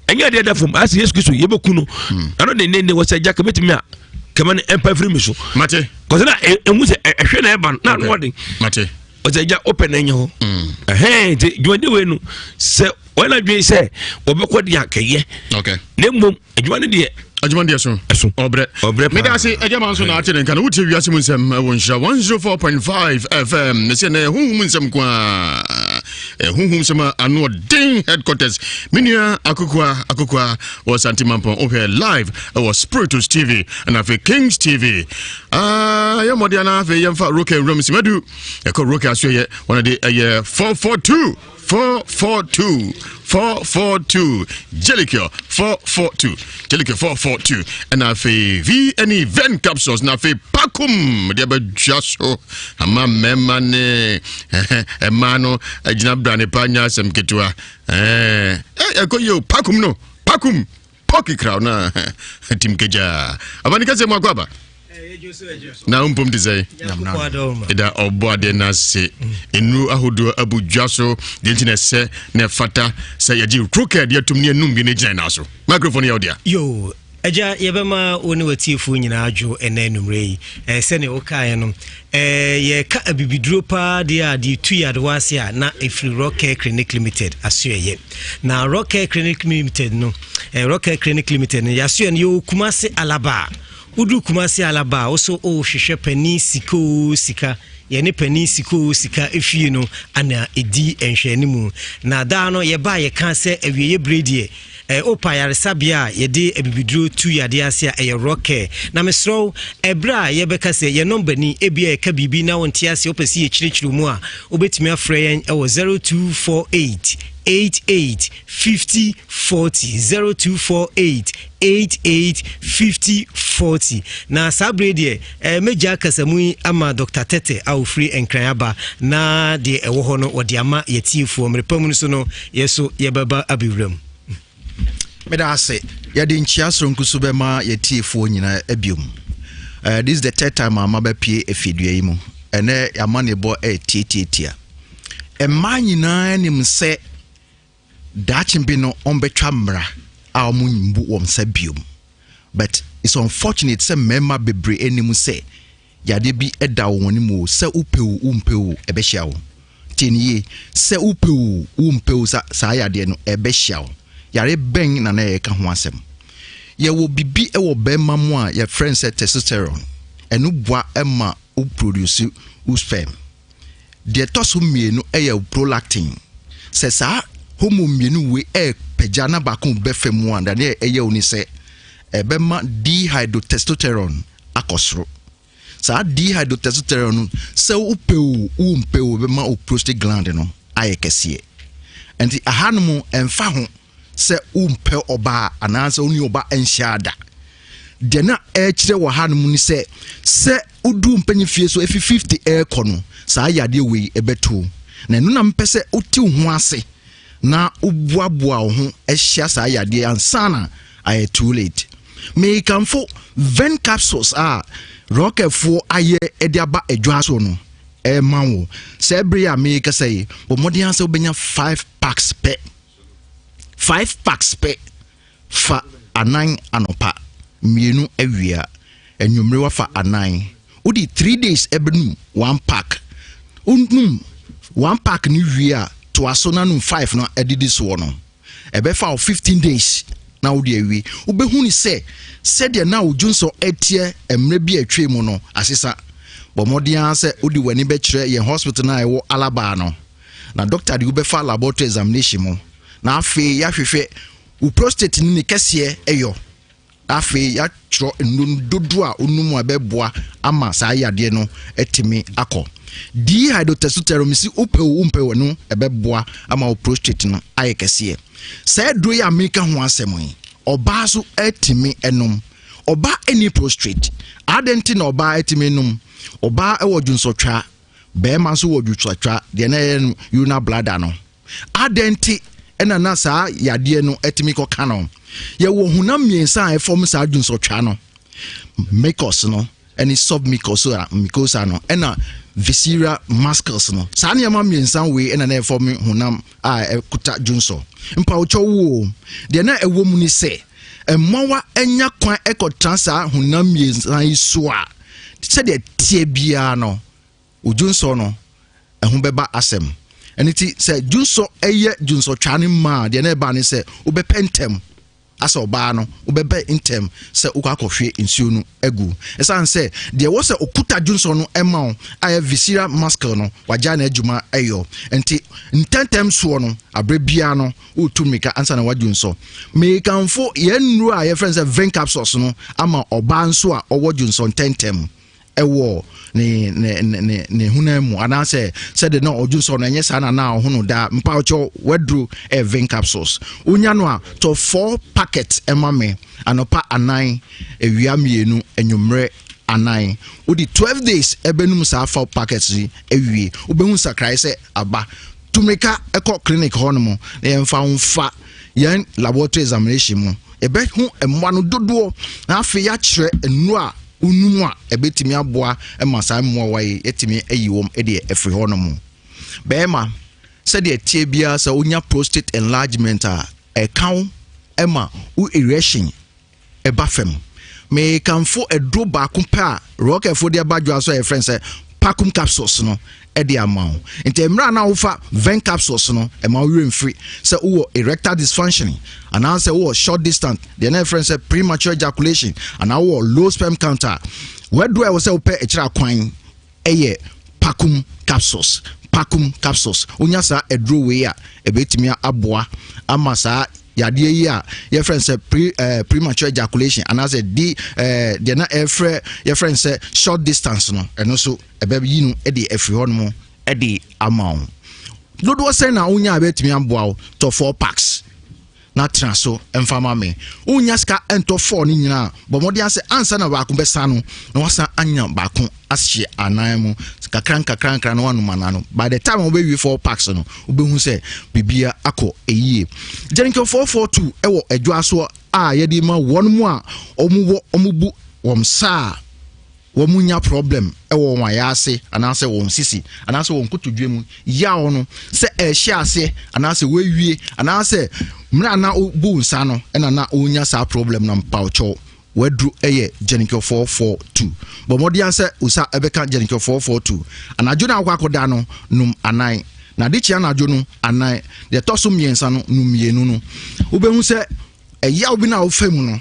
ɛnyɛ adeɛ da fam asɛ yesu kristo yɛbɛku no hmm. ɛno de ne ne wɔ sɛ agya kɛmɛtumi a kɛmɛ no ɛmpa firi mi so mate kɔsɛ na ɛhu sɛ ɛhwɛ na ɛba no na ano ɔden mate ɔsɛ agya wopɛ na ɛnyɛ hɔ hmm. ɛhɛn nti dwumadi wei no sɛ wɔn adwene sɛ wɔbɛkɔ deɛ akɛyɛ na mmom adwuma no deɛ adwuma deɛ so ɛso ɔbrɛ ɔbrɛ paa meda ase agya ma nso na ate ne nka no wotie wiase mu nsɛm ɛwɔ nhyira 104.5 fm ne sɛ na ɛhohom nsɛm ko a ɛhohom nsɛm a ano ɔden headquarters me nua akokoa akokoa wɔ sante mampɔn wohwɛ live ɛwɔ spiritus tv ɛna afei kings tv ah, yɛ mmɔde ana afei yɛmfa roke nwuram simadu ɛkɔ roke asoɛyɛ wɔne de ɛyɛ 442 442 442 Jellicure 442 Jellicure 442 ɛna afei V ne Ven capsules na afei Pakum de abɛdwa so ama mmarima ne mmaa no agyina brane pa nyɛ asɛm ketewa ɛkɔ yie o Pakum no Pakum Pɔki kraw na tim kagyaa. Aba ne kɛseɛ mu akɔ aba. Na mpom te sɛ ɛda ɔbɔ adeɛ no ase nnuro ahodoɔ abu dwa so deɛ nti na ɛsɛ na ɛfata sɛ yɛgye krokɛ deɛ atum ne anum bi no gyina na so microphone yɛ wo dea. Yo, agya yɛbɛma wo ne watiefoɔ nyinaa adwo ɛnɛ anummerɛ yi eh, sɛdeɛ wokaeɛ no eh, yɛka abibiduro paa deɛ a deɛ ɛtu yadewa ase a na ɛfiri Rock Care Clinic Limited asoɛyɛ Na Rock Care Clinic Limited no, eh, Rock Care Clinic Limited no, yɛasoɛ no yɛwɔ Kumase Alaba. Woduru Kumase Alaba a, wo so wohwehwɛ panin sika o sika. Yɛne panin Sikoo Sika fie no ana ɛdi nhwɛanimu. Na daa no yɛba a yɛka sɛ awieeɛ berɛ deɛ wopɛ ayaresabea a yɛde abibiduro tu yadeɛ ase a ɛyɛ Rock Care. Na mesrɛ wo ɛberɛ a yɛbɛka sɛ yɛn nɔmba ni ebia yɛka biribi na wonte aseɛ wopɛ sɛ yɛkyerɛkyerɛ mu a wobɛtumi afrɛ yɛn wɔ 0248 88 50 40 0248 88 50 40 na saa berɛ deɛ eh, mɛgya kasamu yi ama Dr. Tete a ɔfiri Nkran aba na deɛ ɛwɔ hɔ no wɔde ama yɛtiefoɔ mmerɛ pa mu no so no yɛ so yɛbɛba abɛwura mu. Meda ase. Yɛde nkyia soronko so bɛma yɛtiefoɔ nyinaa abiom. Uh, this is the third time a mabɛpie afidua yi mu. Ɛnɛ amanebɔ ɛtiatiatia. Mmaa nyinaa nim sɛ daakye bi no wɔbɛtwa mmara a wɔmbu wɔn nsa biom. But it's unfortunate sɛ mmarima bebree anim sɛ yadeɛ bi da wɔn anim o, sɛ wopɛ o wompɛ o ɛbɛhyia wo. Tie no yie, sɛ wopɛ o wompɛ o sa saa yadeɛ no ɛbɛhyia wo. Yare bɛn na na yɛreka ho asɛm? Yɛwɔ biribi wɔ barima mu a yɛfrɛ no sɛ testosterone. Ɛno boa ma wo produce wo sperm. Deɛ ɛtɔ so mmienu yɛ prolactin. Sɛ saa hormone mmienu wei ɛrepagya na baako bɛ fam mu a, deɛ ɛyɛ wo ne sɛ ɛbɛma dehydrotestosterone akɔ soro. Saa dehydrotestosterone no, sɛ wopɛ o wompɛ o, ɛbɛma wo prostate gland no ayɛ kɛseɛ. Nti ahanom ɛmfa ho sɛ wompɛ ɔbaa anaasɛ wo ne ɔba nhyia da. Deɛ na ɛrekyerɛ wɔ hanom ne sɛ, sɛ wodu mpanyin fie so efi 50 ɛrekɔ no, saa yadeɛ wei ɛbɛto. Na ɛno na mepɛ sɛ wote wo ho ase na woboaboa wo ho ahyia saa yadeɛ ansa na ayɛ too late. Mekamfo Ven capsules a Rockerfoɔ ayɛ de aba adwa so no ɛma wo. Sɛ bere a merekasa yi, bɔ mmɔden ara sɛ wobɛnya 5 packs pɛ. 5 packs pɛ. Fa anan anɔpa, mmienu awia, anwummere wafa anan. Wode 3 days ɛbɛnum one pack. Wonum one pack no wie a, toa so na num 5 no adidi soɔ no. Ɛbɛfa wo 15 days na wode awie. Wobɛhu ne sɛ sɛdeɛ na wo dwonsɔ ɛteɛ mmerɛ bi a atwa mu no asesa. Bɔ mmɔden ara sɛ wode w'ani bɛkyerɛ yɛn hospital no a ɛwɔ Alaba no. Na doctor de wobɛfa laboratory examination mu. Na afei yɛahwehwɛ wo prostate no ne kɛseɛ yɔ. Afei yɛatwerɛ nnuro no dodoɔ a wonom a ɛbɛboa ama saa yadeɛ no atumi akɔ. Dehydrotestosterone si wopɛ o wompɛ o ɛno ɛbɛboa ama wo prostate no ayɛ kɛseɛ. Saa aduro yi a meka ho asɛm yi, ɔbaa so atumi nom. Ɔbaa ɛni prostate. Adɛn nti na ɔbaa atumi nom? Ɔbaa ɛwɔ dwonsɔtwaa, bɛrima nso wɔ dwonsɔtwaa, deɛ na ɛyɛ no urinary bladder no. Adɛn nti na na saa yadeɛ no atumi kɔka no? Yɛwɔ honam mmiɛnsa a ɛfɔm saa dwonsɔtwa no, mucus no ne submucosa mucosa no ɛna visceral muscles no. Saa nneɛma mmiɛnsa wei ɛna na ɛfɔm honam a ɛkuta dwonsɔ. Mpawokyɛw wo, deɛ na ɛwɔ mu ne sɛ mmoawa anya kwan ɛkɔtena saa honam mmiɛnsa yi so a, sɛdeɛ teɛ biara no, Wo dwonsɔ no, ɛho bɛba asɛm. Ɛno nti, sɛ dwonsɔ yɛ dwonsɔtwaa no mma a, deɛ na ɛba ne sɛ wobɛpɛ ntɛm asɛ ɔbaa no, wobɛpɛ ntɛm sɛ wokɔ akɔhwe nsuo no agu. Ɛsiane sɛ deɛ ɛwɔ sɛ ɔkuta dwonsɔ no ma wo a ɛyɛ visceral muscle no, wagyae n'adwuma yɔ. Nti ntɛntɛm soɔ no, aberɛ biara no, woretu mmirika ansa na woadwonsɔ. Mekamfo yɛn nnuro a yɛfrɛ no sɛ vein capsules no ama ɔbaa nso a ɔwɔ dwonsɔ ntɛntɛm. wɔ ne ne ne ne honam mu anaasɛ sɛde na ɔdwo nsɔ no ɛnyɛ saa na na ɔho no daa mpawokyɛw waduro ɛyɛ vein capsules wonya no a tɔ four packet ɛma me anɔpa anan awia mmienu anwummerɛ anan wode 12 days ɛbɛnum saa four packets yi awie wobɛhu nsakraeɛ sɛ aba tumirika ɛkɔ clinic hɔ nom na yɛmfa wo mfa yɛn laboratory examination mu yɛbɛhu mmoa no dodoɔ na afei yɛakyerɛ nnuro a Wonom a, ɛbɛtumi aboa ma saa mmoawa yi atumi ayi wɔn de afiri hɔ nom. Bɛrima, sɛdeɛ ɛteɛ biara sɛ wonya prostate enlargement a, ɛka wo ma wo erection ɛba fam. Mekamfo aduro baako pɛ a Rockerfoɔ de aba dwa so a yɛfrɛ no sɛ Pacum capsules no de ama wo. Nti mmerɛ a na wofa Ven capsules no, ɛma wo werɛ mfiri sɛ wowɔ erectile dysfunction anaasɛ wowɔ short distance, deɛ na yɛfrɛ no sɛ premature ejaculation, anaa wowɔ low sperm count a, w'aduro a ɛwɔ sɛ wopɛ akyiri akwan yɛ Pacum capsules, Pacum capsules. Wonya saa aduro wei a, ɛbɛtumi aboa ama saa yadeɛ yi a yɛfrɛ no sɛ pre eh, premature ejaculation anaasɛ di eh, deɛ na ɛfrɛ yɛfrɛ no sɛ short distance no, ɛno nso ɛbɛyi no de afiri hɔ nom de ama wo. Dodoɔ sɛn na wonya a ɛbɛtumi aboa wo? Tɔ four packs na tena so mfa ma me. Wonnya sika ntɔ fɔɔ no nyinaa a, bɔ mmɔden ara sɛ ansa na baako bɛsa no, na wasan anya baako ahyɛ anan mu. Kakra nkakra nkakra na wanom anan no. By the time a wobɛwie four packs no, wobɛhu sɛ biribiara akɔ yie. Jericho 442 wɔ adwa so a yɛde ma wɔn mu a wɔwɔ wɔn bu wɔn nsa a wɔn nya problem wɔ wɔn ayaase anaasɛ wɔn sisi anaasɛ wɔn kotodwe mu yaw no sɛ ɛrehyɛ aseɛ anaasɛ wɔawie anaasɛ mmerɛ a na wobu nsa no ɛna na wɔnya saa problem no mpawkyɛw waduru ɛyɛ Jenikyo 442 bɔ mmɔden sɛ osa ɛbɛka Jenikyo 442 anadwo no a wokɔ akɔda no nom anan na adekyee anadwo no anan deɛ ɛtɔ so mmiɛnsa no nom mmienu no wobɛhu sɛ ɛyaw bi no a wofa mu no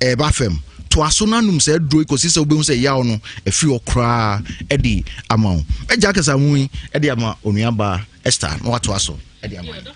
Ɛreba fam. Toa so na nom saa aduro yi kɔsi sɛ wobɛhu sɛ yaw no afiri hɔ koraa de ama wo. Mɛgya kasamu yi de ama onuabaa Esther na watoa so de ama yɛn.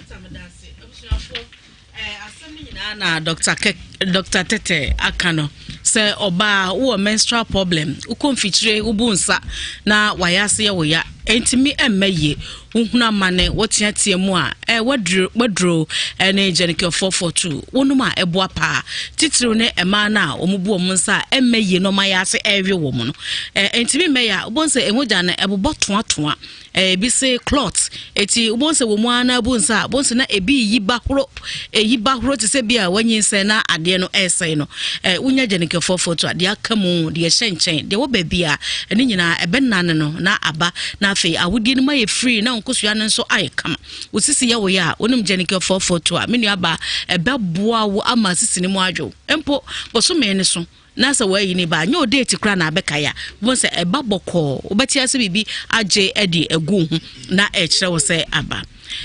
Asɛm no nyinaa na Dr. Ke Dr. Tete aka no sɛ ɔbaa wowɔ menstrual problem wokɔ mfikyire wobu nsa na wayɛ ase yɛ wo ya ɛntumi ɛmma yie Wohunu amane, woteatea mu a, eh, waduro, waduro ne Jenicure 442. Wonom a, ɛboa paa. Titiriw ne mmaa no a wɔbu wɔn nsa a ɛmmɛ yie na wɔn ayɛ ase ɛrewe wɔn no. Eh, ɛntumi mmɛ yɛ a, wobɛhu sɛ mogya no ɛbobɔ toatoa. Eh, ebi se clot. Eti wobɛhu sɛ wɔn ara na abu nsa a, wobɛhu sɛ na ebi yi ba horo, eyi ba horo te sɛ bi a wanyinsɛn na adeɛ no ɛresɛe no. Eh, wonya Jenicure 442 a, deɛ aka mu, deɛ ɛhyɛ nkyɛn, deɛ ɛwɔ baabi a, ɛne nyinaa ɛbɛnane no na aba. Na afei awodie no mu ayɛ free na nkosua no nso ayɛ kama. Wo sisi yɛ wo yɛ a, wonim Jenicare 442 a, me nua baa, ɛbɛboa wo ama sisi no mu adwo. Mpo bosome no so na sɛ wɔayi ne ba a, nyɛ o date koraa na abɛkae a, wobɛhu sɛ ɛba bɔkɔɔ. Wobɛte ase biribi agye de agu wo ho na ɛkyerɛ wo sɛ aba.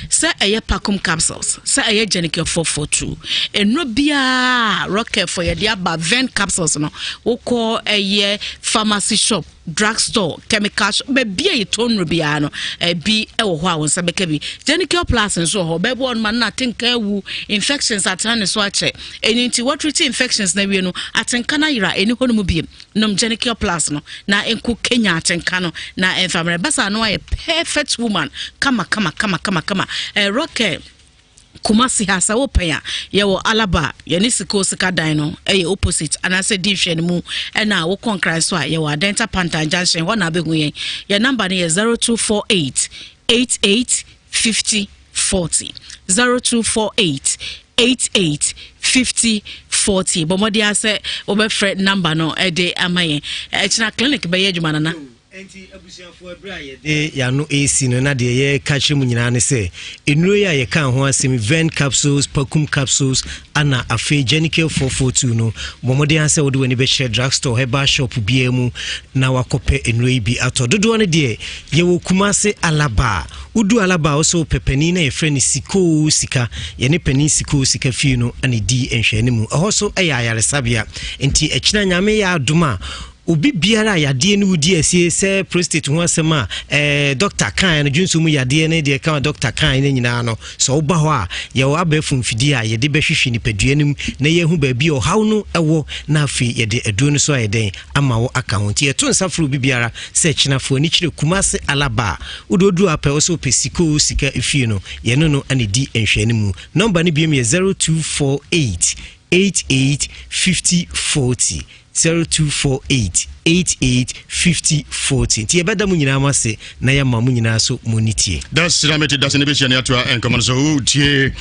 Sɛ ɛyɛ Pacum capsules, sɛ ɛyɛ Jenicare 442, nnuro biara a Rockefort yɛde aba, Ven capsules no, wokɔ ɛyɛ pharmacy shop, drug store, chemical shop, baabi a yɛtɔn nnuro biara no, ebi wɔ hɔ a wɔn nsa bɛka bi. Jenicare Plus nso wɔ hɔ, bɛɛbi wɔ no ma no atenka awu, infections atena ne so akyɛ. Ɛno nti, wɔtreat infections na awie no, atenka no ayera, ɛni hɔ no mu biem. Nom Jenicare Plus no na nko kenya atenka no na ɛmfa mmerɛ. Bɛsa ano ayɛ perfect woman, kama kama kama kama kama. Eh, Rockcare. Kumasi ha sɛ wopɛn a yɛwɔ Alaba yɛne Siko sika dan no ɛyɛ opposite anaasɛ di nhwɛ no mu ɛna wokɔ Nkran so a yɛwɔ Adenta Pantan Junction hɔ na abɛhu yɛn. Yɛn namba no yɛ 0248 88 50 40 0248 88 50 40. Bɔ mmɔden ara sɛ wobɛfrɛ namba no de ama yɛn. Ɛkyena clinic bɛyɛ adwuma nana. Enti abusuafoɔ, ɛberɛ a yɛde yɛn ano resi no, na deɛ yɛreka kyerɛ mu nyinaa ne sɛ, nnuro yi a yɛkaa ho asɛm, Ven capsules, Pacum capsules, ana afei Genical 442 no, bɔ mmɔden ara sɛ wode w'ani bɛkyerɛ drugstore, herbal shop biara mu na wakɔpɛ nnuro yi bi atɔ. Dodoɔ no deɛ, yɛwɔ Kumase Alaba. Wodu Alaba a, wo sɛ wopɛ panin na yɛfrɛ no Sikoo Sika. Yɛne panin Sikoo Sika fie no na ɛdi nhwɛanimu. Ɛhɔ so yɛ ayaresabea. Enti ɛkyena Nyame yɛ adom a, Obi biara a yadeɛ no wodi asie sɛ prostate ho asɛm a ɛɛ dɔkta kaeɛ no, dwonsɔ mu yadeɛ ne deɛ ɛka dɔkta kaeɛ no nyinaa no, sɛ woba hɔ a, yɛwɔ abɛɛfo mfidie a yɛde bɛhwehwɛ nipadua no mu na yɛahu baabi a ɔhaw no wɔ na afei yɛde aduro no so ayɛ dɛn ama wo aka ho. Nti yɛto nsa frɛ obi biara sɛ kyena fo ani kyerɛ Kumase Alaba a wode oduru apɛ wo sɛ wopɛ Sikoo Sika efie no, yɛne no na ɛdi nhwɛanimu. Nɔmba no biom yɛ 0248 88 50 40. 0248 88 50 40 nti yɛbɛda mo nyinaa mo ase na yɛama mo nyinaa so mo ani tie. Dasira mete dase ne bɛhyia ne atoa nkɔmmɔ no so wotie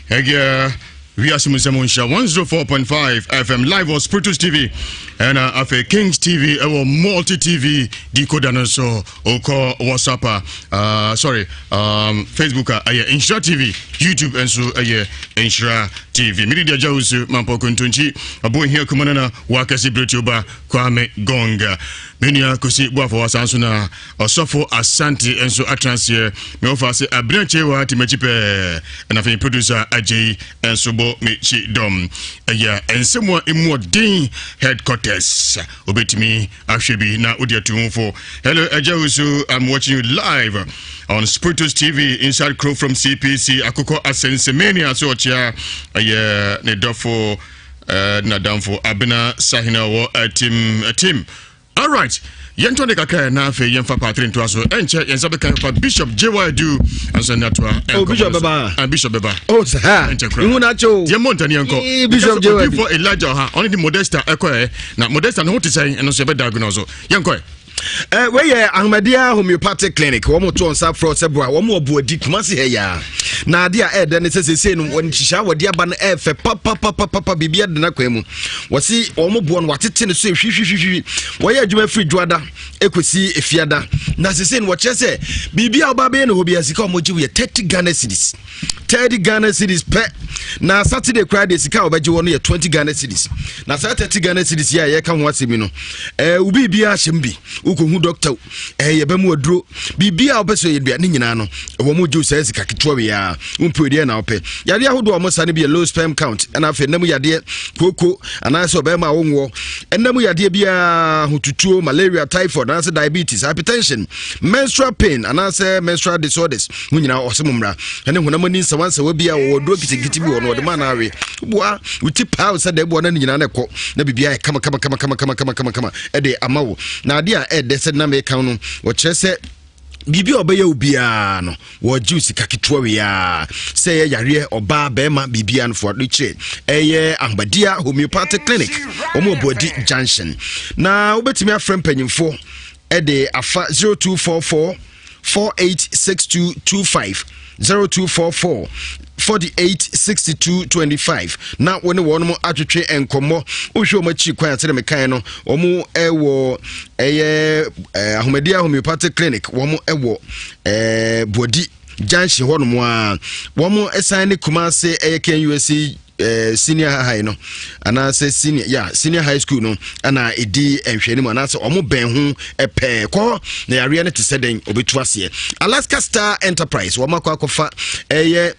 ɛgɛ wiase mu nsɛm nhyira 104.5 fm live wɔ spiritus tv ɛna afei kings tv ɛwɔ multi tv decoder no nso wokɔ whatsapp a uh, sorry um, facebook a ɛyɛ nhyira tv youtube nso ɛyɛ nhyira tv mede deɛ agya wo su mampɔ kontonkyi ɔbo hia kuma no na wakɛse berɛtuo ba kwame gonga. Me nua Kosi Boafo wɔ saa nso na Ɔsɔfo Asante nso atena aseɛ. Me wɔfa ase Abena Kyewa te m'akyi pɛɛ. Ɛna afei producer Agyei nso bɔ m'akyi dɔm. Ɛyɛ nsɛm a emu ɔden headquarters. Obetumi ahwɛ bi na wode atu ho fo. Hello Agya Wusu, I'm watching you live on Spiritus TV inside Crow from CPC Akokɔ Asensemania so ɔkyea ɛyɛ ne dɔfo eh, nadamfo Abena Sahina wɔ atim atim. Alright, yɛntɔ ne kakra na afei yɛmfa paatre ntoa so. Ɛnkyɛ yɛn nsa bɛka fa Bishop J.Y. Du ansa na atoa. Oh, Bishop bɛba. Ah, Bishop bɛba. Oh, sir. Ɛnkyɛ koraa. Ihu na kyɛ o. Yɛmmɔ ntani yɛnkɔ. Bishop J.Y. Odiyifoɔ Elijah ɔha, ɔne de Modesta ɛkɔɛ. Na Modesta ne ho te sɛn, ɛno nso yɛbɛda so. Yɛnkɔɛ. Eh, wei yɛ Ahomadiya Homeopathic Clinic. Wɔn to nsa frɛ sɛ bra. Wɔn wɔ Boadi, Kumasi ha yaa. Na ade a ɛɛdɛ ne sɛ seesei no wɔn nhyehyɛ a wɔde aba no ɛɛfɛ papapapapa, biribi adena kwan mu. Wɔsi wɔn boɔ no wɔatete no so hwihwihwihwi. Wɔyɛ adwuma firi dwoada ekosi efiada. Na seesei no wɔkyerɛ sɛ biribi a ɔba bɛyɛ no hɔ bi sika wɔn gye yɛ 30 Ghana cedis. 30 Ghana cedis pɛ. Na Saturday koraa deɛ sika a wɔbɛgye wɔ no yɛ 20 Ghana cedis. Na saa 30 Ghana cedis yi a yɛka ho asɛm yi no, wo biribiara hyɛ mu bi. Wokɔhu doctor, yɛbɛmu aduro, biribiara a wopɛ sɛ yɛ dua ne nyinaa no, ɛwɔ mu gye saa sika ketewa wei a wompo deɛ na wopɛ. Yadeɛ ahodoɔ a wɔsa no bi yɛ low sperm count, ɛna afei nam yadeɛ, kooko anaasɛ ɔbɛrima a wonwoɔ, ɛnam yadeɛ biara, ahotutuo, malaria, typhoid anaasɛ diabetes, hypertension, menstrual pain anaasɛ menstrual disorders ho nyinaa ɔsɛ mo mmra. Ɛne honam ani nsawansawa bi a wɔwɔ duro nketenkete bi wɔ no wɔde ma no awe boa wo ti paa sɛ dɛ boa no ne nyinaa no ɛkɔ na biribiara yɛ kama kama kama kama kama kama kama kama ɛde ama wo. Na adeɛ a ɛdɛ sɛ nam ɛka no wɔkyerɛ sɛ biribi a ɔbɛyɛ wo biara no wɔgye wo sika ketewa wei a sɛ ɛyɛ yareɛ ɔbaa bɛrima biribiara no foɔ de kyerɛ. Ɛyɛ Ahomadiya Homeopathic Clinic, wɔn Ɔboadi Junction, na wobɛtumi afrɛ mpanyimfoɔ ɛde afa 0244 486225, 0244 486225, na wo ne wɔn atwetwe nkɔmmɔ. Wohwɛ wɔn akyi kwan a sɛdeɛ mekae no wɔn ɛwɔ ɛyɛ Ahomadiya Homeopathic Clinic, wɔn ɛwɔ Boadi Junction hɔnom a wɔn san ne Kumase ɛyɛ KNUST senior high no anaasɛ senior ya senior high school no ɛna ɛdi nhwɛne mu anaasɛ ɔmo bɛn ho pɛɛ kɔ na yareɛ no te sɛ dɛn ɔbɛtu aseɛ. Alaska Star Enterprise wɔn akɔ akɔfa ɛyɛ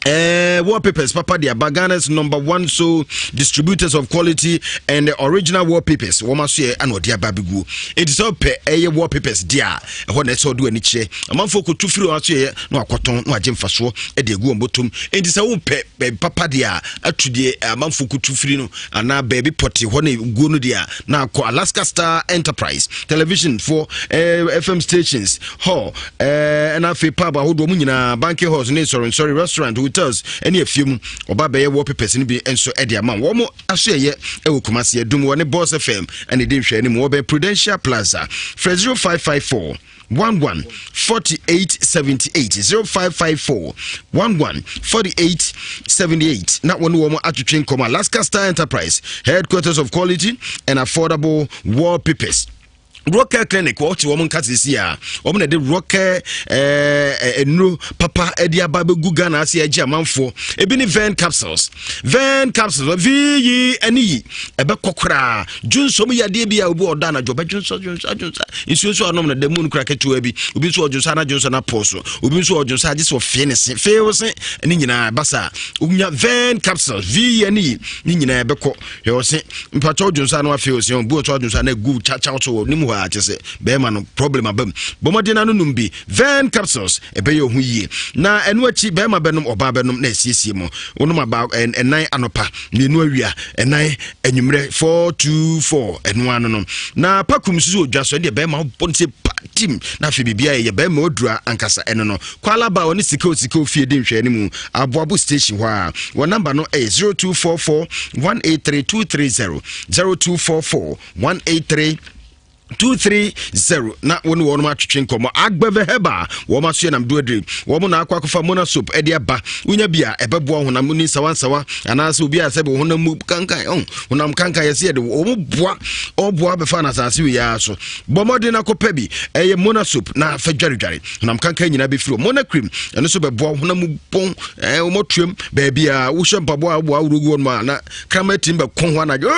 wallpapers papa de aba, Ghana's number one so distributors of quality and the original wallpapers. Wɔn aso yɛ ana ɔde aba abɛguo, eti sɛ ɔpɛ ɛyɛ wallpapers di a ɛhɔ na ɛsɛ ɔde w'ani kyerɛ. Amanfoɔ kotu firi wɔn aso yɛ na wakɔtɔn na wagye mfasoɔ ɛde agu wɔn bɔtɔm. Eti sɛ wopɛ baabi papa deɛ a atu deɛ amanfoɔ kotu firi no anaa baabi pɔte hɔ na guo no deɛ a na akɔ Alaska Star Enterprise. Television for FM stations hall, ɛna afei pub ahodoɔ mu nyinaa, banquet halls ne nsɔrensɔre, restaurant, hotels ɛne afie mu, ɔba bɛyɛ wallpapers no bi nso ɛde ama wɔn. Aso ɛyɛ ɛwɔ Kumasi Adum, wɔ ne Boss FM ɛne di nhwɛ anim, wɔbɛn Prudential Plaza. Frɛ 0554 11 48 78, 0554 11 48 78, na wɔne wɔn atwetwe nkɔmɔ. Alaska Star Enterprise, headquarters of quality and affordable wallpapers. Rocker Clinic, wɔte wɔn nka sisi a wɔn na de Rocker nnuro papa de aba bɛgu Ghana ase agye amanfoɔ. Ebi ne Ven capsules. Ven capsules vi yi ɛne yi ɛbɛkɔ koraa dwonsom yadeɛ bi a obi ɔda anadwo ɔbɛdwonsɔ dwonsɔ dwonsɔ nsuo nso anom no da mu no kora ketewa bi, obi nso ɔdwonsɔ ana dwonsɔ no apɔ so, obi nso ɔdwonsɔ agye sɛ ɔfee ne se fee wo se ne nyinaa ɛba saa. Wonya Ven capsules vi yi ɛne yi ne nyinaa ɛbɛkɔ. Hwɛ ɔse mpatwɛ dwonsɔ ano afei ɔse ɔbu ɔtɔ adwonsɔ ana egu kyakyaw so wɔ ne mu hɔ a kyɛ sɛ bɛrima no problem aba mu. Bɔmmɔden ano nom bi Ven capsules, ɛbɛyɛ ɔho yie. Na ɛno akyi bɛrima bɛnom, ɔbaa bɛnom na ɛsiesie mu. Wonom aba ɛnan anɔpa, mmienu awia, ɛnan anwummerɛ, 4 2 4 ɛno ano no. Na pakum nso so odwa so ɛdeɛ bɛrima wobɔ no sɛ pa tim na afei biribiara yɛ bɛrima odura ankasa. Ɛno no Kwalaba ɔne sika osika ofie di nhwɛ anim Aboabo station hɔ a wɔn namba no ɛyɛ 0244 183 230, 0244 183 230, na wɔne wɔn atwetwe nkɔmmɔ. Agbɛvɛ Heba wɔn aso yɛ nam do adire wɔn na akɔ akɔfa Mona soap ɛde aba. Wonya bi a ɛbɛboa honam ni nsawansawa anaasɛ obi a sɛ bɛ honam mu kankan ɔn honam kankan yɛsɛ yɛde wɔn boa ɔboa bɛfa no asase wei ara so. Bɔ mmɔden na kɔpɛ bi, ɛyɛ Mona soap na fa dwaredware honam kankan nyinaa bɛfiri hɔ. Mona cream ɛno nso bɛboa honam mu bɔn ɛɛ wɔn atuam baabi a wohyɛ mpaboa a wɔbɔ awuro gu hɔ nom a na kraman tim bɛko ho anadwo.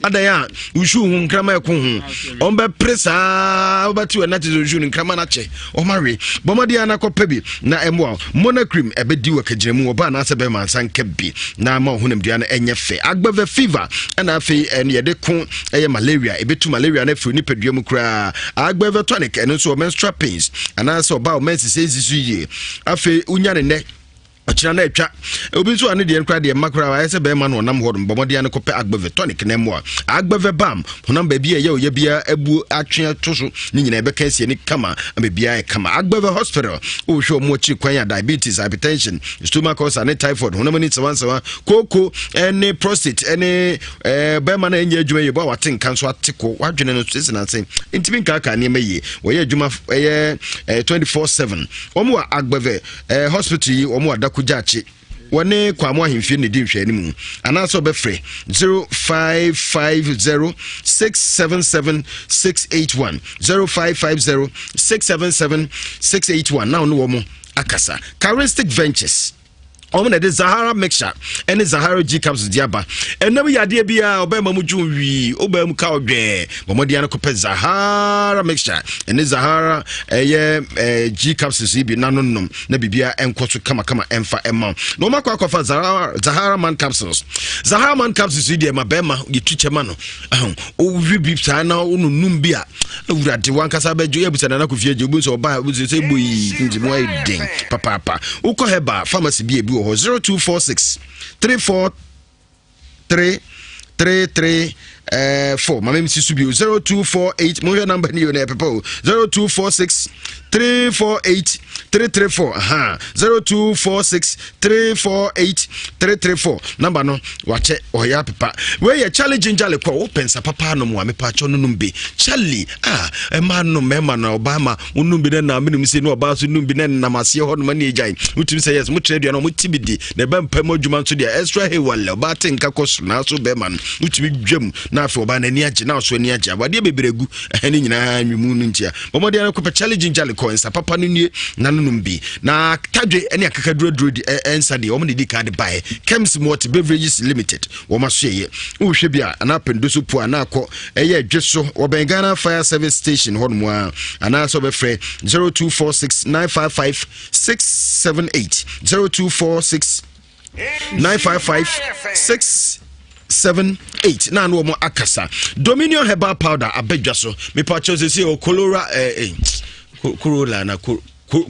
Adan a wosu ho nkrama ɛko ho ɔmbɛpere saa wobɛte wɔ nate sɛ wosu no nkrama no akyɛ ɔma we bɔ mmɔden a na kɔpɛ bi na ɛmmoa wo mona cream ɛbɛdi wɔ kagyina mu ɔba anaasɛ bɛrima nsa nka bi na ama wo honamdua no ɛnyɛ fɛ agbɛvɛ fever ɛna afei ɛno yɛde ko ɛyɛ malaria ɛbɛtu malaria no afiri nipadua mu koraa agbɛvɛ tonic ɛno nso wɔ menstrual pains anaasɛ ɔba wo menses ɛnsi so yie afei wonya ne nnɛ ɔkyena na atwa obi nso a ne deɛ no koraa deɛ mma koraa ayɛ sɛ bɛrima no ɔnam hɔ no bɔ mmɔden ano kɔpɛ agbɛvɛ tonic na mmoa agbɛvɛ bam honam baabi a ɛyɛ ɔyɛ biara abuo atwe ato so ne nyinaa ɛbɛka asie ne kama ama biara yɛ kama agbɛvɛ hospital wohwɛ ɔmo akyiri kwan a diabetes hypertension stomach ulcer ne typhoid honam ani nsawansawa kooko ne prostate ne ɛɛ bɛrima no ɛnyɛ adwuma yie bɔ a wate nka nso ate ko wadwene no sisi n'ase ntumi nkaaka nneɛma yie wɔyɛ adwuma ɛyɛ ɛɛ 24/7 wɔn wɔ agbɛvɛ Eh, hospital yi wɔn adako gyaakye wɔne kwamo ahemfie na ɛdi nhwɛani mu anaasɛ ɔbɛfrɛ 0550 677 681 0550 677 681 na ɔne wɔn akasa charistic ventures wɔn na ɛde zahara mixture ɛne zahara g capsules di aba ɛnam yadeɛ biara ɔbɛrima mu dwom wii ɔbɛrima mu ka ɔdwɛɛ bɔmmɔden ano kɔpɛ zahara mixture ɛne zahara ɛyɛ ɛɛ g capsules yi bi n'ano nom na biribiara ɛnkɔ so kamakama ɛmfa ɛma na wɔn akɔ akɔfa zahara zahara man capsules zahara man capsules yi deɛ ma bɛrima yɛtu kyɛ ma no ɛho owi bi saa na ɔnonum bi a awurade wankasa bɛgye yɛ busa nana kofi agye obi nso ɔbaa obi nso sɛ boyi nti mu ayɛ den papaapa wokɔ hɛba pharmacy bi ebi wɔ hɔ 0246 34 3 3 3 4 maame mi si so bio 0248 mohwɛ number ni yɛ na ɛpɛpɛ o 0246 348 334 aha 0246 348 334 number no wakyɛ ɔyɛ apepa wei yɛ Charlie ginger liqueur wopɛ nsa papa nom a mepaakyɛw no nom bi Charlie a ɛma nom mɛma no ɔbaa ma wonom bi na nam menom sei na ɔbaa so nom bi na nam aseɛ hɔ nom ne agyae wotumi sɛ yes mokyerɛ aduane ɔmo ti bi di na ɛba mpa mu adwuma nso deɛ extra hewale ɔbaa te nka kɔ soro naaso bɛrima no wotumi dwam na afei ɔbaa n'ani agye na ɔso ani agye awadeɛ bebree gu ɛhɛ ne nyinaa nwimu no ntia bɔmmɔden no kɔpɛ Charlie ginger liqueur nsa papa no nie na no nom bi na tadwe ne akakaduraduro di nsa deɛ wɔn de di kan de baeɛ Kems Malt Beverages Limited wɔn asoɛyɛ wohwɛ bi a anaa pɛndo so po a na akɔ ɛyɛ adwe so wɔbɛn Ghana Fire Service Station hɔ nom a anaasɛ wɔbɛfrɛ 0246 955 678 0246 955 6 7 8 na ano wɔn akasa Dominion Herbal Powder abɛdwa so mepa kyɛw sɛ sɛ ɔkolora ɛɛ eh, eh, corolla na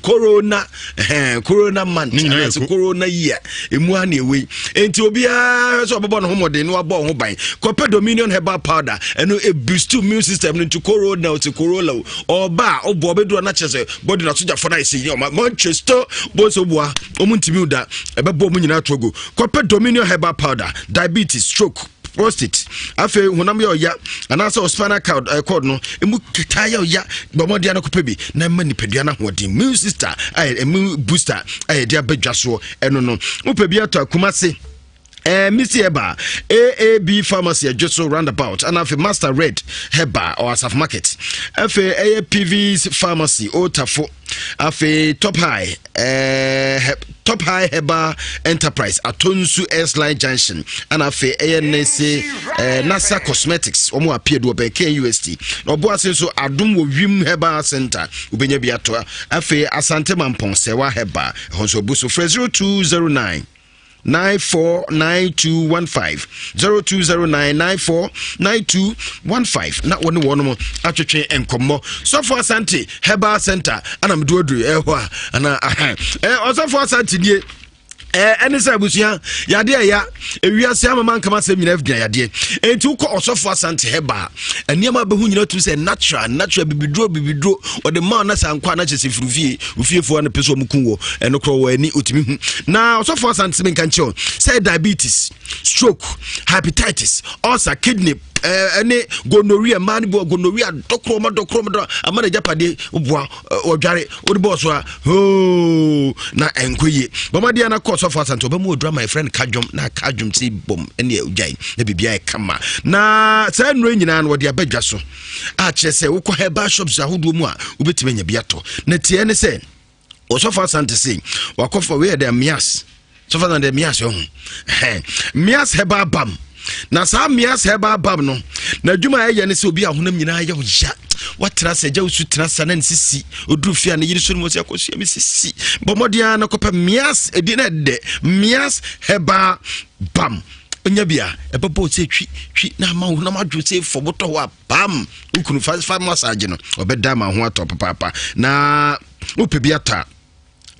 corona ɛhɛn corona month anaasɛ corona year emu a na ɛwɔ yi nti obiara sɛ ɔbɛbɔ ne ho mmɔden na wabɔ ho ban kɔpɛ dominion herbal powder ɛno eboost immune system no nti corona ɔte corona o ɔba a ɔbɔ ɔbɛduru na kyerɛ sɛ bɔdi na sogyafo no ayɛ sɛ ɔma manchester bɔnsɛ ɔboa ɔmo ntumi da ɛbɛbɔ ɔmo nyinaa to agu kɔpɛ dominion herbal powder diabetes stroke prostate afei honam yɛ ɔya anaasɛ spinal cord eh, cord no emu ketaa yɛ ɔya bɔmmɔden ano kɔpɛ bi na ɛma nipadua no ahoɔden immune sister ayɛ immune booster ayɛ de abɛdwa soɔ ɛno no wopɛ bi atɔ akuma se Eh, Missy Heba, AAB Pharmacy, Adwoso Roundabout, and afei Master Red Heba or Asaf Market. Afei ɛyɛ PV's Pharmacy, Otafo. Afei Top High, eh, Top High Herbal Enterprise, Atonsu S-Line Junction, and afei ɛyɛ Nese eh, NASA Cosmetics, wɔn appear do ɔbɛn KNUST. Na ɔbo ase nso Adom wɔ Wim Herbal Center, wobɛnya bi atɔ. Afei Asante Mampɔn Sɛwa Herbal, ɛhɔ nso abu so frɛ 0209 949215 0209 949215 na wɔne wɔnom atwetwe nkɔmmɔ sɔfo asante herbal center ana mede aduru ɛhɔ a ana ɔsɔfo asante nie ɛne sɛ abusua yadeɛ ɛya ewiase amama nkama asɛm nyinaa gyina yadeɛ enti wokɔ ɔsɔfo asante hɛba a nneɛma bɛhu nyinaa tumi sɛ natural natural bibiduro bibiduro ɔde ma na sɛ ankɔ a na kyerɛ sɛ firi fie ofiefoɔ no pɛ sɛ ɔmo ku wɔ ɛno korɔ wɔ ani ɔtumi hu na ɔsɔfo asante menka nkyerɛ sɛ diabetes stroke hepatitis ulcer kidney ɛne eh, gonorrhea mmaa no bi wɔ gonorrhea dɔkorɔ ma dɔkorɔ ma dɔ ama na agyapadeɛ boa ɔdware wode bɔɔ so a hoo na ɛnkɔ yie bɔmmɔdeɛ na kɔ ɔsɔfo asante ɔbɛmu ɔdura ma ɛfrɛ no kadwom na kadwom ti bɔm ɛne ɔgyae na biribiara ɛkama na saa nnuro nyinaa no wɔde aba dwa so a kyerɛ sɛ wokɔ herbal shops ahodoɔ mu a wobɛtumi anya bi atɔ na tiɛ ne sɛ ɔsɔfo asante se wakɔfa wei yɛ dɛ mias sɔfo asante mias ɔho mias herbal balm Na saa Mias Herbal Balm no, n'adwuma a ɛyɛ ne sɛ obi a honam nyinaa yɛ ɔya, watena sɛ agya wosu tena sa na ne sisi, oduru fie a ne yere so no mu sɛ akɔsua me sisi. Bɔ mmɔden ara na kɔpɛ Mias, ɛdi na ɛdɛ, Mias Herbal Balm. Onya bi a, ɛbɛbɔ sɛ twi twi na ama wo honam adwo sɛ fɔ botɔ hɔ a pam. Wo kunu fa fa massage no, ɔbɛda ma ho atɔ papaapa. Na wopɛ bi atɔ a,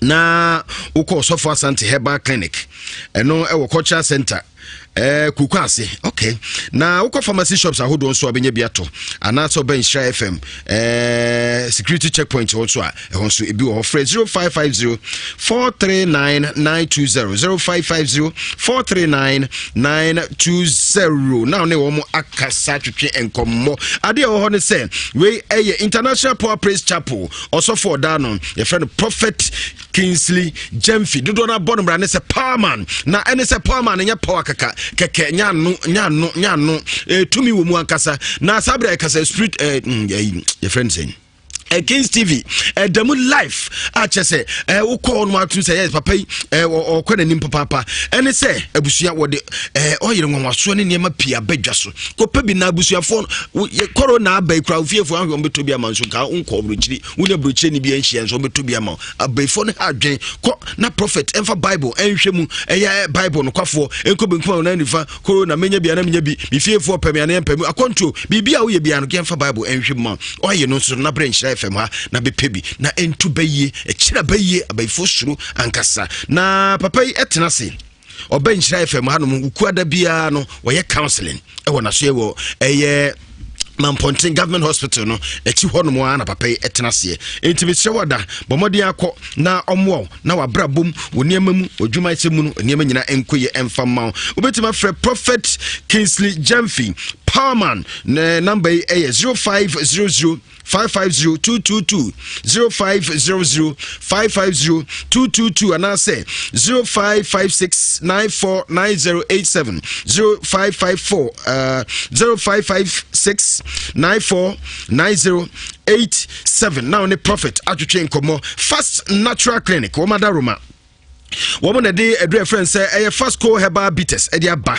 na wokɔ Ɔsɔfo Asante Herbal Clinic, ɛno ɛwɔ Cultural Center, kuku ase. Okay, na wokɔ pharmacy shops ahodoɔ nso a bɛnya bi atɔ, anaasɛ ɔbɛ Nhyira FM security checkpoint hɔ nso a, ɛhɔ nso ebi wɔ hɔ. Frɛ 0550 439 920, 0550 439 920, na ne wɔn akasa twetwe nkɔmmɔ. Adeɛ ɛwɔ hɔ ne sɛ wei ɛyɛ International Power Praise Chapel ɔsɔfo ɔdaa no, yɛfrɛ no Prophet Kingsley Gyamfi. Dodoɔ no abɔ no mmara ne sɛ Powerman, na ɛne sɛ Powerman nyɛ power kaka kɛkɛ, nyɛ ano nyɛ ano nyɛ ano, tumi wɔ mu ankasa. Na saa berɛ ɛkasa spirit, yɛfrɛ no sɛ Kings TV ɛda mu live a kyerɛ sɛ wokɔ hɔ nom atom sɛ yɛ papa yi ɔkɔ n'anim papaapa. Ɛne sɛ abusua wɔde ɔyere nwanwasoɔ ne nneɛma pii aba dwa so, kɔpɛ bi. Na abusuafoɔ no kɔrɔ na aba yi kora, ofiefoɔ ahwɛ wɔn bɛtɔ bi ama nso nka wonkɔ aburokyiri, wonya aburokyire ni bi anhyia nso wɔbɛtɔ bi ama abayifoɔ no. Ha adwene kɔ na prophet ɛmfa Bible ɛnhwɛ mu, ɛyɛ Bible nokwafoɔ ɛnkɔ benkum a wɔn nifa koro na menya bi ana menya bi, me fiefoɔ pɛ me ana mpɛ me, akɔntuo biribi a woyɛ biara no, yɛmfa Bible ɛnhwɛ mu ma ɔyɛ no nso. Na berɛ Nhyira FM ha na bɛpɛ bi na ɛntu bɛyie, ɛkyerɛ bɛyie, abayifoɔ suro ankasa. Na papa yi ɛtena ase, ɔbɛ Nhyira FM hanom wukuada biara no, wɔyɛ counseling ɛwɔ n'asoɛ wɔ ɛyɛ Mampɔnten Government Hospital no akyi hɔ nom a na papa yi ɛtena aseɛ. Enti mesrɛ wo, ada bɔ mmɔden akɔ na ɔmmoa wo na wabra bom wɔ nneɛma mu, wɔ adwuma ɛsɛ mu no, nneɛma nyinaa ɛnkɔ yɛ ɛmfa mma wo. Wobɛtumi afrɛ Prophet Kingsley Gyamfi Powerman ne number yi, ɛyɛ 0500 550 222, 0500 550 222, anaasɛ 0556 949087, 0554, 0556 949087, na wo ne prophet atwetwe nkɔmmɔ. Fast Natural Clinic, wɔn ada Roma, wɔn na de aduru ɛfrɛ sɛ ɛyɛ Fasco Herbal Bitters ɛde aba.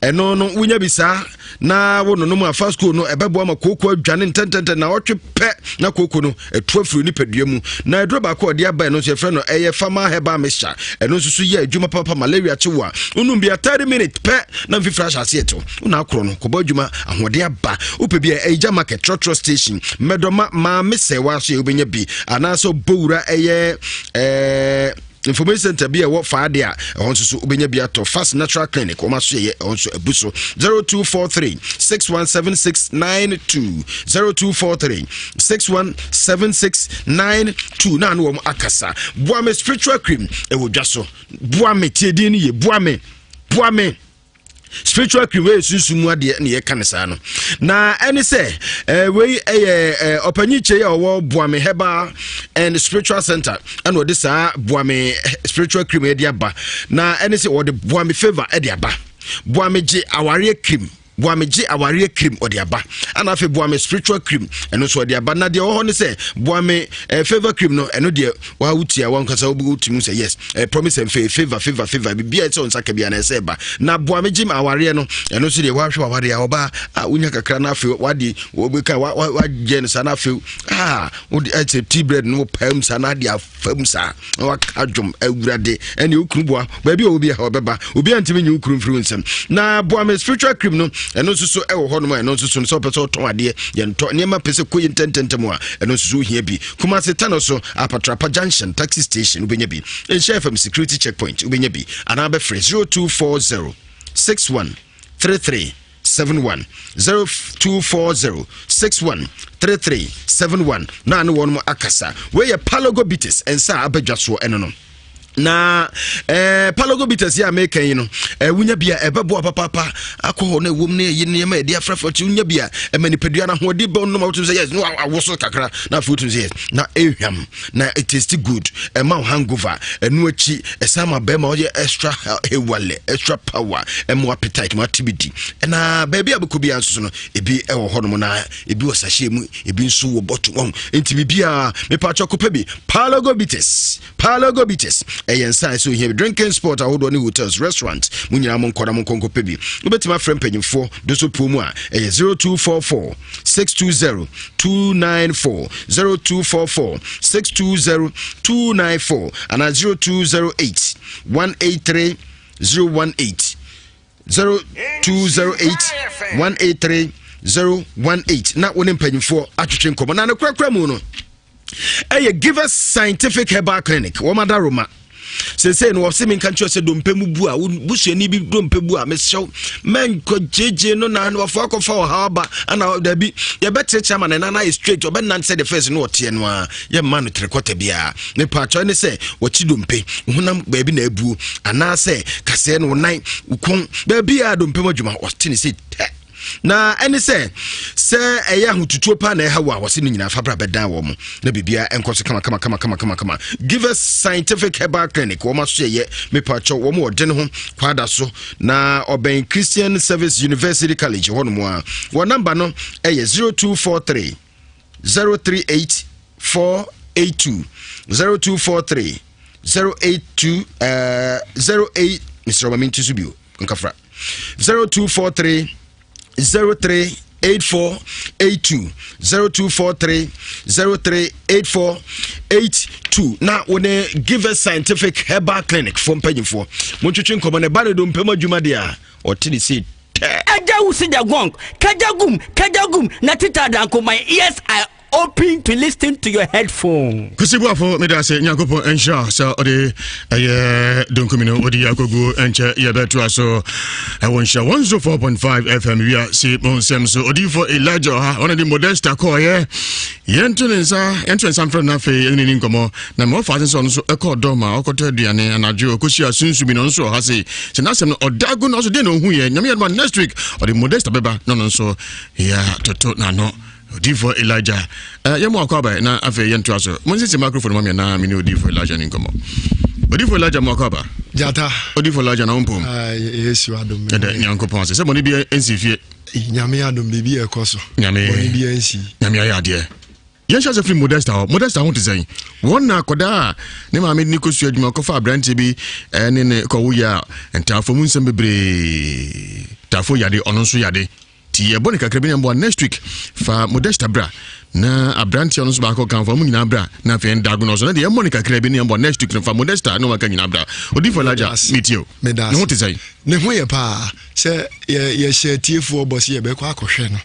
Ɛno no wonya bi saa na wo nonom a, Fasco no ɛbɛboa ma kooko adwane ntɛntɛntɛn na ɔtwe pɛ na kooko no ɛtu afiri nipadua mu. Na aduro baako a ɔde aba, ɛno nso yɛfrɛ no ɛyɛ Fama Herbal Mixture. Ɛno nso so yɛ adwuma papa. Malaria kye wo a, wonum bia 30 minutes pɛ na mfifiri ahyɛ aseɛ tew, wona akorɔ no kɔbɔ adwuma, ahoɔden aba. Wopɛ bi a, ɛyɛ Market Trɔtrɔ Station, Mmɛdɔma Maame sɛ waaso yɛ wobɛnya bi, anaasɛ wobɔwura ɛyɛ information center bi a ɛwɔ faade a, ɛhɔ nso so wobɛnya bi atɔ. Fast Natural Clinic, wɔn aso yɛ ɛhɔ nso abu so. 0243 617692, 0243 617692, na ano wɔn akasa. Boame Spiritual Cream ɛwɔ dwa so. Boame, tie din no yie, Boame, Boame Spiritual Cream. Wei sunsun mu adeɛ na yɛka ne saa no, na ɛne sɛ wei ɛyɛ ɔpanyin kyei a ɔwɔ Boame Herbal and Spiritual Center, ɛna ɔde saa Boame Spiritual Cream ɛde aba. Na ɛne sɛ ɔde Boame Favour ɛde aba, Boame Gye Awareɛ Cream, Boame Gye Awareɛ Cream ɔde aba, ana afei Boame Spiritual Cream, ɛno nso ɔde aba. Na deɛ ɔwɔ hɔ ne sɛ Boame Favour Cream no, ɛno deɛ waa wotia wankasa wotumi sɛ yes, promise and faith, favour, favour, favour, biribiara ɛsɛ nsa ka bia na ɛsɛ ba. Na Boame Gye Awareɛ no, ɛno nso deɛ wahwɛ awareɛ a ɔbaa a wonya kakra na afei wade wɔbɛka wagyɛ no saa, na afei ah, wode ɛsɛ tea bread no wopaa mu saa na ade afa mu saa na waka dwom Awurade ɛne okunu boa baabi a obi a ɔbɛba, obi a ntumi nye wo kunu mfiri wo nsam. Na Boame Spiritual Cream no, ɛno nso so ɛwɔ hɔnom a, ɛno nso so no sɛ wopɛ sɛ ɔtɔn adeɛ, yɛntɔ nneɛma pɛ sɛ kɔyi ntɛntɛntɛm a, ɛno nso so wohia bi. Kumase Tano so, Apatrapa Junction taxi station wobɛnya bi, Nhyɛ FM security checkpoint wobɛnya bi, anaa bɛfrɛ 0240 61 33 71, 0240 61 33 71, na ne wɔn akasa. Wei yɛ Palogo Bitters nsa a abadwa soɔ ɛno no. Na Palogo Bitters yi a meka yi no, wonya bi a ɛbɛboa papaapa. Akɔ hɔ na ɛwom ne ɛyi nneɛma yɛde afrafra ti, wonya bi a ɛma nipadua no ahoɔden bɛ nom a, wotumi sɛ yes, na awo so kakra, na afei wotumi sɛ yes, na ɛhwam na it tastes good, ɛma wo hangover. Ɛno akyi ɛsan ma bɛrima ɔyɛ extra hewale, extra power, ɛma appetite ma ate bi di. Ɛna baabi a bɛkɔ biara nso so no, ebi ɛwɔ hɔnom, na ebi wɔ sachet mu, ebi nso wɔ bottle wɔn. Nti biribiara mepatwɛ kɔpɛ bi, Palogo Bitters, Palogo Bitters. Ɛyɛ nsa a ɛsɛ ohia bi. Drinking spot ahodoɔ ne hotels, restaurant, mo nyinaa mo nkɔ na mo nkɔ nkɔpɛ bi. Wobɛtumi afrɛ mpanyimfoɔ doso puo mu a ɛyɛ 0244 620 294, 0244 620 294 anaa 0208 183 018, 0208 183 018 na wo ne mpanyimfoɔ atwetwe nkɔmmɔ. Na ne korakora mu no ɛyɛ Givers Scientific Herbal Clinic, wɔn adaroma seesei no wɔse menka nkyerɛ sɛ dompe mu bu a busuani bi dompe bu a, mesrɛ mɛnkɔ gyegye no na wafoɔ akɔfa ɔhaw aba ana dabi. Yɛbɛkyerɛkyerɛ ama ne nan ayɛ straight, ɔbɛnante sɛ the first no ɔteɛ no a yɛmma no terekɔta biara. Mepaakyɛw ne sɛ wɔkyi dompe honam baabi na abuo anaasɛ kasɛɛ no wo nan wo kɔn baabi a dompe mu adwuma ɔte ne sɛ tɛ na ɛne sɛ ɛyɛ ahotutuo paa na ɛha wo a, wɔse no nyinaa fa bra bɛdan wɔ mo na biribia ɛnkɔ so kama kama kama kama kama kama. Givers Scientific Herbal Clinic, wɔn aso yɛyɛ mepakyɛw wɔn wɔ de ne ho kwada so na ɔbɛn Christian Service University College hɔnom a wɔn namba no ɛyɛ 0243 038 482, 0243 082 08. Mesrɛ ma menti so bio nkafra. 0243 03 8482, 0243 03 8482 na wo ne Givers Scientific Herbal Clinic foɔ mpanyimfoɔ montwetwe nkɔmmɔ ne ba ne dompɛ mu adwuma deɛ a ɔte ne sei tɛ. Agya wusi the gong, kajagum, kajagum, na tita danko, my ears are open to listen to your headphone. Kwasi Boafo, meda ase. Nyankopɔn nhyira sɛ ɔde ɛyɛ donkumi no ɔde yɛ akɔguo. Ɛnkyɛ yɛbɛtoa so ɛwɔ Nhyira 104.5 FM wia si mo nsɛm so. Odiyifoɔ Elijah ɔha ɔne de Modesta kɔɔyɛ. Yɛnto ne nsa, yɛnto ne nsa mfrɛ no afei ɛne ne ni nkɔmmɔ na ma ɔfa ase sɛ ɔno nso ɛkɔɔ dɔm a ɔkɔtɔ aduane anadwo ɔkɔhyia sunsum bi na ɔno nso ɔha sei sɛ n'asɛm no ɔda gu no ɔso deɛ na ɔhu yɛ. Nyame yɛdoma next week ɔde Modesta bɛba na ɔno nso yɛatoto n'ano. Odiyifoɔ Elijah, yɛmu akɔ aba na afei yɛntoa so. Monsisi microphone ma me na mene Odiyifoɔ Elijah ne nkɔmmɔ. Odiyifoɔ Elijah, mu akɔ aba. Gyata. Odiyifoɔ Elijah, na wompom? Yesu adom. Ɛdɛ Nyankopɔn ase sɛ bɔne bi nsi fie. Nyame adom, biribi a ɛkɔ so. Nyame bɔne bi nsi. Nyame ayɛ adeɛ. Yɛnhyɛ sɛ firi Modesta hɔ. Modesta ho te sɛn? Wɔn na akɔdaa a ne maame de ne kɔsua adwuma kɔfa aberanteɛ bi ne ne kɔwo yɛ a ntaafo mu nsɛm bebree, taafo yade, ɔno nso yade. Nti yɛbɔ ne kakra bi na mboa. Next week fa Modesta bra na aberanteɛ no nso baako kan fa mu nyinaa bra na afei ɛnda agono so na deɛ yɛmmɔ ne kakra bi na yɛmbɔ next week no fa Modesta na wɔaka nyinaa bra. Odifo Elijah, metie o. Ne ho te sɛn? Ne ho yɛ paa. Sɛ yɛhyɛ atiefoɔ bɔ sɛ yɛbɛkɔ akɔhwɛ no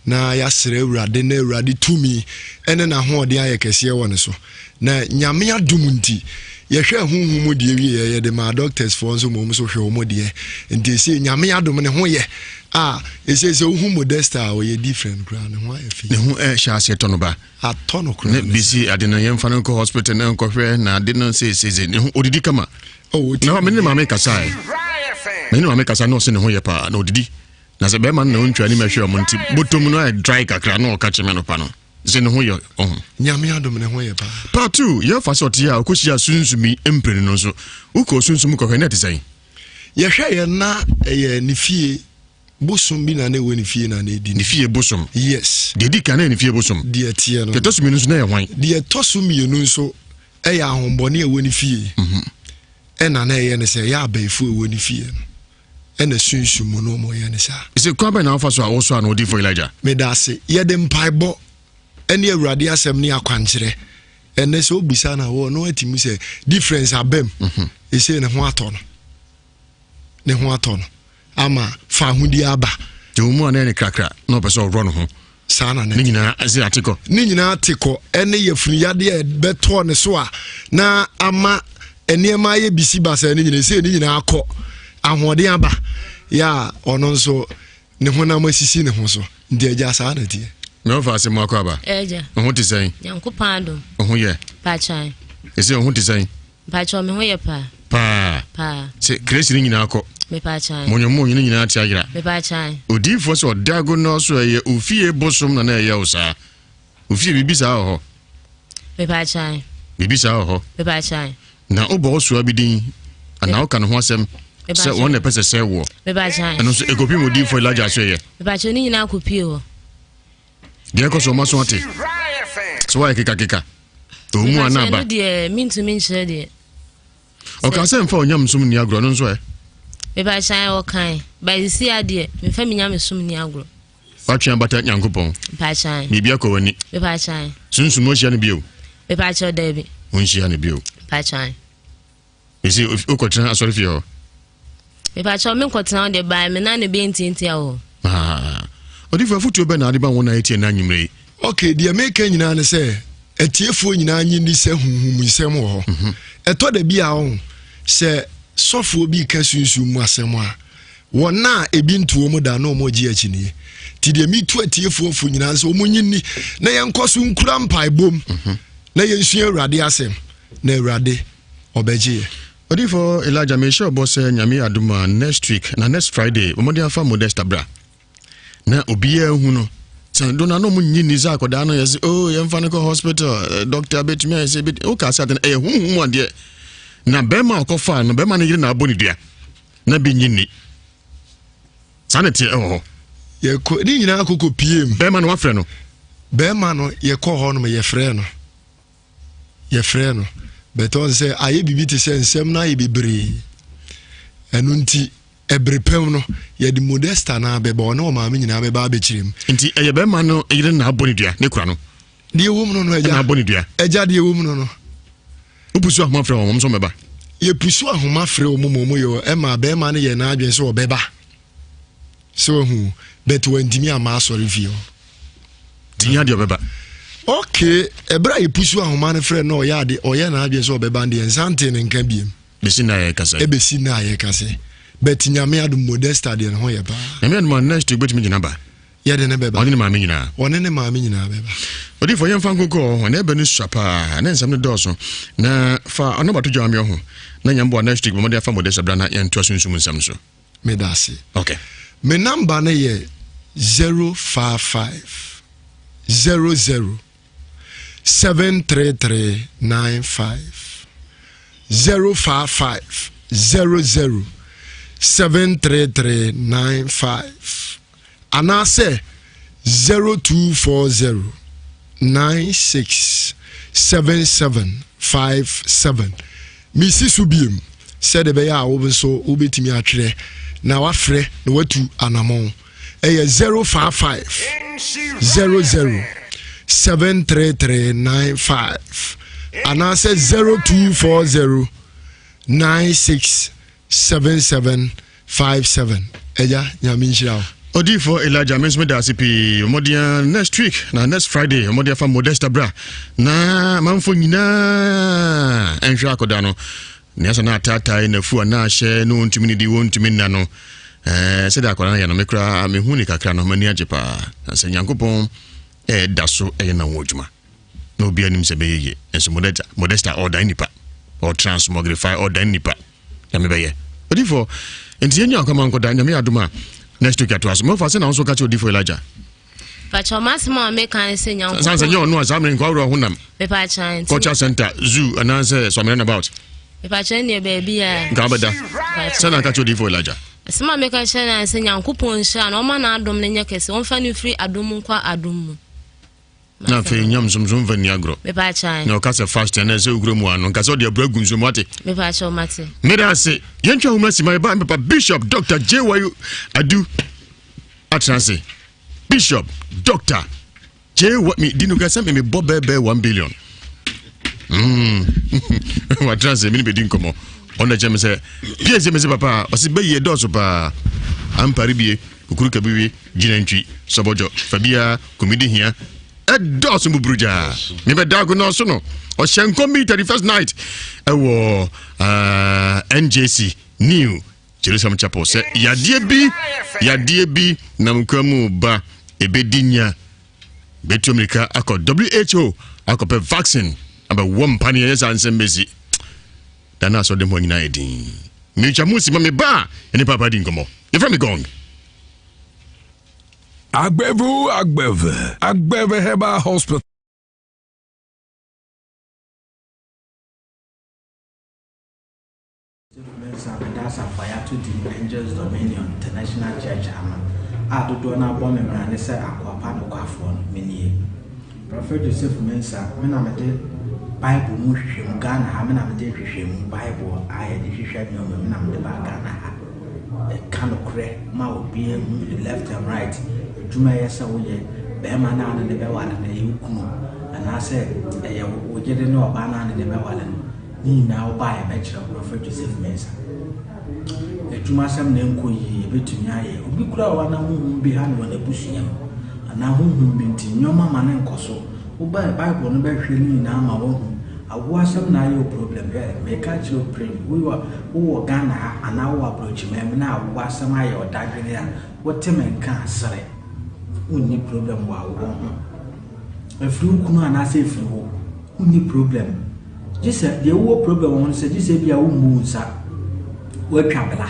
na yɛasrɛ Awurade na Awurade tumi ne n'ahoɔden ayɛ kɛseɛ wɔ ne so. Na Nyame adom nti yɛhwɛ honhom mu deɛ wieɛ, yɛde maa doctors foɔ nso ma wɔn nso hwɛ wɔn deɛ. Nti ɛsei Nyame adom ne ho yɛ a ɛsei sɛ wohu Modesta a, ɔyɛ different koraa, ne ho ayɛ fi. Ne ho ɛhyɛ aseɛ tɔ no ba. Atɔ no koraa. Ne bisi ade no yɛmfa no nkɔ hospital na nkɔhwɛ na ade no seesei ne ho odidi kama. Oh, na me ne maame kasa ɛ, me ne maame kasa na ɔse ne ho yɛ paa na odidi na sɛ bɛrima no na ɔntwa anim ɛhwɛ ɔmo nti bɔtɔm no ayɛ dry kakra na ɔka kyerɛ me anɔpa no sɛ ne ho yɛ ɔho. Nyame adom ne ho yɛ paa. Part 2, yɛfa sɛ ɔte a ɔkɔhyia sunsumi mprenu no nso wokɔ sunsum kɔhwɛ na ɛte sɛn? Yɛhwɛ yɛ na ɛyɛ ne fie bosom bi na na ɛwɔ ne fie na na ɛdi. Ne fie bosom? Yes. Deɛ di kan na ɛyɛ ne fie bosom. Deɛ teɛ no. Deɛ ɛtɔ so mmienu nso na ɛyɛ hwan? Deɛ ɛtɔ so mmienu nso ɛyɛ ahombɔne a ɛwɔ ne fie. Ɛna na ɛyɛ ne sɛ ɛyɛ abayifoɔ a ɛwɔ ne fie no ɛna sunsum mu no ɔmo yɛ ne saa. Ɛsɛ kwan bɛn na wofa so a wosɔ ano Odiyifoɔ Elijah? Meda ase. Yɛde mpaebɔ ɛne Awurade asɛm ne akwankyerɛ. Ɛnɛ sɛ obisa na wɔ no atumi sɛ difference abam. Ɛsɛ ne ho atɔ no. Ne ho atɔ no ama fa ahodie aba. Nti wɔn mu a na ɛyɛ ne krakra na ɔpɛ sɛ ɔworɔ ne ho. Saa na ne nyinaa ɛsɛ ate kɔ. Ne nyinaa te kɔ ɛne yafunu yadeɛ a ɛbɛtɔɔ ne so a na ama nneɛma ayɛ bisi basaa ne nyinaa ɛsɛ ne nyinaa kɔ, ahoɔden aba yɛ a ɔno nso ne honam asisi ne ho so. Nti agya, saa na teɛ. Mɛ ɔfa ase mu akɔ aba. Ɛgya. Ɔho te sɛn? Nyankopɔn adom. Ɔho yɛ. Paakyan. Ɛsɛ ɔho te sɛn? Mpakyɛw, me ho yɛ paa. Paa. Paa. Sɛ kresi no nyinaa kɔ. Mepakyan. Monyɔmonyɔ no nyinaa te ayera. Mepakyan. Odiyifoɔ sɛ ɔda ago no so ɛyɛ ofie bosom na na ɛyɛ wo saa. Ofie biribi saa wɔ hɔ. Mepakyan. Biribi saa wɔ hɔ. Mepakyan. Na wobɔ wo soa bi din anaa woka ne ho asɛm sɛ wɔn na ɛpɛ sɛ sɛ woɔ. Mepakyan. Ɛno nso ɛkɔpim odiyifoɔ Elijah so ɛyɛ. Mepakyan ne nyinaa kɔpie hɔ. Deɛ ɛkɔ so ɔma so ate sɛ woayɛ kekakeka ɛwɔ mu a na aba. Mepakyan no deɛ mentumi nkyerɛ deɛ. Ɔka sɛ mfa onyamsom nni agorɔ no nso ɛ? Mepakyɛw ɔkae, but sisi adeɛ memfa me nyamesom nni agorɔ. Watwe abata Nyankopɔn. Mepakyɛw. Biribi akɔ w'ani. Mepakyɛw. Sunsum ɔnhyia no bio. Mepakyɛw daabi. Ɔnhyia no bio. Mepakyɛw. Ɛsi wokɔtena asɔre fie hɔ? Mepakyɛw menkɔtena hɔ deɛ baa me nan na ɛbɛyɛ ntiantia wɔ hɔ. Ah, odifo afotuo bɛ na ade ba wɔn a ɛtie na anwummerɛ yi? Ok, deɛ meka nyinaa ne sɛ atiefoɔ nyinaa nye ni sɛ huhum nsɛm wɔ hɔ. Mhm. Ɛtɔ da bi a ɔho sɛ sɔfoɔ bi ka sunsum mu asɛm a wɔn a ebi nto wɔn da na wɔn gye akyinie. Ti deɛ metu atiefoɔ fo nyinaa sɛ wɔn nye ni na yɛnkɔ so nkura mpaebom mhm. na yɛnsua Awurade asɛm na Awurade ɔbɛgye yɛ. Odifo Elijah mehyɛ ɔbɔ sɛ Nyame adom a next week na next Friday wɔde afa Modesta bra na obiara hu no sɛ do na no mu nyi ni sɛ akɔdaa no yɛ sɛ oh yɛmfa no kɔ hospital eh, doctor bɛtumi ayɛ sɛ bɛtumi woka sɛ ade no ɛyɛ honhom mu adeɛ na bɛrima a ɔkɔfaa no bɛrima no yere na abɔ ne dua na bi nyi ni saa na ɛteɛ ɛwɔ hɔ yɛkɔ ne nyinaa kɔkɔ pie mu bɛrima no wafrɛ no bɛrima no yɛkɔ hɔ nom yɛfrɛ no yɛfrɛ no but ɔn sɛ ayɛ biribi te sɛ nsɛm no ayɛ bebree ɛno nti ɛbere pɛm no yɛde modesta no abɛba ɔne ɔmaame nyinaa bɛba abɛkyerɛ mu nti ɛyɛ bɛrima no yere na abɔ ne dua ne kura no deɛ ɛwɔ mu no no agya na abɔ ne dua agya deɛ ɛwɔ mu no no wopusu ahoma frɛ wɔn nso mɛba yɛpusu ahoma frɛ wɔn mu wɔn yɛ ɛma bɛrima no yɛ n'adwene sɛ ɔbɛba sɛ wahu but wantumi amma asɔre fie hɔ tinya deɛ ɔbɛba okay ɛberɛ a yɛpusu ahoma no frɛ no ɔyɛ ade ɔyɛ n'adwene sɛ ɔbɛba deɛ nsa ntee ne nka biem bɛsi na yɛka sɛ ɛbɛsi na yɛka sɛ but nyame adom modesta deɛ ne ho yɛ paa nyame adom a next week bɛtumi gyina ba yɛde ne bɛba ɔne ne maame nyinaa ɔne ne maame nyinaa bɛba odifo yɛmfa nkokɔ hɔ na ɛbɛ no sua paa ne nsɛm no dɔɔso na fa ɔno bato dwa ame ho na nyamboa next week bɔmmɔde afa modesta bra na yɛntoa sunsum nsɛm so Meda ase. Okay. Me number no yɛ 055 00 73395 055 00 73395 anaasɛ 0240 96 7757 Mesi so biom sɛdeɛ ɛbɛyɛ a wo nso wobɛtumi atwerɛ na wafrɛ na watu anamɔn. Ɛyɛ 055 00 73395 anaasɛ 0240 96 7757 Agya Nyame nhyira wo. Odiyifoɔ Elijah me nso meda ase pii mmɔden a next week na next Friday mmɔden afa Modesta bra na amanfoɔ nyinaa ɛnhwɛ akɔda no nea sɛ na ataatae na afu a na ahyɛ na wɔntumi nidi wɔntumi nna no ɛɛ sɛdeɛ akwadaa no yɛ no me koraa mehu ne kakra no m'ani agye paa na sɛ Nyankopɔn ɛɛda so ɛyɛ na wɔn adwuma na obiara nim sɛ ɛbɛyɛ yie nso Modesta Modesta ɔdan nipa ɔtransmogrify ɔdan nipa nyame bɛyɛ odifo nti yɛnya akwama nkɔda nyame adom a next week atoa so mɔfa sɛ na wo nso ka kyerɛ odifo Elijah Pakyɛ m'asɛm a meka ne sɛ Nyankopɔn sane sɛ nyɛ ɔno a saa mmerɛ nkɔ aworɔ ho nam Mepakyɛ nti culture center zoo anaasɛ swamena about Mepakyɛ neɛ baabi a nka wobɛda sɛ na nka kyerɛ odifo Elijah Asɛm a meka kyerɛ no sɛ Nyankopɔn nhyira no ɔma n'adom no nyɛ kɛse ɔmfa no mfiri adom mu nkɔ adom mu na afei nyam nsomso mfa nni agorɔ na ɔka sɛ fast ɛnɛ sɛ wokura mu ano nka sɛ ɔde abura gu nsuo mu ate meda ase yɛntwa homa si ma yɛba mpepa bishop dr jy adu atena ase bishop dr jy me di no ka sɛ mebɔ bɛɛbɛɛ 1 billion mm. watena ase mene bɛdi nkɔmmɔ ɔno kyɛ me sɛ pie sɛ me sɛ papa ɔse bɛyie dɔɔso paa ampare bie Kukuru kabiwi, gyinantwi, sɔbɔdwɔ, fabia, komidi hia, ɛdɔɔso buburugyaa. Mebɛda ago na ɔso no, ɔhyɛ nkɔm bi 31st night ɛwɔ uh, NJC New Jerusalem Chapel sɛ yadeɛ bi yadeɛ bi nam kwa mu ba ɛbɛdi nya bɛtu mmirika akɔ WHO akɔpɛ vaccine abɛwɔ mpaneɛ yɛ saa nsɛm bɛsi da no asɔre mu nyinaa yɛ din metwa mu si ma me ba a ɛne papa di nkɔmmɔ yɛfrɛ me gong Agbevu Agbeve Agbeve Herbal Hospital. Mensah meda asafo a yɛato din Angels Dominion International Church ano a dodoɔ no ara bɔ me mmara ne sɛ akoa pa nokwafoɔ no, menie. Prɔfɛt Joseph Mensah, me na mede Bible mu nhwehwɛmu, Ghana ha me na mede nhwehwɛmu Bible a yɛde hwehwɛ nneɛma me na mede baa Ghana ha. Ɛka nokorɛ ma obiara hu left and right. Adwuma ɛyɛ sɛ woyɛ bɛrima no a ne ne bɛware no ɛyɛ wo kunu anaasɛ ɛyɛ wo yere ne ɔbaa no a ne ne bɛware no ne nyinaa wo baa yɛbɛkyerɛ wo Prophet Joseph Mensah. Adwumasɛm na ɛnkɔ yie yɛbɛtumi ayɛ. Obi koraa wɔ hɔ a na honhom bi ha no wɔ n'abusua mu anaa honhom bi nti nneɛma ma no nkɔ so. Wobae bible no bɛhwɛ ne nyinaa ma woahu. Awoɔ asɛm na ayɛ wo problem hwɛ meka akyerɛ wo prim woyɛ wowɔ Ghana ha anaa wowɔ abrɔkyiman mu na awoɔ asɛm ayɛ wo dadwene a wote me nka a sere. Wonni problem wɔ awoɔ ho. Ɛfiri wo kunu anaasɛ ɛfiri wo wonni problem. Gye sɛ deɛ wowɔ problem wɔ ho no sɛ gye sɛ ebia wommu wo nsa woatwa bla.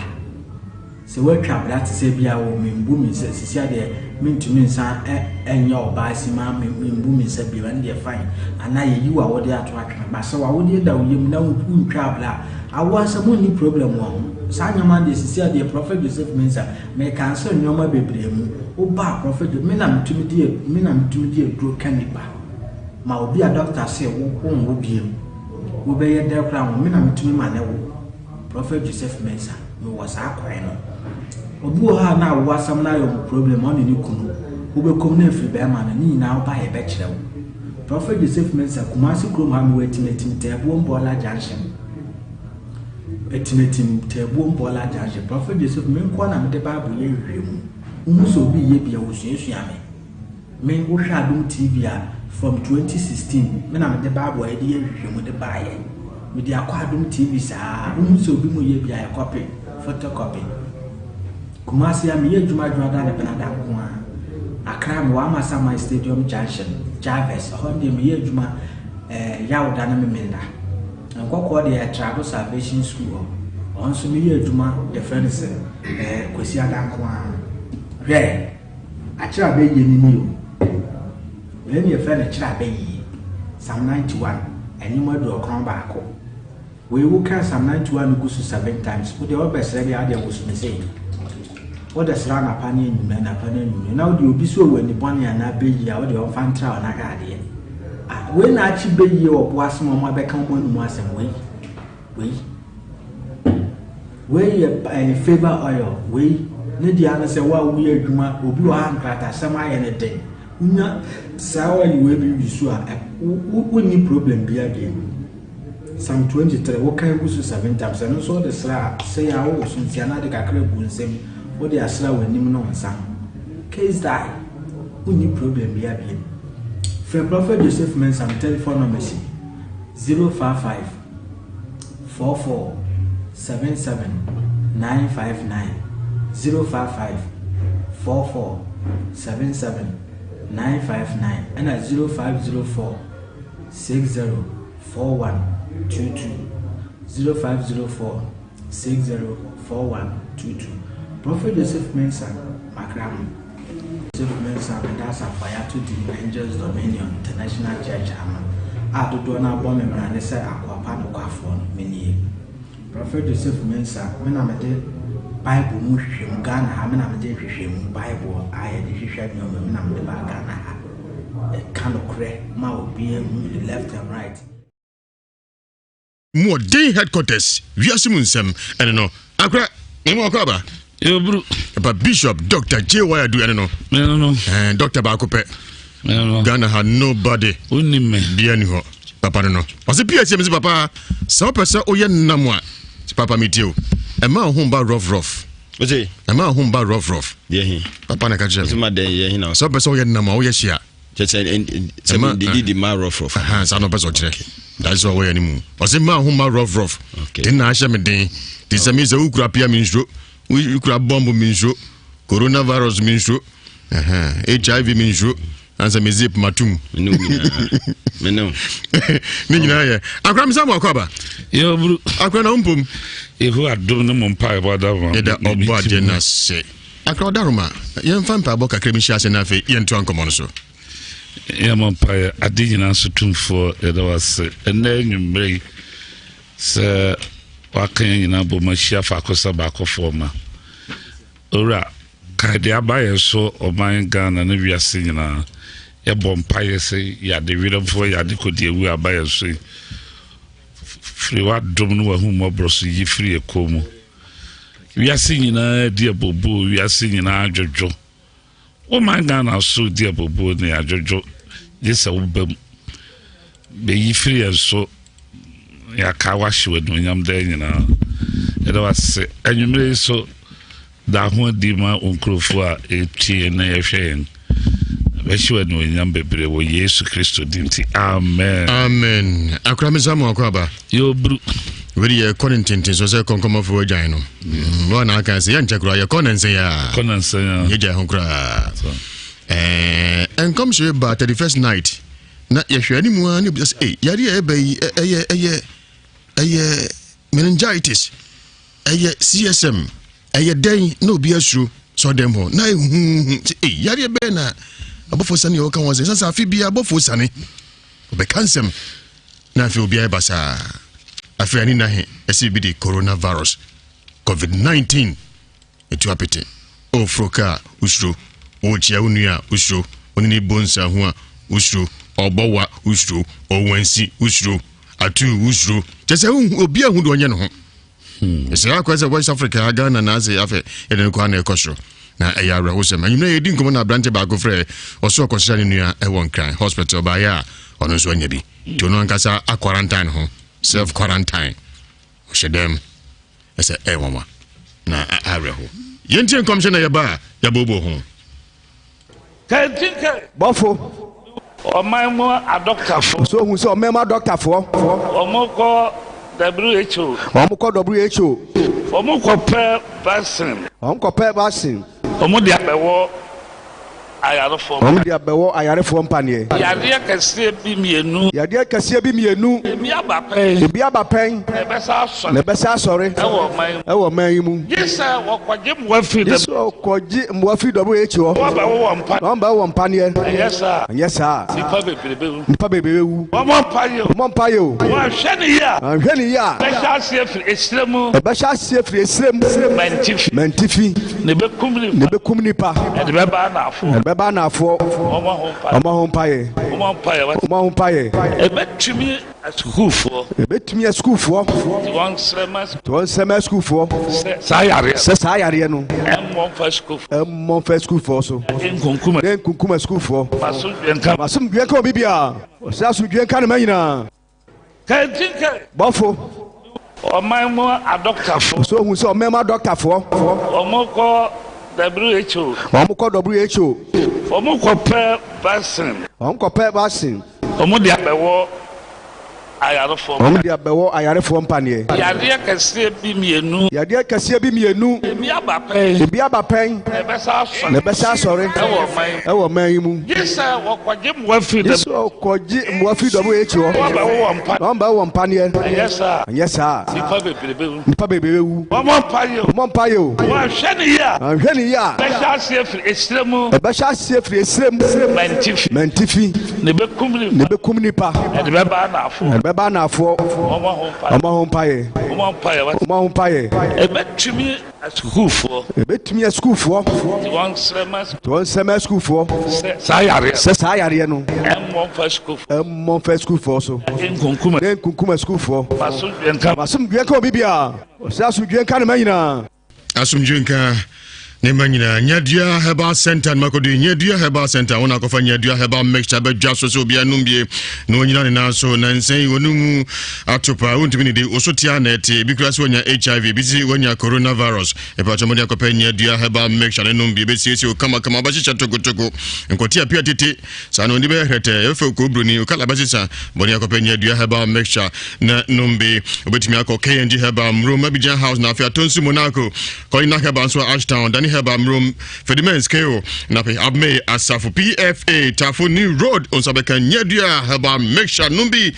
Sɛ woatwa bra te sɛ bi a o membu me nsa sisi adeɛ mentumi nsan nyɛ ɔbaa simaa membu me nsa bio ɛno deɛ fine anaa yɛyi w'awodeɛ ato atwene ba sɛ w'awodeɛ da wo yam na wontwaa bra a awoɔ asɛm wonni problem wɔ ho saa nneɛma deɛ sisi adeɛ Prophet Joseph Mensah me cancel nneɛma bebree mu woba a Prophet me na metumi di me na metumi di aduro ka nipa ma obi a doctor se wo wonwo biem wobɛyɛ dɛ koraa wo me na metumi ma ne wo Prophet Joseph Mensah, mewɔ saa kwan no. Obi wɔ hɔ a na awo asɛm no ayɛ ɔmo problem, ɔne ne kunu. Wobɛkɔm na afiri bɛrima no, ne nyinaa woba a yɛbɛkyerɛ wo. Prophet Joseph Mensah, Kumasi kurom ha mewɔ Atimatim Taabuom Bɔɔla Junction. Atimatim Taabuom Bɔɔla Junction. Prophet Joseph, me nkoa na mede Bible yɛ nhwehwɛmu. Wohu sɛ obi yɛ bi a, wosuasua me. Me wo hwɛ adom TV a from 2016 me na mede bible a yɛde yɛ nhwehwɛmu de baayɛ mede akɔ adom TV saa wohu sɛ obi mu yɛ bi a yɛ copy photocopy Kumasi a meyɛ adwuma adwuma da ne benada nko a Accra mewɔ Amasaman Stadium Junction Jarvis ɛhɔ deɛ meyɛ adwuma eh, Yawda ne Memenda Nkɔkɔɔ deɛ Trado Salvation School hɔ ɔno nso meyɛ adwuma yɛfrɛ no sɛ eh, Kwasi Ada nko a hwɛ Akyerɛ abɛyie no nie o. Wei ne yɛfrɛ no kyerɛ abɛyie. Psalm 91, ɛnwom 91. Wei wo kan Psalm 91 no gu so seven times. Wo deɛ wobɛsrɛ deɛ adeɛ woso me sei. Wode srɛ anapa ne anwummerɛ, anapa ne anwummerɛ. Na wode obi so wɔ ani bɔne anaa bɛyie a wode ɔmfa ntra wo na hwɛ adeɛ. Ah, wei na akye bɛyie wɔ bo ase ma ɔmo abɛka ɔmo anum asɛm wei. Wei. Wei yɛ ɛyɛ favour oil. Wei ne deɛ ano sɛ wo a woyɛ adwuma obi wɔ ha nkratasɛm ayɛ ne den. Wonya saa oil wei bi wi so a wonni problem bi abiem. Psalm 23 wokan gu so seven times ɛno nso wode sra a sɛ yɛ a wowɔ so nti anaa de kakra gu nsam wode asra w'anim ne wo nsa ho. Case die. Wonni problem bi abiem. Frɛ Prophet Joseph Mensah me telephone number si 055 44 77 959 055 44 77 959 ɛna 0504 60 41 22 0504 60 41 22 Prophet Joseph Mensah Makramo Joseph Mensah meda asafo a yɛato din Angels Dominion International Church ano a dodoɔ no ara bɔ me mmrane sɛ akoa pa nokwafoɔ no, me nie. Prophet Joseph Mensah, me na mede Bible mu nhwehwɛmu, Ghana ha, me na mede nhwehwɛmu, Bible a yɛde hwehwɛ nneɛma, me na mede baa Ghana ha. Ɛka nokorɛ ma obiara hu left and right. Mu ɔden headquarters wiase mu nsɛm ɛne no akora mɛmu akɔ aba yɛburu papa bishop dr j y adu ɛne no mɛno no ɛɛ doctor baako pɛ mɛno no ghana ha nobody wonim me bia ni hɔ papa no no ɔsɛ psa mi sɛ papa sɛ wopɛ sɛ woyɛ nnam a papa metie o ɛma wo ho ba rough rough ɛma wo ho ba rough rough papa na ka kyerɛ me sɛ wopɛ sɛ woyɛ nnam a woyɛ hyia sɛ didi di ma rough rough saa na ɔpɛ sɛ ɔkyerɛ dae sɛ ɔwɔ yɛ no mu ɔse ma ho ma rough rough de na ahyɛ me den te sɛ me sɛ wokura pia me nsuro wokura bɔmbo me nsuro coronavirus me nsuro hiv me nsuro ansa me zip matum ne nyinaa yɛ akora me sɛ mo akɔ aba akora na wompom yehowa adom ne mo mpaebɔ adama yɛda ɔbɔ adeɛ no ase Accra Ɔdaroma, yɛmfa mpaebɔ kakra bi nhyɛ ase na afei yɛntoa nkɔmmɔ no so. Yɛmmɔ mpaeɛ. Ade nyinaa so tumfoɔ, yɛda wo ase ɛnnɛ anwummerɛ yi sɛ waka yɛn nyinaa bom ahyia faako sɛ baakofoɔ ma. Owura, kae deɛ aba yɛn so ɔman Ghana ne wiase nyinaa. Yɛbɔ mpaeɛ sɛ yade werɛmfoɔ yade kɔdiawu aba yɛn so yi, firi w'adom ne w'ahummɔborɔ so yi firi yɛn kɔn mu. Wiase nyinaa di abooboo, wiase nyinaa adwodwo. Wo man Ghana so di abooboo ne adwodwo, gye sɛ woba mu. Bɛyi firi yɛn so, yɛaka wahye w'anuonyam daa nyinaa. Yɛda wase anwummerɛ yi so. Da ho adi ma wo nkurɔfoɔ a ɛtie yɛn na yɛhwɛ yɛn. Bɛhyɛ wo anuonyam bebree wɔ Yesu Kristo din nti. Amen. Amen. Akora me samu akɔ aba. Yɛ oburu. Wei yɛ kɔ ne ntenten so sɛ kɔnkɔmɔfo agyan no. Mm, wɔn na aka sɛ yɛnkyɛ koraa yɛkɔ ne nsɛn ya. Kɔ ne nsɛn ya. Yɛgya ho koraa. Ɛɛ nkɔmhyɛ ba 31st night na yɛhwɛ anim a ne bisa sɛ ee yare a ɛba yi ɛyɛ ɛyɛ ɛyɛ meningitis. Ɛyɛ CSM, ɛyɛ dɛn na obi asuro sɛ ɔdɛm hɔ na ehuhu sɛ ei yareɛ bɛyɛ na abɔfoɔ sane a wɔka ho asɛm sɛ afe biara abɔfoɔ sane ɔbɛka nsɛm na afei obiara ɛba saa afei ani na he ɛsɛ bi de coronavirus covid-19 ɛtu apete ɔforo kaa wosuro ɔkyia wo nua a wosuro ɔne ne bɔ nsa ho a wosuro ɔbɔ wa wosuro ɔwansi wosuro atu wosuro kyɛ sɛ obi ahu de ɔnyɛ ne ho Ɛsɛ akɔ sɛ West Africa ha Ghana na ase afɛ yɛde no kɔ ana ɛkɔ soro na ɛyɛ awerɛhosɛm. Anwummerɛ yɛdi nkɔmmɔ na aberante baako frɛ ɔso ɔkɔsra ne nua ɛwɔ Nkran hospital baayɛ a ɔno nso anya bi nti ɔno ankasa akwarantine ho self quarantine ɔhyɛ dɛm ɛsɛ ɛyɛ nwanwa na awerɛho. Yɛntie nkɔmhyɛ na yɛba a yɛabɔbɔ ho. Bɔfo. Ɔman mu adɔktafo. So ohun sɛ ɔman mu adɔktafoɔ. Wɔn kɔ WHO. Wɔn kɔ WHO. Wɔn kɔ pɛ vaccine. Wɔn kɔ pɛ vaccine. Wɔn de abɛwɔ ayarefoɔ. Wɔn de abɛwɔ ayarefoɔ mpaneɛ. Yadeɛ kɛseɛ bi mienu. Yadeɛ kɛseɛ bi mienu. Ebi aba pɛn. Ebi aba pɛn. Na ɛbɛsa asɔre. Na ɛbɛsa asɔre. Ɛwɔ ɔman yi mu. Ɛwɔ ɔman yi mu. Gye sɛ wɔkɔgye mmoa firi. Gye sɛ wɔkɔgye mmoa firi WHO hɔ. Na wɔabɛwɔ wɔn mpa. Na wɔabɛwɔ wɔn mpaneɛ. Ɛnyɛ saa. Ɛnyɛ saa. Nnipa bebree bɛwu. Nnipa bebree bɛwu. Wɔmmɔ mpaeɛ o. Wɔmmɔ mpaeɛ o. Wɔanhwɛ no yie a. Wɔanhwɛ no yie a. Ɛbɛhyɛ aseɛ firi esrɛ mu. Ɛbɛhyɛ aseɛ firi esrɛ mu. Mantifi. Mantifi. Na ɛbɛkum nipa. Na ɛbɛkum nipa. Ɛde bɛba anaafoɔ. Ɛde bɛba anaafoɔ. Wɔmmɔ ho mpaeɛ. Wɔmmɔ ho mpaeɛ. Wɔmmɔ mpaeɛ. Wɔmmɔ ho mpaeɛ. Ɛbɛtumi Asukuufoɔ. Ɛbɛtumi asukuufoɔ. Nti wɔn nsrɛ ma. Nti wɔn nsrɛ ma asukuufoɔ. Sɛ saa yareɛ. Sɛ saa yareɛ no. Ɛmmɔ mfa asukuufoɔ. Ɛmmɔ mfa asukuufoɔ so. Nkunkum. Ne nkunkum asukuufoɔ. Asomdwoeɛ nka. Asomdwoeɛ nka obi biara. Ɔsɛ asomdwoeɛ nka ne ma nyinaa. Kantinka. Bɔfo. Ɔman mu adɔktafo. So ohun sɛ ɔman mu adɔktafoɔ. Wɔn kɔ WHO. Wɔn kɔ WHO. Wɔn kɔ pɛ vaccine. Wɔn kɔ pɛ vaccine. Wɔn de abɛwɔ ayarefoɔ. Wɔn de abɛwɔ ayarefoɔ mpaneɛ. Yadeɛ kɛseɛ bi mienu. Yadeɛ kɛseɛ bi mienu. Ebi aba pɛn. Ebi aba pɛn. Na ɛbɛsa asɔre. Na ɛbɛsa asɔre. Ɛwɔ ɔman yi. Ɛwɔ ɔman yi mu. Gye sɛ wɔkɔgye mmoa firi. Gye sɛ wɔkɔgye mmoa firi WHO hɔ. Na wɔn bɛwɔ wɔn mpa. Na wɔn bɛwɔ wɔn mpaneɛ. Ɛnyɛ saa. Ɛnyɛ saa. Nnipa bebree bɛwu. Nnipa bebree bɛwu. Wɔmmɔ mpaeɛ o. Wɔmmɔ mpaeɛ o. Wɔanhwɛ no yie a. Wɔanhwɛ no yie a. Ɛbɛhyɛ aseɛ firi esrɛ mu. Ɛbɛhyɛ aseɛ firi esrɛ mu. Mantifi. Mantifi. Na ɛbɛkum nipa. Na ɛbɛkum nipa. Ɛde bɛba anaafoɔ. Ɛde bɛba anaafoɔ. Wɔmmɔ ho mpaeɛ. Wɔmmɔ ho mpaeɛ. Wɔmmɔ mpaeɛ. Wɔmmɔ ho mpaeɛ. Ɛbɛtumi asukuufoɔ. Ɛbɛtumi asukuufoɔ. Nti wɔn nsrɛ ma. Nti wɔn nsrɛ ma asukuufoɔ. Sɛ saa yareɛ. Sɛ saa yareɛ no. Ɛmmɔ mfa asukuufoɔ. Ɛmmɔ mfa asukuufoɔ so. Nkunkum. Ne nkunkum asukuufoɔ. Asomdwoeɛ nka. Asomdwoeɛ nka obi biara. Ɔsɛ asomdwoeɛ nka ne ma nyinaa. Asomdwoeɛ nka ne ma nyinaa. Nyadua Herbal Center no makɔdu Nyadua Herbal Center wɔn akɔfa Nyadua Herbal Mixture bɛdwa so sɛ obiara nom bie na ɔnyina ne nan so na nsɛn wɔn mu ato paa wontumi ne di woso tia na ɛte ebi kura sɛ wɔnya HIV ebi sɛ wɔnya coronavirus ɛpatwa mɔde akɔpɛ Nyadua Herbal Mixture ne nom bie bɛsiesie wo kamakama wobɛhyehyɛ tokotoko nkɔte apia tete Saa no, ɔni bɛyɛ hwɛtɛɛ, yɛbɛfɛ okoo broni, okala bɛsesa, bɔne akɔpɛ nyɛ dua herbal mixture na nom bi. Obetumi akɔ KNG Herbal, Mrom, Abidjan House, na afei Atonsu Monaco, Kɔina Herbal nso Ashtown, Dani Herbal, Mrom, Fedimens, KO, na afei Abmey, Asafo, PFA, Tafo, New Road, onsa bɛka nyɛ dua herbal mixture nom bi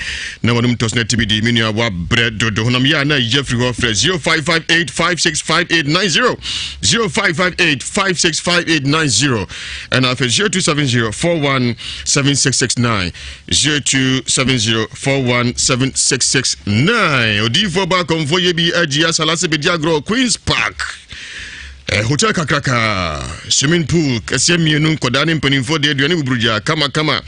na wɔnom tɔs na timi di, me nua wabrɛ dodo, honam yɛ a na yɛ firi hɔ, frɛ 0558565890, 0558565890. ɛna afei 0270 417669 0270 417669 odiyifoɔ ba akɔmfoɔ yɛ bi agyi asalase bɛdi agorɔ Queens Park. Eh, hotel kakraka, swimming pool kɛseɛ mmienu, nkɔdaa ne mpanimfoɔ deɛ aduane buburugya kamakama.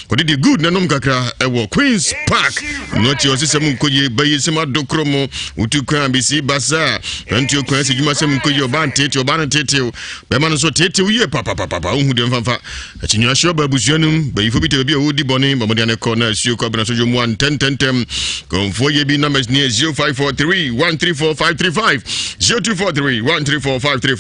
Kɔde deɛ good na nom kakra ɛwɔ Queens Park. No akyi ɔse sɛm nkɔyie, bayi sɛm adokoro mo, wotu kwan bɛsi basa, kwantuo kwan si dwuma sɛm nkɔyie, ɔbaa nteete, ɔbaa no teetew, bɛrima no nso teetew yie papapapapa, wohu deɛ mfamfa. Akyinnye ahye ɔba abusua no mu. Bayifo bi te baabi a wɔredi bɔne. Bɔ mmɔden kɔ na asuo kɔ abena so dwom wa ntɛntɛntɛm. Kɔmfoɔ yɛ bi numbers nie 0543 134 535 0243 134 535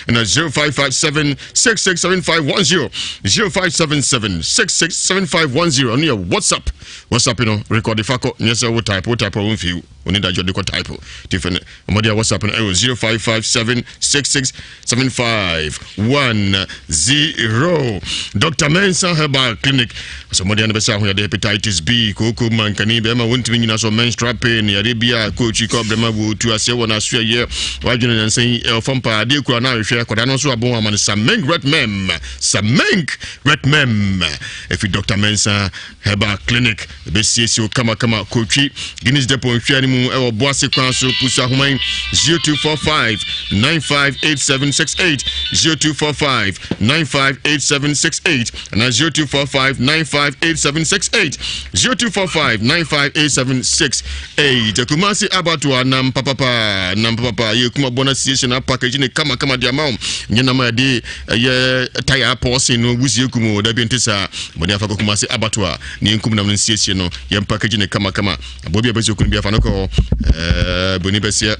na 0557 667510 0577 667510 ɔno yɛ WhatsApp. WhatsApp no rekɔde fa kɔ nyɛ sɛ wo type wo type a womfiw wo ne dagye ɔde kɔ type tifa no ɔmɔde a WhatsApp no ɛwɔ 0557 66 7510 Dr. Mensah Herbal Clinic sɛ mmɔden no bɛsɛ ahoyɛde hepatitis B kooko mankani bɛrima wɔntumi nyina so menstrual pain yare bi a kookyi kɔ brɛma wɔtu aseɛ wɔ n'aso ɛyɛ wadwene nansa yi ɛwɔ fam paa adeɛ kura na ahwehwɛ akwadaa no nso abɔn ama no Sameng Retmem Sameng Retmem ɛfi Dr. Mensah Herbal Clinic Ɛbɛsiesie wo kamakama. Kotwi Guinness Depot nhwea no mu ɛwɔ Boase kwan so. Pusu ahoma yi 0245 958768 0245 958768 anaa 0245 958768 0245 958768. Kumasi abatoa nam papapa nam papapa yɛ kuma bɔ na siesie na package ne kamakama de ama wo. Nyɛ nam a yɛde ɛyɛ taya apɔɔse no wusie kum o dabi nte saa. Bɔne afa kɔ Kumasi abatoa. Ne yɛnkum nam no nsiesie no, yɛn package ne kamakama. Aboa bi a bɛsɛ okunu bi afa no kɔ hɔ. Ɛɛ boni bɛseɛ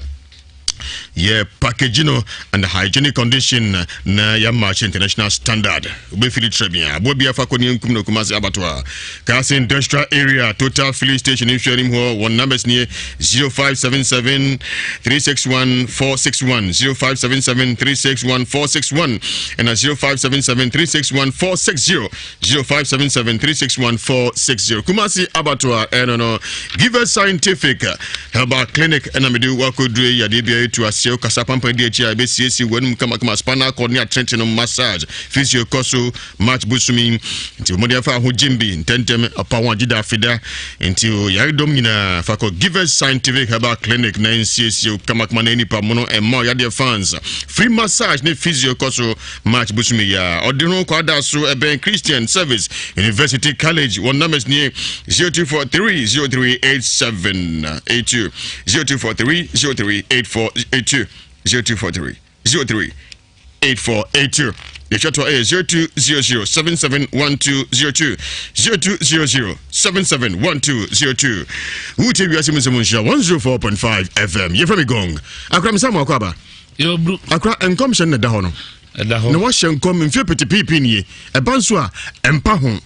yɛ package no and hygienic condition na yɛ match international standard. Wobɛfili trɛ bia aboa bi afa kɔ ne yɛnkum no Kumasi abatoa. Kaase industrial area total filling station nhwɛ anim hɔ. Wɔn numbers nie 0577 361 461 0577 361 461 ɛna 0577 361 460 0577 361 460 Kumasi abatoa ɛno no Giver Scientific Herbal Clinic ɛna mede wakɔdure yadeɛ biara ɛtu aseɛ kasa pampan di akyi a ɛbɛsiesie w'anum kamakama spinal cord ne atrente no massage physio kɔ so March bosomi nti wɔde afa ho gyim bi ntɛntɛm apa ho agyeda afeda nti yaredɔm nyinaa fa kɔ Givers Scientific Herbal Clinic na nsiesie kamakama na nipa mono ɛma yadeɛ fans free massage ne physio kɔ so March bosome yi a ɔde ho kɔ ada so ɛbɛn Christian Service University College. Wɔn numbers nie 0243 038782 0243 038482 0243 038482. Yɛtwa toa ɛyɛ 0200 771202 0200 771202. Wotie wiase mu nsɛm nhyira 104.5 FM. Yɛfrɛ me Gong. Akora me sa mo akɔ aba. Akora nkɔmhyɛ no na ɛda hɔ no. Na wahyɛ nkɔm mfeɛ petepeepe nie. Ɛba nso a ɛmpa ho.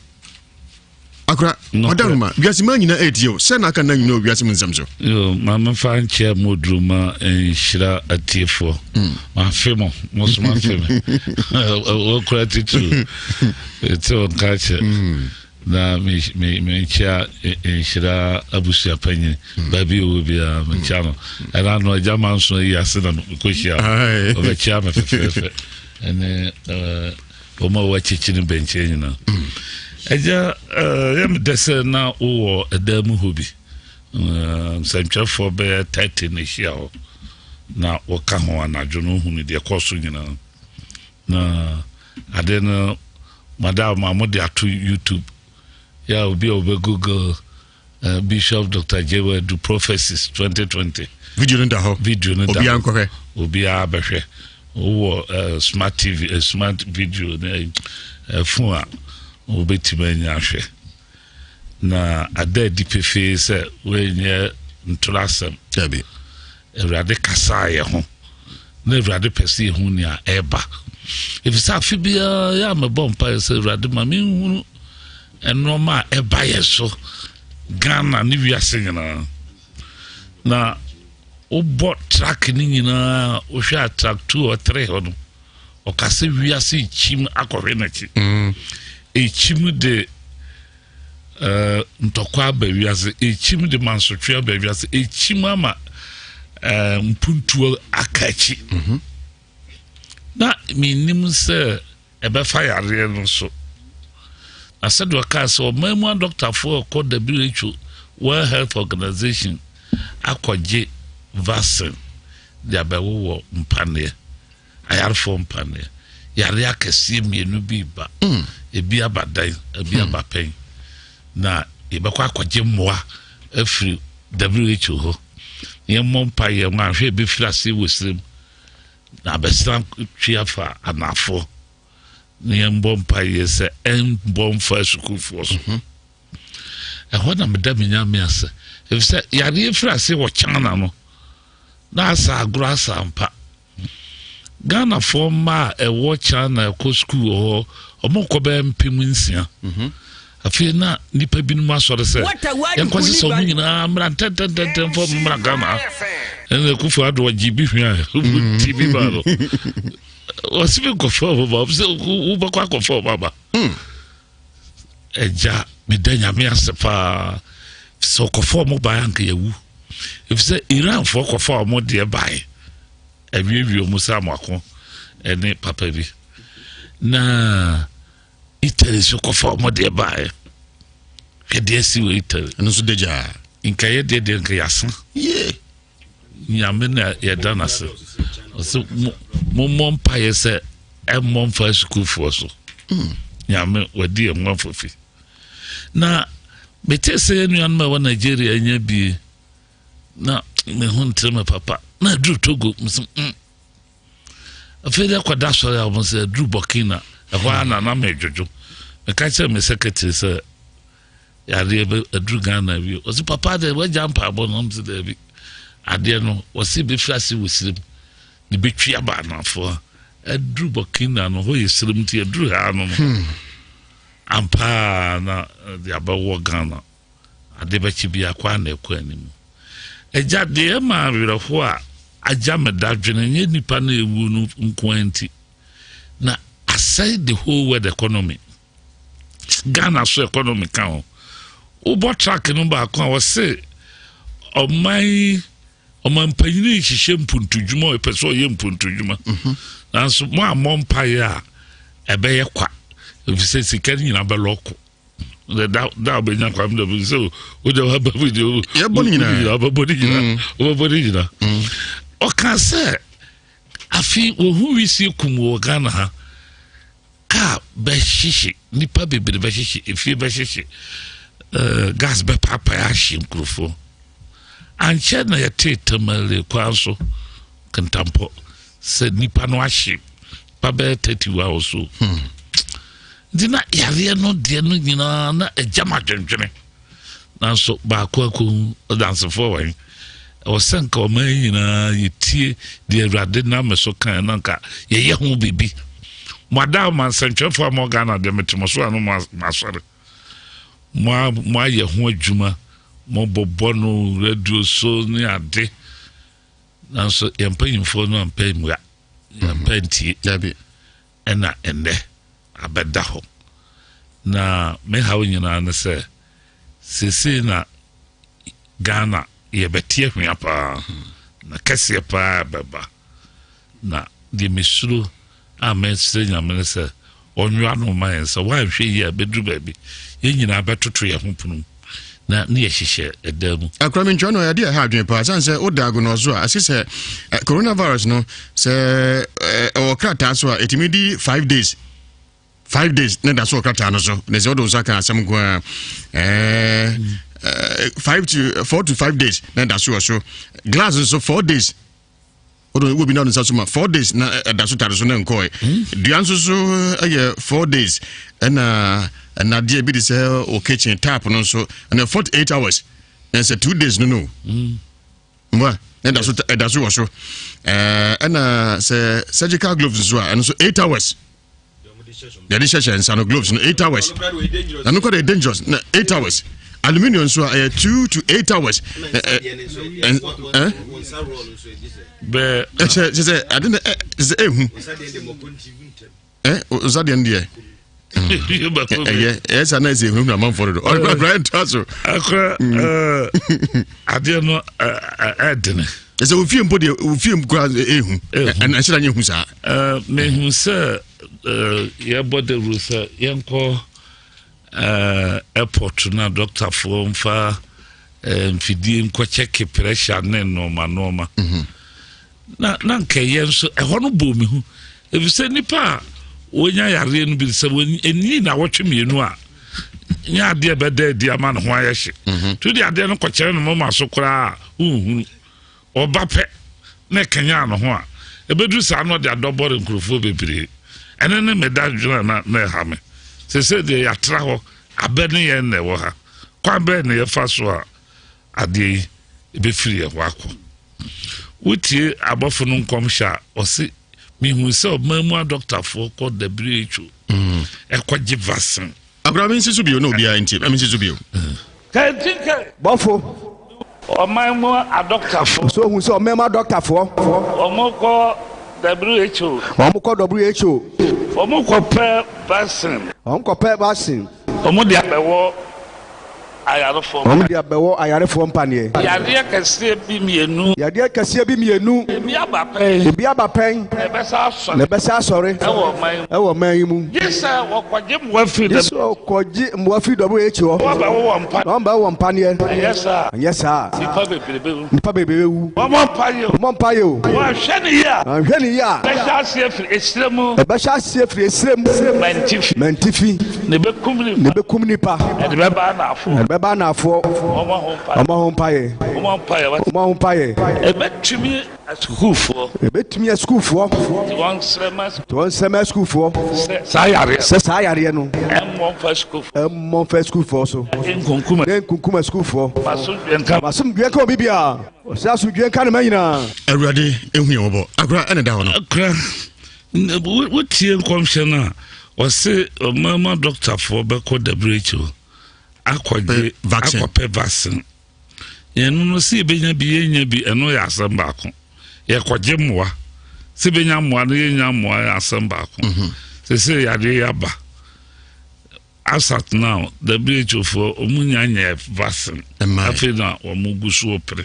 Akora ɔda roma wiase maa nyinaa ɛretie o sɛ na aka nna nyinaa wiase mu nsɛm so. Yo, ma mefa nkyɛ mo duru ma nhyira atiefoɔ. Mafe mo, mo so mafe me. Wɔkura titiriw. Ɛte wɔn ka kyɛ. Na menkyia nhyira abusua panyin hmm. baabi ɔwɔ biara menkyia no ɛna no agya ma nso ayi ase na mekɔhyia ɔbɛkyia me fɛfɛɛfɛ ɛne wɔn a wɔakyekyi no bɛnkyɛn nyinaa hmm. Agya yɛ medɛ sɛ na wowɔ ɛdan mu hɔ bi nsɛntwerɛfoɔ bɛyɛ 30 na ɛhyia hɔ na wɔka ho anadwo no hunu deɛ ɛkɔ so nyinaa Na ade no madam ma mo de ato YouTube yɛ a obi a ɔbɛ google uh, Bishop Dr. Jewa do prophecies 2020. Video no da hɔ. Video no da hɔ. Obiara nkɔhwɛ. Obiara bɛhwɛ. Wowɔ uh, smart TV, uh, smart video ne uh, phone a wobɛtumi anya ahwɛ. Na ada adi pefee sɛ woanyɛ ntorɔ asɛm. Dabi. Awurade kasaa yɛ ho. Na Awurade pɛ sɛ yɛhu nea ɛreba. Efisɛ afe biara yɛ a mebɔ mpaeɛ sɛ Awurade ma menhunu nneɛma a ɛba yɛ so Ghana ne wiase nyinaa. Na wobɔ track no nyinaa wohwɛ a track 2 or 3 hɔ no ɔka sɛ wiase rekyim akɔhwɛ n'akyi. Ɛkyim de eh, ntɔkwa aba wiase, ɛkyim de mansotwe aba wiase, ɛkyim ama eh, mpuntuo aka akyi. Mhm. Na mennim sɛ ɛbɛfa yareɛ no so. Na sɛdeɛ ɔkaa sɛ ɔman mu adɔktafoɔ ɛkɔ WHO, World Health Organization, akɔgye vaccine de abɛwowɔ mpaneɛ. Ayarefoɔ mpaneɛ. Yareɛ akɛseɛ mmienu bi ba. Hmm. Ebi aba dan, ebi hmm. aba pɛn. Na yɛbɛkɔ akɔgye mmoa afiri WHO hɔ. Yɛmmɔ mpa yɛn ho ahwɛ ebɛfiri aseɛ wɔ sirim. Na abɛsena twi afa anafoɔ. Na yɛmmɔ mpa yɛ sɛ ɛmbɔ mfa asukuufoɔ so. Mhm. Ɛhɔ na meda me nyame ase. Efisɛ yareɛ firi aseɛ wɔ China no. Na asa agorɔ asa ampa. Ghanafoɔ mma a ɛwɔ China ɛkɔ sukuu wɔ hɔ, wɔn kɔ bɛyɛ 6000. Mhm. Afei na nipa binom asɔre sɛ yɛnkɔ sesa wɔn nyinaa mmra ntɛntɛntɛntɛn fɔ mmra Ghana. Ɛna Akufo Addo ɔgye bi hwia mm. ti bi ba no. Wɔsi mi nkɔfɔ wɔn ba, sɛ wobɛkɔ akɔfɔ wɔn aba. Mm. Ɛgya meda nyame ase paa sɛ ɔkɔfɔ wɔn baeɛ anka yɛwu. Efisɛ Iranfoɔ kɔfa wɔn deɛ baeɛ. Awiewie wɔn sɛ amoako ne papa bi. Na Italy nso kɔfa wɔn deɛ baeɛ. Hwɛ deɛ asi wɔ Italy. Ɛno nso dagya. Nka yɛ deɛ deɛ nka yɛasa. Yie. Nyame na yɛda no ase. Ɔsɛ mommɔ mpaeɛ sɛ ɛmmɔ mfa asukuufoɔ so. Hmm. Nyame wadi yɛn ho afofi. Na mete sɛ yɛn nuanom a ɛwɔ Nigeria anya bie. na me ho ntere me papa na aduru togo mesɛ mm. afei deɛ kɔda sɔre a wɔn sɛ aduru burkina ɛhɔ ara na na medwodwo meka kyerɛ me secretary sɛ yadeɛ bɛ aduru ghana wie ɔsɛ papa deɛ wagya mpaebɔ no ɔm sɛ daabi adeɛ no wɔse bɛfiri ase wɔ sirim ne bɛtwi aba anafoɔ aduru burkina no hɔ yɛ sirim nti aduru ha no no hmm. ampaa na de abɛwɔ ghana Ade bɛkye biako a na ɛkɔ anim. Agya, deɛ ɛma awerɛhoɔ a agya me dadwene nyɛ nnipa no ɛwuo no nko ara nti, na asɛe the whole world economy. Ghana so economy ka ho. Wobɔ truck no baako a wɔse ɔman yi ɔmampanyini hyehyɛ mpuntudwuma ɔpɛ sɛ ɔyɛ mpuntudwuma mhm. nanso mo a mmɔ mpaeɛ a ɛbɛyɛ kwa efisɛ sika no nyinaa bɛlɔko da da wobɛnya kwam da bi sɛ wogya waba mu deɛ yɛbɔ no nyinaa wobɛbɔ no nyinaa mm. wobɛbɔ no nyinaa mm. ɔka sɛ afei wɔhu wisie kum wɔ ghana ha kaa bɛhyehye nnipa bebree bɛhyehye efie bɛhyehye eh, gas bɛpaapae ahye nkurɔfoɔ ankyɛ na yɛtee tamale kwan so Kintampo sɛ nipa no ahye pa bɛyɛ 31 or so hmm. nti na yareɛ no deɛ no nyinaa na ɛgya ma adwendwene nanso baako akɔhu ɔdansefoɔ wɔ he ɛwɔ sɛ nka ɔman nyinaa yɛtie deɛ awurade nam me so kan na nka yɛyɛ ho biribi mo ada ma nsɛntwerɛfoɔ a mo Ghana deɛ mete mo so ano mo asɔre mo ayɛ ho adwuma mo bɔbɔ no radio so ne ade Nanso yɛn mpanyimfoɔ no ampɛ mmua, yɛampɛ mhm. ntie. Ɛna ɛnnɛ abɛda hɔ. Na me haw nyinaa ne sɛ seesei na Ghana yɛbɛte ahwia paa mhm. na kɛseɛ paa bɛba. Na deɛ mesuro a mɛsrɛ Nyame ne sɛ ɔnwoa no ma yɛn sɛ woanhwɛ yie a bɛduru baabi yɛn nyinaa bɛtoto yɛn ho pono mu na ne yɛhyehyɛ ɛdan mu. Akora me ntwa no ɛde ɛha adwene paa sane sɛ woda agonɔ so a ɛse sɛ eh, coronavirus no sɛ eh, ɛwɔ krataa so a ɛtumi di 5 days 5 days na da so wɔ krataa no so na sɛ wode wo nsa ka asɛm nko a eh, 5 to 4 to 5 days na da so wɔ so glass nso 4 days wode wɔ bi na ɔde nsa so ma four days na ɛda so tare so na nkɔɛ hmm. dua nso so ɛyɛ four days ɛna ɛnadeɛ bi de sɛ o kitchen tap no nso ɛna 48 hours na sɛ 2 days no no hmm. mwa ɛda so ɛda so wɔ so ɛna sɛ surgical gloves nso a ɛno nso 8 hours yɛde hyɛhyɛ nsa no gloves no 8 hours ɛno kɔ de dangerous na 8 hours aluminium nso a ɛyɛ 2 to 8 hours bɛɛ ɛkyɛ sɛ ade no sɛ ehu ɛ nsa deɛ no deɛ ɛyɛ ɛyɛ sa na ɛsɛ ehunahuna amanfoɔ dodo ɔde kura ntoa so. Akora adeɛ no ɛɛdene. Ɛsɛ ofie mpo deɛ ofie mpo kura ehu ɛna ɛhyɛ da nye hu saa. Mehu sɛ yɛbɔ dawuro sɛ yɛnkɔ airport na dɔktafoɔ mfa mfidie nkɔkyɛke pressure ne nnoɔma nnoɔma. Mhm. Na na nka ɛyɛ nso ɛhɔ no bɔɔ me hu efisɛ nipa a wɔnya yareɛ no bi sɛ wɔnni nnawɔtwe mmienu a nyɛ adeɛ bɛda adi ama ne ho ayɛ hye mhm. to de adeɛ no kɔkyerɛ no moma so koraa a wonhunu ɔba pɛ na ɛkanyan ne ho a ɛbɛduru saa no ɔde adɔbɔre nkurɔfoɔ bebree ɛne ne meda dwena na na ɛha me sɛ sɛ deɛ yɛatra hɔ abɛ ne yɛn na ɛwɔ ha kwan bɛɛ na yɛfa so a adeɛ yi ɛbɛfiri yɛn hɔ akɔ Wotie abɔfo no nkɔmhyɛ a, ɔse mehu sɛ ɔman mu adɔktafoɔ kɔ WHO mm. ɛkɔgye vaccine. Akora me nsi so bio na obiara ntie me nsi so bio. Kɛnti Bɔfo. Ɔman mu adɔktafoɔ. So ohun sɛ ɔman mu adɔktafoɔ. Wɔn kɔ WHO. Wɔn kɔ WHO. Wɔn kɔ pɛ vaccine. Wɔn kɔ pɛ vaccine. Wɔn de abɛwɔ ayarefoɔ mpaneɛ. Wɔn de abɛwɔ ayarefoɔ mpaneɛ. Yadeɛ kɛseɛ bi mmienu. Yadeɛ kɛseɛ bi mmienu. Ebi aba pɛn. Ebi aba pɛn. Na ɛbɛsa asɔre. Na ɛbɛsa asɔre. Ɛwɔ ɔman yi mu. Ɛwɔ ɔman yi mu. Gye sɛ wɔkɔgye mmoa firi. Gye sɛ wɔkɔgye mmoa firi WHO hɔ. Na wɔbɛwɔ wɔn mpaneɛ. Na wɔbɛwɔ wɔn mpaneɛ. Ɛnyɛ saa. Ɛnyɛ saa. Nnipa bebree bɛwu. Nnipa bebree bɛwu. Wɔmmɔ mpaeɛ o. Wɔmmɔ mpaeɛ o. Wɔanhwɛ no yie a. Wɔanhwɛ no yie a. Ɛbɛhyɛ aseɛ firi esrɛ mu. Ɛbɛhyɛ aseɛ firi esrɛ mu. Mantifi. Mantifi. Na ɛbɛkum nipa. Na ɛbɛkum nipa. Ɛde bɛba anaafoɔ. Ɛde bɛba anaafoɔ. Wɔmmɔ ho mpaeɛ. Wɔmmɔ ho mpaeɛ. Wɔmmɔ mpaeɛ. Wɔmmɔ ho mpaeɛ. Ɛbɛtumi asukuufoɔ. Ɛbɛtumi asukuufoɔ. Nti wɔn nsrɛ ma. Nti wɔn nsrɛ ma asukuufoɔ. Sɛ saa yareɛ. Sɛ saa yareɛ no. Ɛmmɔ mfa asukuufoɔ. Ɛmmɔ mfa asukuufoɔ so. Nkunkum. Ne nkunkum asukuufoɔ. Asomdwoeɛ nka. Asomdwoeɛ nka obi biara. Ɔsɛ asomdwoeɛ nka ne ma nyinaa. Awurade ehu yɛn wɔbɔ. Akora ɛna da hɔ no. Akora wotie nkɔmhyɛ no a ɔse ɔmama dɔktafoɔ bɛkɔ WHO akɔgye akɔpɛ vaccine. Yɛn no sɛ yɛbɛnya bi yɛnya bi ɛno yɛ asɛm baako. Yɛkɔgye mmoa sɛ bɛnya mmoa no yɛnya mmoa yɛ asɛm baako. Mhm. Sɛ sɛ yadeɛ yɛaba. As at now, WHO foɔ wɔn nya nyɛ vaccine. Afei na wɔn gu so pere.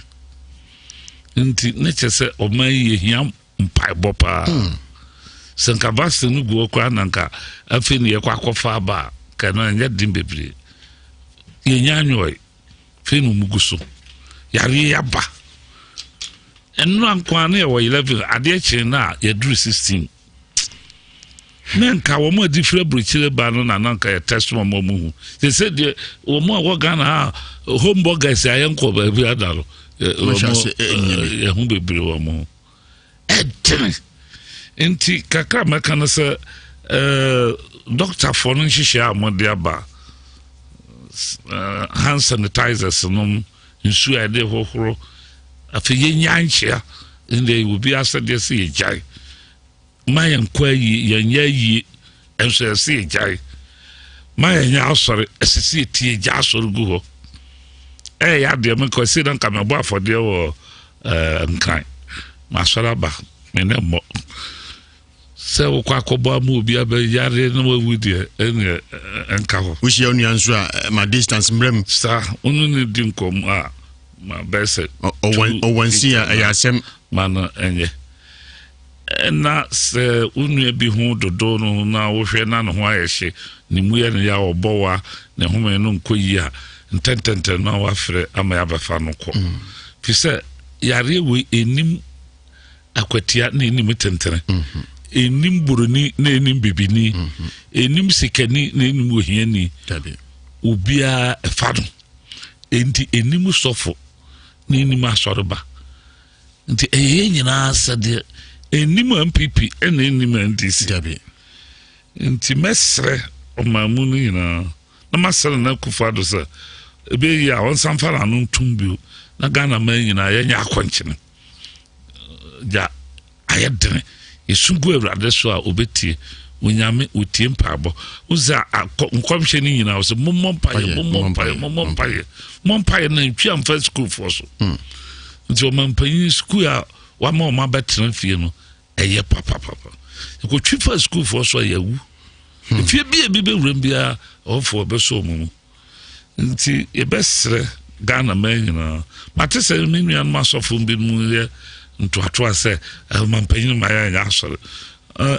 Nti ne kyɛ sɛ ɔman yi yɛhia mpaebɔ paa. Hmm. Sɛ nka vaccine no gu hɔ koraa na nka afei na yɛkɔ akɔfa aba a, nka ɛno ɛnyɛ den bebree. Yɛnya anwɔe. Afei na wɔn gu so. Yareɛ yaba. Ɛnora nko ara na yɛwɔ 11 adeɛ kyee no a yɛduru 16. na nka wɔn a di firi aburokyire ba no na na nka yɛ test wɔn wɔn hu te sɛ deɛ wɔn a wɔ Ghana ha home burgers a yɛnkɔ baabi ada no wɔn ɛho bebree wɔn ho ɛdene nti kakra mɛka no sɛ ɛɛ dɔktafoɔ no nhyehyɛ a wɔde aba hand sanitizers nom nsuo a yɛde hohoro afei yɛnya nkyea ndɛ obi asɛdeɛ sɛ yɛgyae Ma yɛnkɔ ayie, yɛnyɛ ayie, nso ɛsɛ yɛgyae. Ma yɛnyɛ asɔre, ɛsɛ sɛ yɛtie gya asɔre gu hɔ. Ɛyɛ adeɛ mekɔ ɛsɛ na nka mɛbɔ afɔdeɛ wɔ ɛɛ nkran. Masɔre aba, me ne mmɔ. Sɛ wokɔ akɔbɔ ama obi abɛyare na wawu deɛ ɛneɛ ɛnka hɔ. Wohyia onua nso a ma distance mmerɛ mu. Saa, wo ne no di nkɔmmɔ a ma bɛyɛ sɛ. Ɔwansi a ɛyɛ asɛm. Ma no ɛnyɛ. Ɛnna sɛ wo nua bi ho dodo no na wohwɛ na ne ho ayɛ hye, ne mu yɛ no yaw, ɔbɔ wa, ne home no nkɔ yie a, ntɛntɛntɛm na wafrɛ ama yɛabɛfa no kɔ. Mm. Fi sɛ yareɛ wei ɛnim akwatia na ɛnim tentene. Mm-hmm. Ɛnim buroni na ɛnim bibini. Mm-hmm. Ɛnim sikani na ɛnim ohiani. Obiara ɛfa no. Enti ɛnim sɔfo na ɛnim asɔreba. Nti ɛyɛ yɛn nyinaa asɛdeɛ. Ɛnnim NPP ɛna ɛnnim NDC. Dabi. Nti mɛsrɛ ɔman mu no nyinaa na masrɛ Nana Akufo Addo sɛ ɛbɛyɛ yie a ɔnsan mfa n'ano ntom bio na Ghana man nyinaa yɛnyɛ akɔnkyene. Gya ayɛ dene. Yɛsu gu Awurade so a ɔbɛtie. Onyame ɔtie mpaebɔ. Wo sɛ nkɔmhyɛ no nyinaa ɔsɛ mommɔ mpaeɛ, mommɔ mpaeɛ, mommɔ mpaeɛ. Mommɔ mpaeɛ na ntwi amfa sukuufoɔ so. Hmm. Nti ɔmampanyin sukuu a wama wɔn abɛtena fie no ɛyɛ papapapa. Ɛkɔtwi fa sukuufoɔ so a yɛawu. Hmm. Efie bi a ebi bɛwuram biara ɔfoɔ bɛsɔ wɔn mu. Nti yɛbɛsrɛ Ghana man nyinaa. Mate sɛ me nuanom asɔfo binom yɛ ntoatoa sɛ ɔmampanyin ma yɛanyɛ asɔre.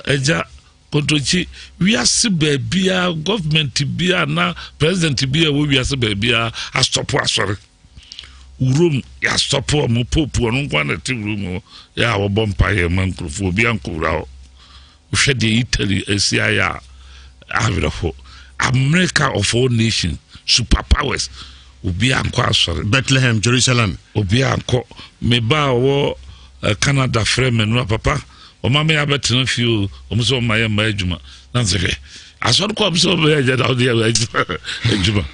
Agya Kontokyi, wiase baabiara government biara na president biara ɛwɔ wiase baabiara asɔpo asɔre. Rome yɛastɔpo ɔmo, Pope ɔno nko ara na ɛte Rome hɔ yɛ a wɔbɔ mpaeɛ ma nkurɔfoɔ, obi ankɔwura hɔ. Wohwɛ deɛ Italy asi ayɛ a, awerɛho. America of all nations, super powers, obi ankɔ asɔre. Bethlehem, Jerusalem. Obi ankɔ. Me ba a ɔwɔ eh, Canada frɛ me no, papa, ɔma me abɛtena fie o, ɔmo sɛ ɔma yɛ mma adwuma. Na nsɛ hwɛ, asɔre kɔ ɔmo sɛ ɔmo yɛ agya na ɔde yɛ adwuma. Adwuma.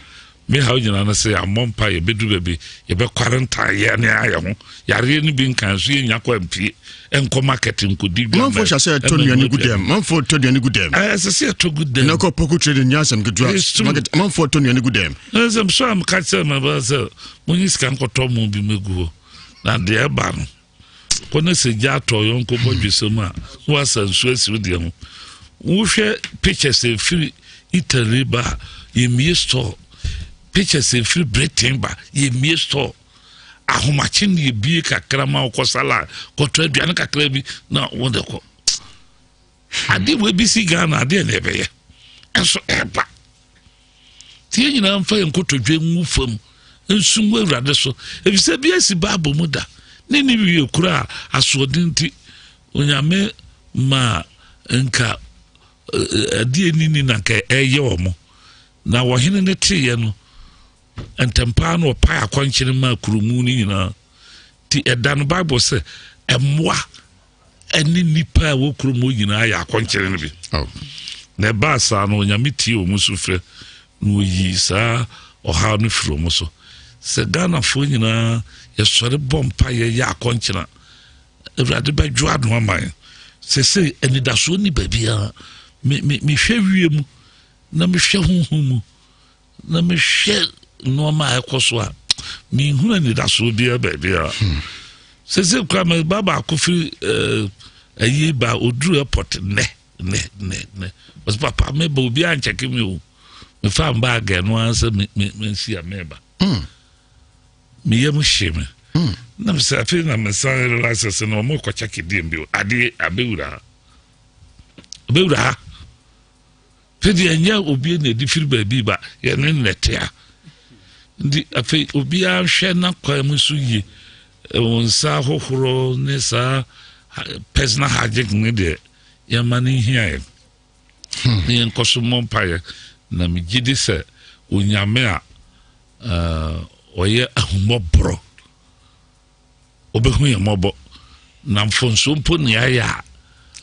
Me haw nyinaa ne sɛ yɛammɔ mpae, yɛbɛduru baabi, yɛbɛ quarantine yɛn ne ayɛ ho. Yareɛ no bi nka nso yɛnnya kɔ ampie, nkɔ market nkɔdi dwa. Manfo hyɛ sɛ ɛtɔ nnuane gu dɛm. Manfo tɔ nnuane gu dɛm. Ɛsɛ sɛ ɛtɔ gu dɛm. Na kɔ pɔku trading nyɛ asɛm ketewa. Market manfo tɔ nnuane gu dɛm. Ɛsɛ so a meka kyerɛ me ba sɛ monyi sika nkɔtɔ mo bi mɛgu hɔ. Na deɛ ɛba no kɔ ne sɛ gya atɔ yɔnko bɔ dwesɛ mu a na wasa nsuo asi wo deɛ ho. Wohwɛ pictures ɛfiri Italy ba a yɛmmie store, pictures ɛfiri Britain ba yɛmmie store. Ahomakye ne yɛbie kakra ma wokɔ sala kɔtɔ aduane kakra bi na wode kɔ. Adeɛ wɔ ebi si Ghana adeɛ na ɛbɛyɛ ɛnso ɛba. Nti yɛn nyinaa mfa yɛn nkotodwe ngu fam nsu ngu Awurade so, efisɛ bi asi Bible mu da ne ne wie kura a asoɔden nti Onyame ma nka adeɛ nini na nka ɛyɛ wɔn. Na wɔhene no teeɛ no, ntɛmpaa no ɔpae akɔnkyene maa kuromu no nyinaa. Nti ɛda no Bible sɛ mmoa ne nnipa a ɛwɔ kurom hɔ nyinaa yɛ akɔnkyere no bi. Oh. Na ɛbaa saa no, Onyame tie wɔn sufrɛ na ɔyii saa ɔhaw no firi wɔn so. Sɛ Ghanafoɔ nyinaa yɛsɔre bɔ mpa yɛyɛ akɔnkyere a, Awurade bɛdwo ano ama yɛn. Sese anidasoɔ ni baabiara. Mehwɛ wie mu na mehwɛ honhom mu na mehwɛ nneɛma a ɛkɔ so a menhunu anidasoɔ biara baabiara hmm. sese kora me ba baako firi eh, ayi ba ɔduru airport nnɛ nnɛ nnɛ nnɛ ɔsɛ papa meba obiara nkyɛke me o mefa mbaage no ara sɛ mensi a meba hmm. me yam hye me hmm. na mesɛ afei na mesan realize sɛ na ɔmo kɔkyɛke deɛ bi adeɛ abɛwura ha abɛwura ha Sɛdeɛ ɛnyɛ obi na ɛde firi baabi ba yɛne nnɛtea nti afei obiara nhwɛ n'akwan mu so yie wɔn nsa ahohoro ne saa personal hygiene ne deɛ yɛma no nhia yɛn hmm. ne yɛn nkɔ so mmɔ mpaeɛ na megye di sɛ onyame a ɔyɛ ahummɔborɔ Ɔbɛhu yɛn mmɔbɔ. Na mfomsoɔ mpo ne ayɛ a,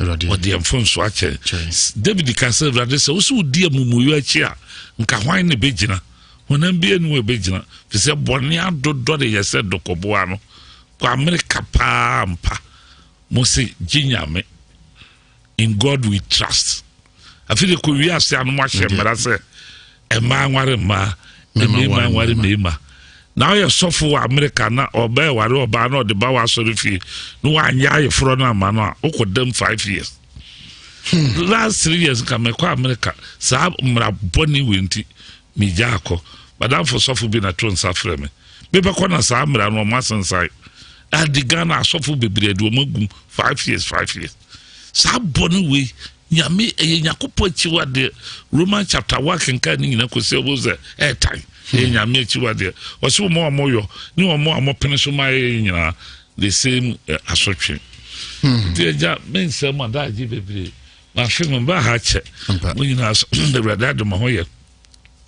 ɔde yɛn mfomsoɔ akyɛ. David ka sɛ, Awurade, sɛ wo sɛ wodi amumuyɔ akyi a, nka hwan na ɛbɛgyina? Honam bi ani wɔ ɛbɛgyina. Fi sɛ bɔne adodɔre yɛ sɛ dɔkɔboa no. Kɔ Amerika paa mpa. Mo se gye nyame. In God we trust. Afei de kɔ wiase ano mo ahyɛ mmara sɛ mmaa nware mmaa, mmarima nware mmarima. Na ɔyɛ sɔfo wɔ Amerika na ɔbaa ware ɔbaa na ɔde ba wɔ asɔre fie na wanyɛ ayeforɔ no ama no a wokɔ dam five years. Hmm. Last 3 years nka mekɔ Amerika saa mmara bɔne wei nti megya akɔ. Madamfo sɔfo bi na to nsa frɛ me. Mebɛkɔ na saa mmara no ɔmo asensan. Ade Ghana asɔfo bebree de ɔmo agum 5 years 5 years. Saa bɔne wei nyame ɛyɛ nyakopɔn akyiwadeɛ. Roman chapter 1 kenkan ne nyina kɔsi ɛwɔ sɛ ɛɛtan ɛyɛ nyame akyiwadeɛ. Ɔsɛ wɔn a wɔyɔ ne wɔn a wɔpene so ma ɛyɛ nyinaa the same eh, asotwe. Nti agya me nsɛm adagye bebree mafe me ba ha kyɛ mo nyinaa so awurade adom ho yɛ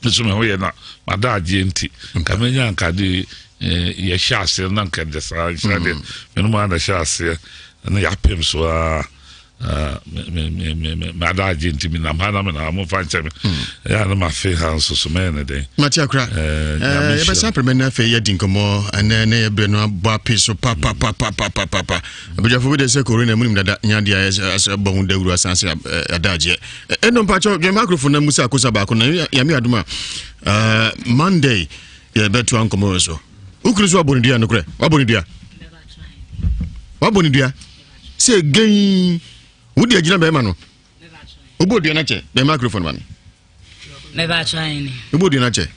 nso me ho yɛ na madagye nti nka menya nka de eh, yɛhyɛ aseɛ na nka de saa nhyira deɛ menom a na hyɛ aseɛ na yɛapem so a madagye nti menam ha na menam ha momfa nkyɛ me ɛyɛ a na mafe ha nso so mɛyɛ ne dɛn. Mate akora yɛbɛsa prɛmɛ no afei yɛadi nkɔmmɔ ɛnɛ ne yɛberɛ no abɔ ape so papapapapapapa abadwafo bi de sɛ corona munim dada nya adeɛ a ɛsɛ bɔ ho dawuro asan se adagyeɛ ɛno mpakyɛ dwɛn microphone na musa akosa baako na yame adom a Monday yɛbɛtoa nkɔmmɔ so. Wokunu so wabɔ ne dua nokorɛ wabɔ ne dua wabɔ ne dua sɛ gɛn wode agyina bɛrima no wobɔ dua no akyɛ bɛn microphone ma me wobɔ dua no akyɛ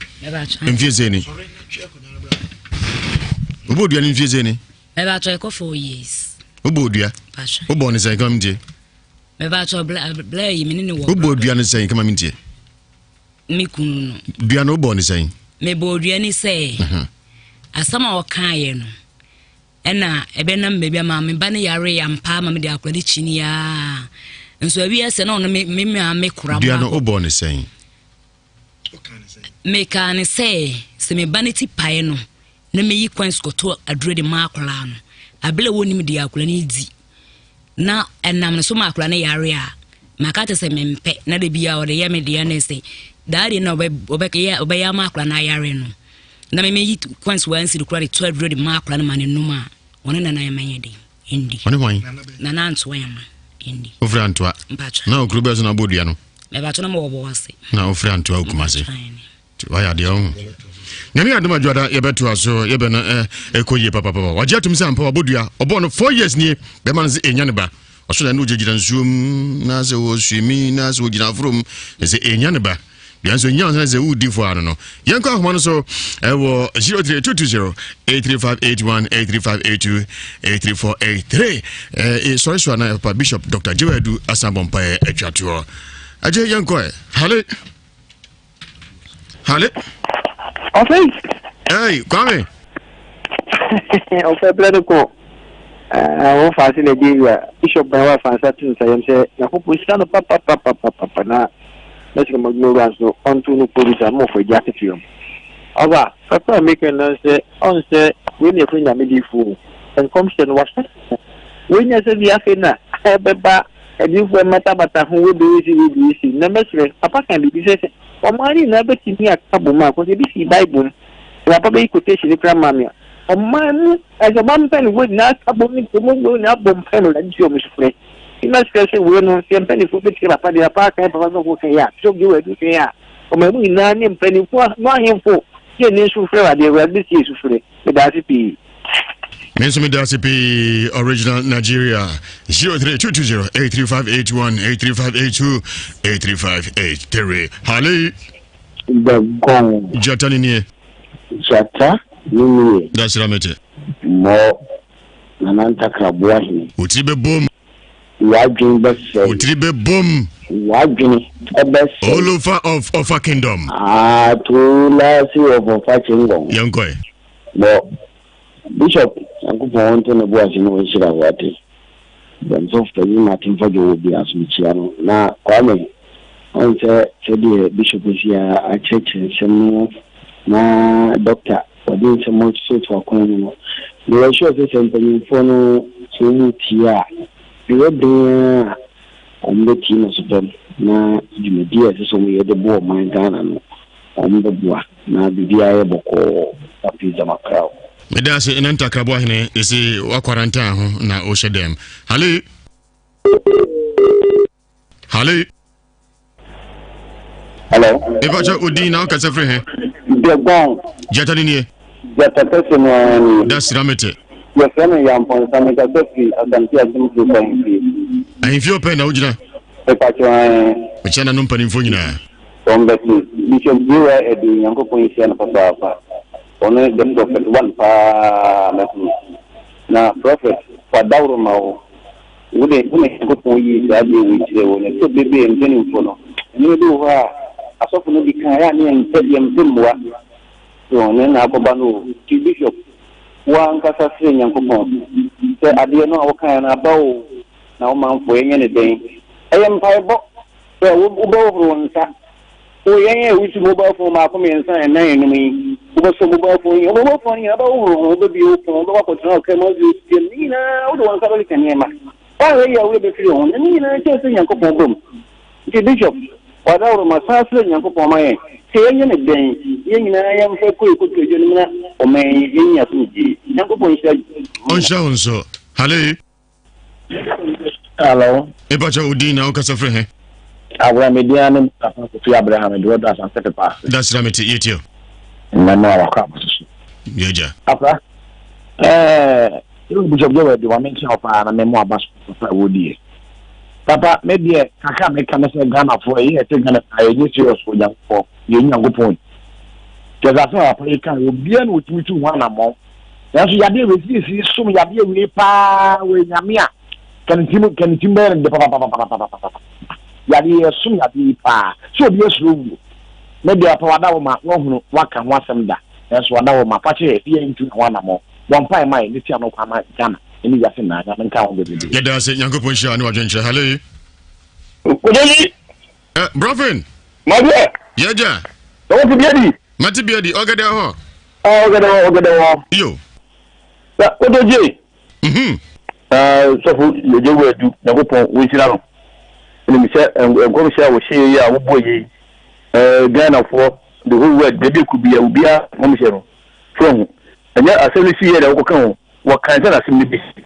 mfie sɛ ni wobɔ dua no mfie sɛ ni wobɔ dua wobɔ ne sɛn kama mentie wobɔ dua no sɛn kama mentie me kunu no dua no wobɔ ne sɛn mebɔ dua ne sɛ mhm. Asɛm a ɔkaeɛ no, ɛna ɛbɛnam baabi ama me ba no yare ampa ama mede akora no kyini aa. Nso awie sɛ na ɔno me me maame kora Dua no wobɔɔ ne sɛn? Mekaa ne sɛ sɛ me ba no ti pae no na meyi kwan kɔtɔ aduro de ma akwadaa no abere a wɔnim deɛ akwadaa no di na ɛnam no so ma akwadaa no yare a maka kyerɛ sɛ mempɛ na da biara ɔde yɛ me deɛ ne sɛ daa deɛ na ɔbɛyɛ ɔbɛyɛ ama akwadaa no ayare no na memeyi kwan so wansi de koraa de tɔ aduro de ma akwadaa no ma ne nom a ɔne nana yɛ mɛnyɛ den ndi ɔne hwan nana antoa yɛ ma ndi ofiri antoa na okuro bɛɛ so na abɔ dua no mɛbato na mewɔ bɔ ase na ofiri antoa okuma ase Wayɛ adeɛ ɔho. Nyame adom adwoada yɛbɛtoa so yɛbɛ no ɛkɔ yie papapapa. Wagye atom sɛ ampa wabɔ dua. Ɔbɔɔ no 4 years nie. Bɛma no sɛ ɛnya ne ba. Ɔso na ne ogyinagyina nsuo mu na sɛ wɔ na sɛ wɔgyina aforo mu sɛ ɛnya ne ba. Dua nso nya sɛ sɛ wodi fo ano no. Yɛnkɔ ahoma no so ɛwɔ 03220 83581 83582 83483. Sɔre so ana papa Bishop Dr. Jewadu asan bɔ mpaeɛ atwa toɔ. Agye yɛnkɔ ɛ. Hale. Hale. Ɔfɛ. Hey, Kwame. Ɔfɛ brɛ no kɔ. Wɔn fa ase Nigeria Bishop ban wa fa nsa to nsa yam sɛ Nyankopɔn hyira no papapapapapa na mɛsrɛ mo adwuma wura nso ɔnto no kuro bi sa mo fɔ agya tete yam. Ɔba papa a meka no sɛ ɔn sɛ wei na yɛfrɛ nyame diifoɔ o nkɔmhyɛ no wahyɛ wei nyɛ sɛ bi afei na ɛbɛba Adiyifoɔ mmatabata ho wei bɛyɛ sei wei bɛyɛ sei. Nnɛ mɛsrɛ, papa ka biribi sɛ sɛ ɔman no nyinaa bɛtumi aka bom a, kɔsɛ ebi sii Bible mu. Sɛ papa bɛyi quotation no koraa ma me a, ɔman mu, ɛsɛ ɔman mpanimfoɔ nyinaa aka bom ne kurom nyinaa nyinaa bɔ mpae ma Awurade tie wɔn sufrɛ. Nti mɛsrɛ sɛ wei no, sɛ mpanimfoɔ bɛtie papa deɛ papa aka, papa sɔfoɔ ka yi a, Bishop Joe Adu ka yi a, ɔman mu nyinaa ne mpanimfoɔ no ahemfo yɛ ne sufrɛ Awurade, Awurade bɛtie sufrɛ. Meda ase pii. Me nso meda ase pii original Nigeria 03220 83581 83582 83583 Hale The gong. Jata ni nie. Jata ni nie. Dasira mete. Mɔ nana ntakra boa hene. Otiri bɛ bom. W'adwene bɛsɛe. Otiri bɛ bom. W'adwene ɛbɛsɛe. Olofa of Ofa Kingdom. Atolase of Ofa Kingdom. Yɛnkɔe. Bɔ Bishop Nyankopɔn ɔnto ne bo ase na ɔnhyira wo ate. Bɛmfo panyin Martin Fadwo wɔ bi aso mekyia no. Na Kwame ɔn sɛ sɛdeɛ Bishop asi akyerɛkyerɛ nsɛm no na Doctor wɔde nsɛm atototo akwan mu no, meyɛ sure sɛ sɛ mpanyimfoɔ no sɛ wɔn tie a, ɛyɛ den ara a wɔn bɛtie no so pɛm na dwumadie a ɛsɛ sɛ wɔn yɛ de boa ɔman Ghana no wɔn bɛboa na biribiara yɛ bɔkɔɔ. Afei gyama kra o. Meda ase ɛna ntakraboa hene ɛse wakwarantan ho na wohyɛ dɛm. Hale. Hale. Hello. Mepakyɛ odin na wokasa firi he? Dɛgbɔn. Gyata ne nie. Gyata kɛse no ara nie. Da sira mete. Yɛfrɛ me Yampɔnsa mekasa firi Asante Akyem Kurow Ahemfie. Ahemfie ɔpɛ na wogyina? Mepakyɛ ɛɛ. Mekyɛ nanom mpanimfoɔ nyinaa. Wɔn bɛte. Bishop J.Y. Adu Nyankopɔn nhyira no papaapa. Ɔno ne the prophet one paa mɛhunu. Na prophet fa daworo ma wo. Wo de, wo na Nyankopɔn yii saa adeɛ wei kyerɛɛ wo, na ɛtɔ berɛ bi a yɛn mpanimfoɔ no, nneɛma bi wɔ hɔ a asɔfo no di kan, ɛyɛ a na yɛmpɛ, yɛmpɛ mmua. So wɔn, na akɔba no o. Nti Bishop, wo ankasa srɛ Nyankopɔn sɛ adeɛ no a wokaeɛ no aba o, na wo manfoɔ yɛnyɛ no dɛn? Ɛyɛ mpaebɔ sɛ wobɛhohoro wo nsa. O yɛn a yɛwusu mobile phone baako, mmiɛnsa, nnan, enum yi, wobɛsɔ mobile phone yi, mobile phone no nyinaa wobɛhohoro ho, wobɛbue wo phone, wobɛkɔ akɔtena wo kaa mu, wode asi mu, ne nyinaa wode wɔn nsa bɛkeka nneɛma. Woanhwɛ yie a wo werɛ bɛfiri wo ho, na ne nyinaa kyerɛ sɛ Nyankopɔn ba mu. Nti Bishop, w'adaworoma, san srɛ Nyankopɔn ma yɛn, sɛ yɛnyɛ no dɛn, yɛn nyinaa yɛmfa kɔ yɛn kotodwe no mu na ɔman yi yɛnyi asomdwie. Nyankopɔn nhyira. Ɔnhyira wo nso. Hallelujah. Hello. Mepakyɛ wo din na wokasa firi he? Abra me din ane Mustapha Kofi Abraham de wɔdɔ asase pepa ase. Dasira mete yɛtie o. Nnam a wakɔ abɔso so. Yɛgya. Abra ɛɛ yɛwɔ Bishop Joe Adu ma menkyerɛ wo paa na memmɔ aba so papa a wɔdiɛ. Papa me deɛ kakra meka ne sɛ Ghanafoɔ ɛyɛ ɛte Ghana paa yɛnyɛ serious wɔ Nyankopɔn yɛn Nyankopɔn yi. Kyɛ sɛ asɛm a papa yi ka obiara na ɔtumi tu ho anammɔn. Nanso yadeɛ wei siesie som yadeɛ wei paa wɔ nyame a kanitim kanitim bɛyɛ no de papapapapapapa yadeɛ yɛ som yadeɛ yi paa sɛ obi asuro wuo me deɛ papa wada wo ma wahunu waka ho asɛm da. Nanso wada hɔ ma fakyɛ yɛ yɛn ntu ho anamɔ. Bɔ mpae ma yɛn ne sia no kwan ma Ghana ne wiase nyinaa. Nyame nka ho bebrebe. Yɛda ase Nyankopɔn nhyira ne wadwenkyerɛ. Hallo. Kojoyi. Eh, Brɔfin. Madeɛ. Yɛgya. Sɛ wote bia di. Mate bia di, ɔgɛdɛ hɔ. Ah, ɔgɛdɛ hɔ, ɔgɛdɛ hɔ. Yo. Na Kojoyi. Mhm. Ah, sɔfo yɛgye wo adu, Nyankopɔn wo nhyira no. Ɛnim sɛ nkɔmhyɛ a wɔhyɛ yi a wobɔ yi, eh, Ghanafoɔ, the whole world, baabi ɛkɔ bia, obiara nkɔmhyɛ no. So ho. Ɛnyɛ asɛm no si yɛ na wokɔka ho. Wɔka sɛ na asɛm no bɛsi.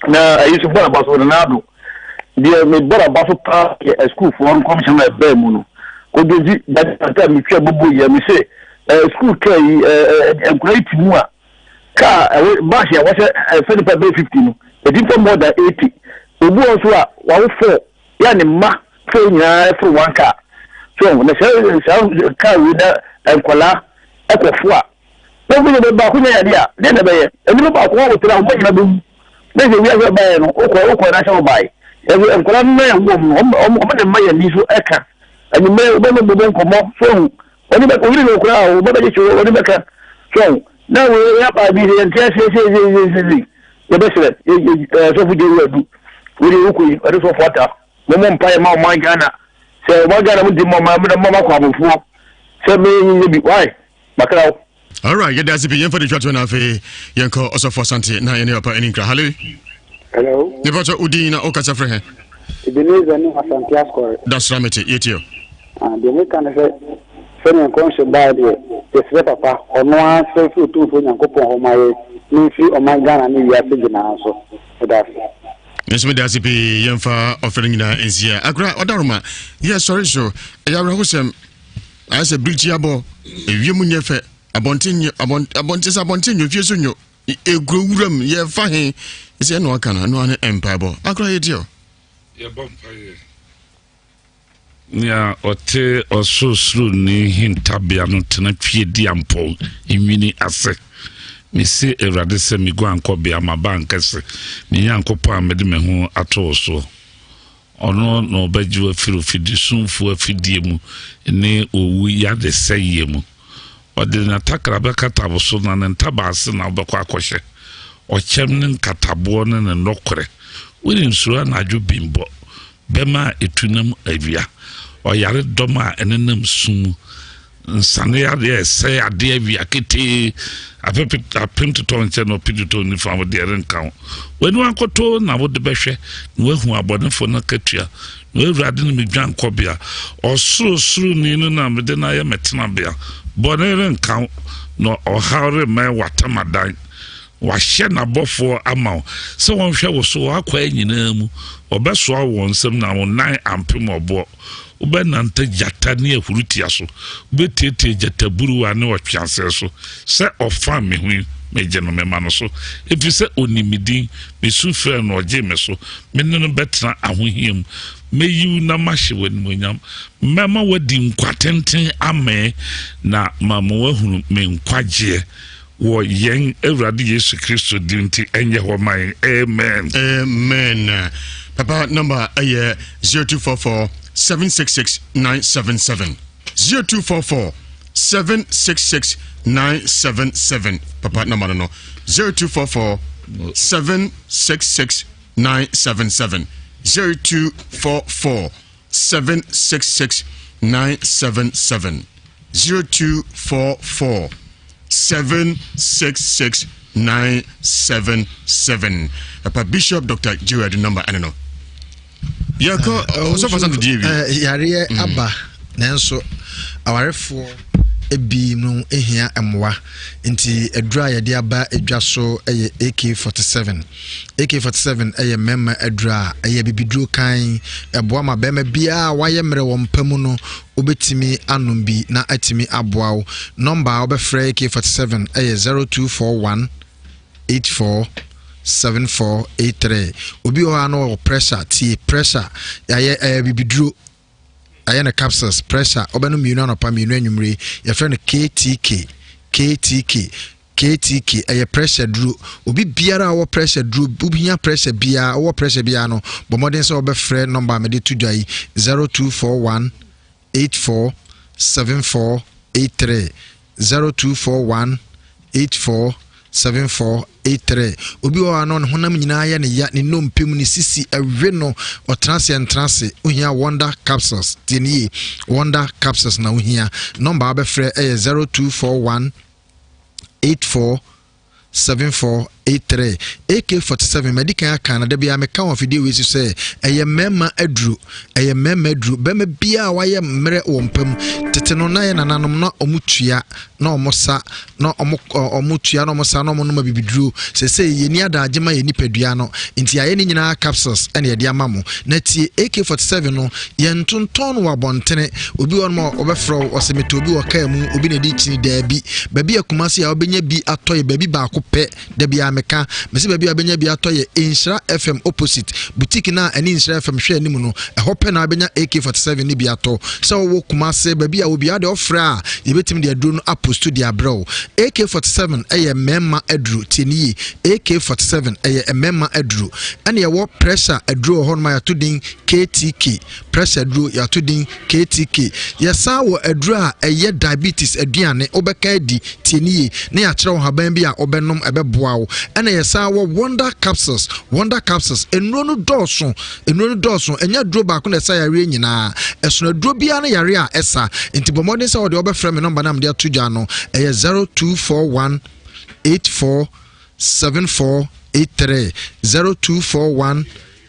Na ayi nso bɔ n'aba so, Nana Addo. Deɛ mebɔ n'aba so paa yɛ asukuufoɔ nkɔmhyɛ no a ɛbaa mu no. Kodwogyi, dade ata metwa bobo yi, me se sukuu kaa yi, nkwadaa yi te mu a, kaa ɛwɔ baasi a wɔsɛ ɛfɛ nipa bɛyɛ 50 no, ɛdi nipa more than 80. Obi wɔ nso a wawo four, yɛ a ne mma four nyinaa ɛforo one car. So, na saa saa kaa wei na nkwadaa ɛkɔfo a, Na obi de baako nya yadeɛ a, deɛ na ɛbɛyɛ? Nnipa baako wɔ wotiri a, wɔn nyinaa bɛwu. Na sɛ wiase baeɛ no, wokɔ wokɔ na sɛ wobae. Ɛsɛ nkwadaa no na ɛwɔ mu no, wɔn wɔn de mma yɛn ani so ɛka. Anwummerɛ wobɛma bɔbɔ nkɔmmɔ so ahu. Wɔne bɛka oyiri no koraa a, wɔbɛgye kye wɔne bɛka so ahu. Na wei aba bi sɛ yɛnte aseɛ sɛ sɛ sɛ sɛ sɛ yɛbɛsrɛ sɔfo gye wura du. Wei deɛ wokɔ yi, ɔde sɔfo ata. Mommɔ mpaeɛ ma ɔman Ghana. Sɛ ɔman Ghana mo di mmɔ ɔman mo na mo akɔ abofoɔ. Sɛ menyɛ bi, why? Makra wo. Alright, yɛda ase pii. Yɛmfa de twa to na afei yɛnkɔ Ɔsɔfo Asante na yɛne papa ani nkra. Hallo. Hello. Nipa kyɛ wodin na wokasa frɛ he? Ebenezer ne Asante Asɔre. Dasra mete, yɛtie o. Ah, deɛ meka ne sɛ, sɛdeɛ nkɔmhyɛ baeɛ deɛ, yɛsrɛ papa, ɔno ara nsrɛ mfiri Otumfoɔ Nyankopɔn hɔ ma yɛn, ne mfiri ɔman Ghana ne wiase nyinaa nso. Meda ase. Me nso meda ase pii. Yɛmfa ɔfrɛ no nyinaa nsia. Akora ɔdaroma, yɛsɔre so. Ɛyɛ awerɛhosɛm. Ayɛ sɛ birikyi abɔ, ewiem nyɛ fɛ, abɔnten nyɛ, abɔnten sɛ abɔnten nyɛ, fie so nyɛ, ekuro wuram yɛfa he, sɛ ɛna ɔka no, ɛno ano mpaebɔ. Akora yɛ deɛ. Yɛbɔ mpaeɛ. Nea ɔte Ɔsorosoroni hintabea no tena Tweaduampɔn nwini ase. Mise Awurade sɛ me guankɔbea, m'abankɛse, me Nyankopɔn a mede me ho ato wo soɔ. Ɔno na ɔbɛgye wo afiri ofidisumfoɔ afidie mu ne owu yadesɛeɛ mu. Ɔde n'atakra bɛkata wo so, na ne ntaban ase na wobɛkɔ akɔhyɛ. Ɔkyɛm ne nkataboɔ ne ne nɔkorɛ. Worensuro anadwo bimbɔ, bɛmma a ɛtu nam awia, ɔyaredɔm a ɛnenam sum mu. Nsane adeɛ a ɛsɛe adeɛ awia ketee, apepe apem totɔ nkyɛn na ɔpe totɔ nifa wo deɛ renka ho. W'aniwa nkotoo na wode bɛhwɛ na woahu abɔnefo no akatua. Na Awurade ne me dwankɔbea, Ɔsorosoroni no na mede no ayɛ me tenabea. Bɔne renka wo, na ɔhaw remmɛn w'atamadan. Wahyɛ n'abɔfoɔ ama wo sɛ wɔnhwɛ wo so w'akwan nyinaa mu. Wɔbɛsoa wo wɔn nsam na wo nan ampem ɔboɔ. Wobɛnante gyata ne ahuritia so, wobɛtiatia gyataburuwa ne ɔtweaseɛ so. Sɛ ɔfam me ho yi, megye no, mema no so, ɛfiri sɛ ɔnim me din. Mesu frɛɛ no, ɔgyee me so. Me ne no bɛtena ahohia mu. Mɛyi wo na mahyɛ wo animuonyam. Mɛma woadi nkwa tenten amee, na mama woahunu me nkwagyeɛ. Wɔ yɛn Awurade Yesu Kristo din nti, ɛnyɛ hɔ ma yɛn. Amen. Amen. Papa number ɛyɛ 0244 766 977. 0244 766 977. Papa number no no 0244 766 977. 0244 766 977. 0244 766 977 Papa Bishop Dr. Gerard number ɛne no yɛkɔ ɔsɔfo asante die wi yareɛ aba nanso awarefoɔ ebi no ehia mmoa nti aduru a yɛde aba edwa so yɛ AK47 AK47 yɛ mmarima aduru a ɛyɛ bibiduro kan ɛboa ma barima biara a wayɛ mmerɛ wɔ mpa mu no Wobɛtumi anom bi na atumi aboa wo. Nɔmba a wobɛfrɛ AK47 yɛ 0241 84 7483. Obi wɔ hɔ a na ɔwɔ pressure, tie pressure, yɛayɛ ɛyɛ bibiduro, ayɛ no capsules, pressure, wobɛnom mmienu anɔpa mmienu anwummere, yɛfrɛ no KTK, KTK. KTK, ɛyɛ pressure duro. Obi biara a ɔwɔ pressure duro, wohia pressure biara, ɔwɔ pressure biara no, bɔ mmɔden sɛ wɔbɛfrɛ nɔmba a mede to dwa yi 0241 84 74 83. 0241 84 74 83. Obi wɔ hɔ a na ne honam nyinaa yɛ ne ya, ne nnompe mu, ne sisi ɛwe no, ɔtena ase ɛntena ase. Wohia Wonder Capsules. Tie ne yie, Wonder Capsules na wohia. Nɔmba a wobɛfrɛ ɛyɛ 0241 84 7483. AK-47, madi kan aka na da biara meka wɔ afidie wei so sɛ ɛyɛ mmarima aduro, ɛyɛ mmarima aduro. Barima biara a wayɛ mmerɛ wɔ mpa mu tete no, na yɛ nananom na ɔmo tua na ɔmo sa na ɔmo ɔmo tua na ɔmo sa na ɔmo nom abibiduro. Sese yɛni adagye ma yɛ nipadua no, nti ayɛ ne nyinaa capsules ɛna yɛde ama mo. Na tie, AK-47 no yɛn tontɔn no wɔ abɔntene. Obi wɔ nom a ɔbɛfrɛ wo ɔsɛ metɔ obi wɔ kaa mu, obi na ɛde kyini. Daabi, baabi a Kumasi a wobɛnya bi atɔ yɛ baabi baako pɛ. Da biara meka mese baabi a wobɛnya bi atɔ yɛ Nhyira FM opposite boutique no a ɛne Nhyira FM hwɛ anim no, ɛhɔ pɛ na wobɛnya AK-47 no bi atɔ. Sɛ wowɔ Kumasi baabi a obiara deɛ ɔfrɛ a yɛbɛtumi de aduro no aposto de abrɛ wo. AK-47 ɛyɛ mmarima aduro, tie ne yie, AK-47 ɛyɛ mmarima aduro. Ɛne ɛwɔ pressure aduro wɔ hɔ nom a yɛato din KTK pressure aduro, yɛato din KTK. Yɛsan wɔ aduro a ɛyɛ diabetes aduane, wobɛka adi, tie ne yie, na yɛakyerɛ wo haban bi a wobɛnom ɛbɛboa wo. Ɛna yɛsan wɔ Wonder Capsules. Wonder Capsules nnuro no dɔɔso, nnuro no dɔɔso, ɛnyɛ aduro baako na ɛsa yareɛ nyinaa, ɛsono aduro biara ne yareɛ a ɛsa. Nti bɔ mmɔden sɛ wɔde wɔbɛfrɛ me nɔmba no a mede ato dwa no, ɛyɛ 0241 84 74 83, 0241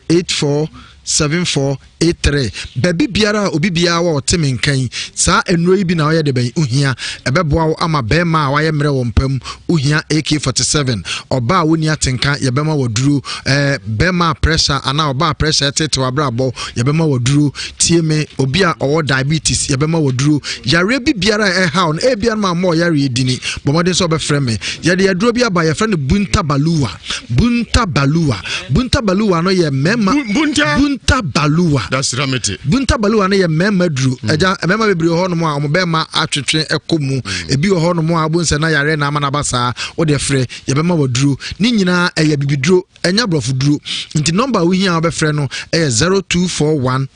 84 74 83. Baabi biara a obi biara wɔ ɔte me nka yi, saa nnuro yi bi na ɔyɛ de bɛn ohia, ɛbɛboa wo ama bɛrima a wayɛ mmerɛ wɔ mpa mu. Ohia AK-47, ɔbaa a wonni atenka yɛbɛma waduro, bɛrima a pressure anaa ɔbaa a pressure ɛtetew abrabɔ yɛbɛma waduro. Tie me, obi a ɔwɔ diabetes yɛbɛma waduro. Yareɛ bi biara a ɛhaw no, ebia no ma mmɔ yareɛ dini, bɔ mmɔden sɛ ɔbɛfrɛ me. Yɛde aduro bi aba, yɛfrɛ no Bunta Baluwa. Bunta Baluwa, Bunta Baluwa no yɛ mmarima. Bunta Bunta Baluwa, Bunta Baluwa no yɛ mmarima duro. Ɛgya mmarima bebree wɔ hɔnom a wɔn bɛrima atwetwe ɛkɔ mu. Ebi wɔ hɔnom a abo nsɛ na yareɛ na ama n'aba saa. Wode frɛ, yɛbɛma waduro. Ne nyinaa ɛyɛ bibiduro, ɛnyɛ aborɔfo duro. Nti nɔmba a wohia a wobɛfrɛ no ɛyɛ 0241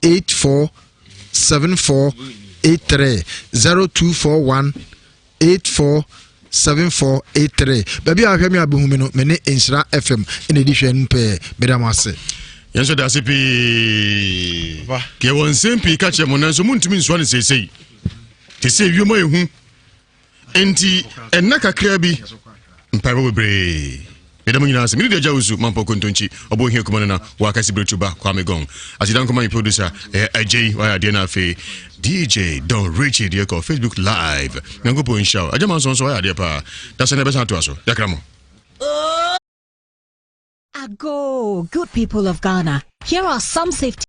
84 74 83, 0241 84 74 83. Baabi a ahwɛ me a bɛhu me no, me ne Nhyira FM ɛna ɛdi hwɛ no pɛɛ. Meda mo ase. Yɛn nso da ase pii. Yɛwɔ nsɛm pii ka kyerɛ mo, nanso montumi nsoa no seesei te sɛ wiem a ɛhu nti ɛnna kakra bi mpaebɔ bebree. Meda mo nyinaa ase. Mene de agya wusu mampɔ kontonkyi ɔbɔ ohia kuma no na wakasi beretu ba Kwame Gong aseda nkɔma me producer ɛyɛ agyei wayɛ adeɛ no. Afei DJ Don Richie deɛ kɔ Facebook live. Nyankopɔn nhyira wo. Agya ma nso nso wayɛ adeɛ paa da sɛ na ɛbɛsan atoa so. Yɛkra mo. Ago, good people of Ghana. Here are some safety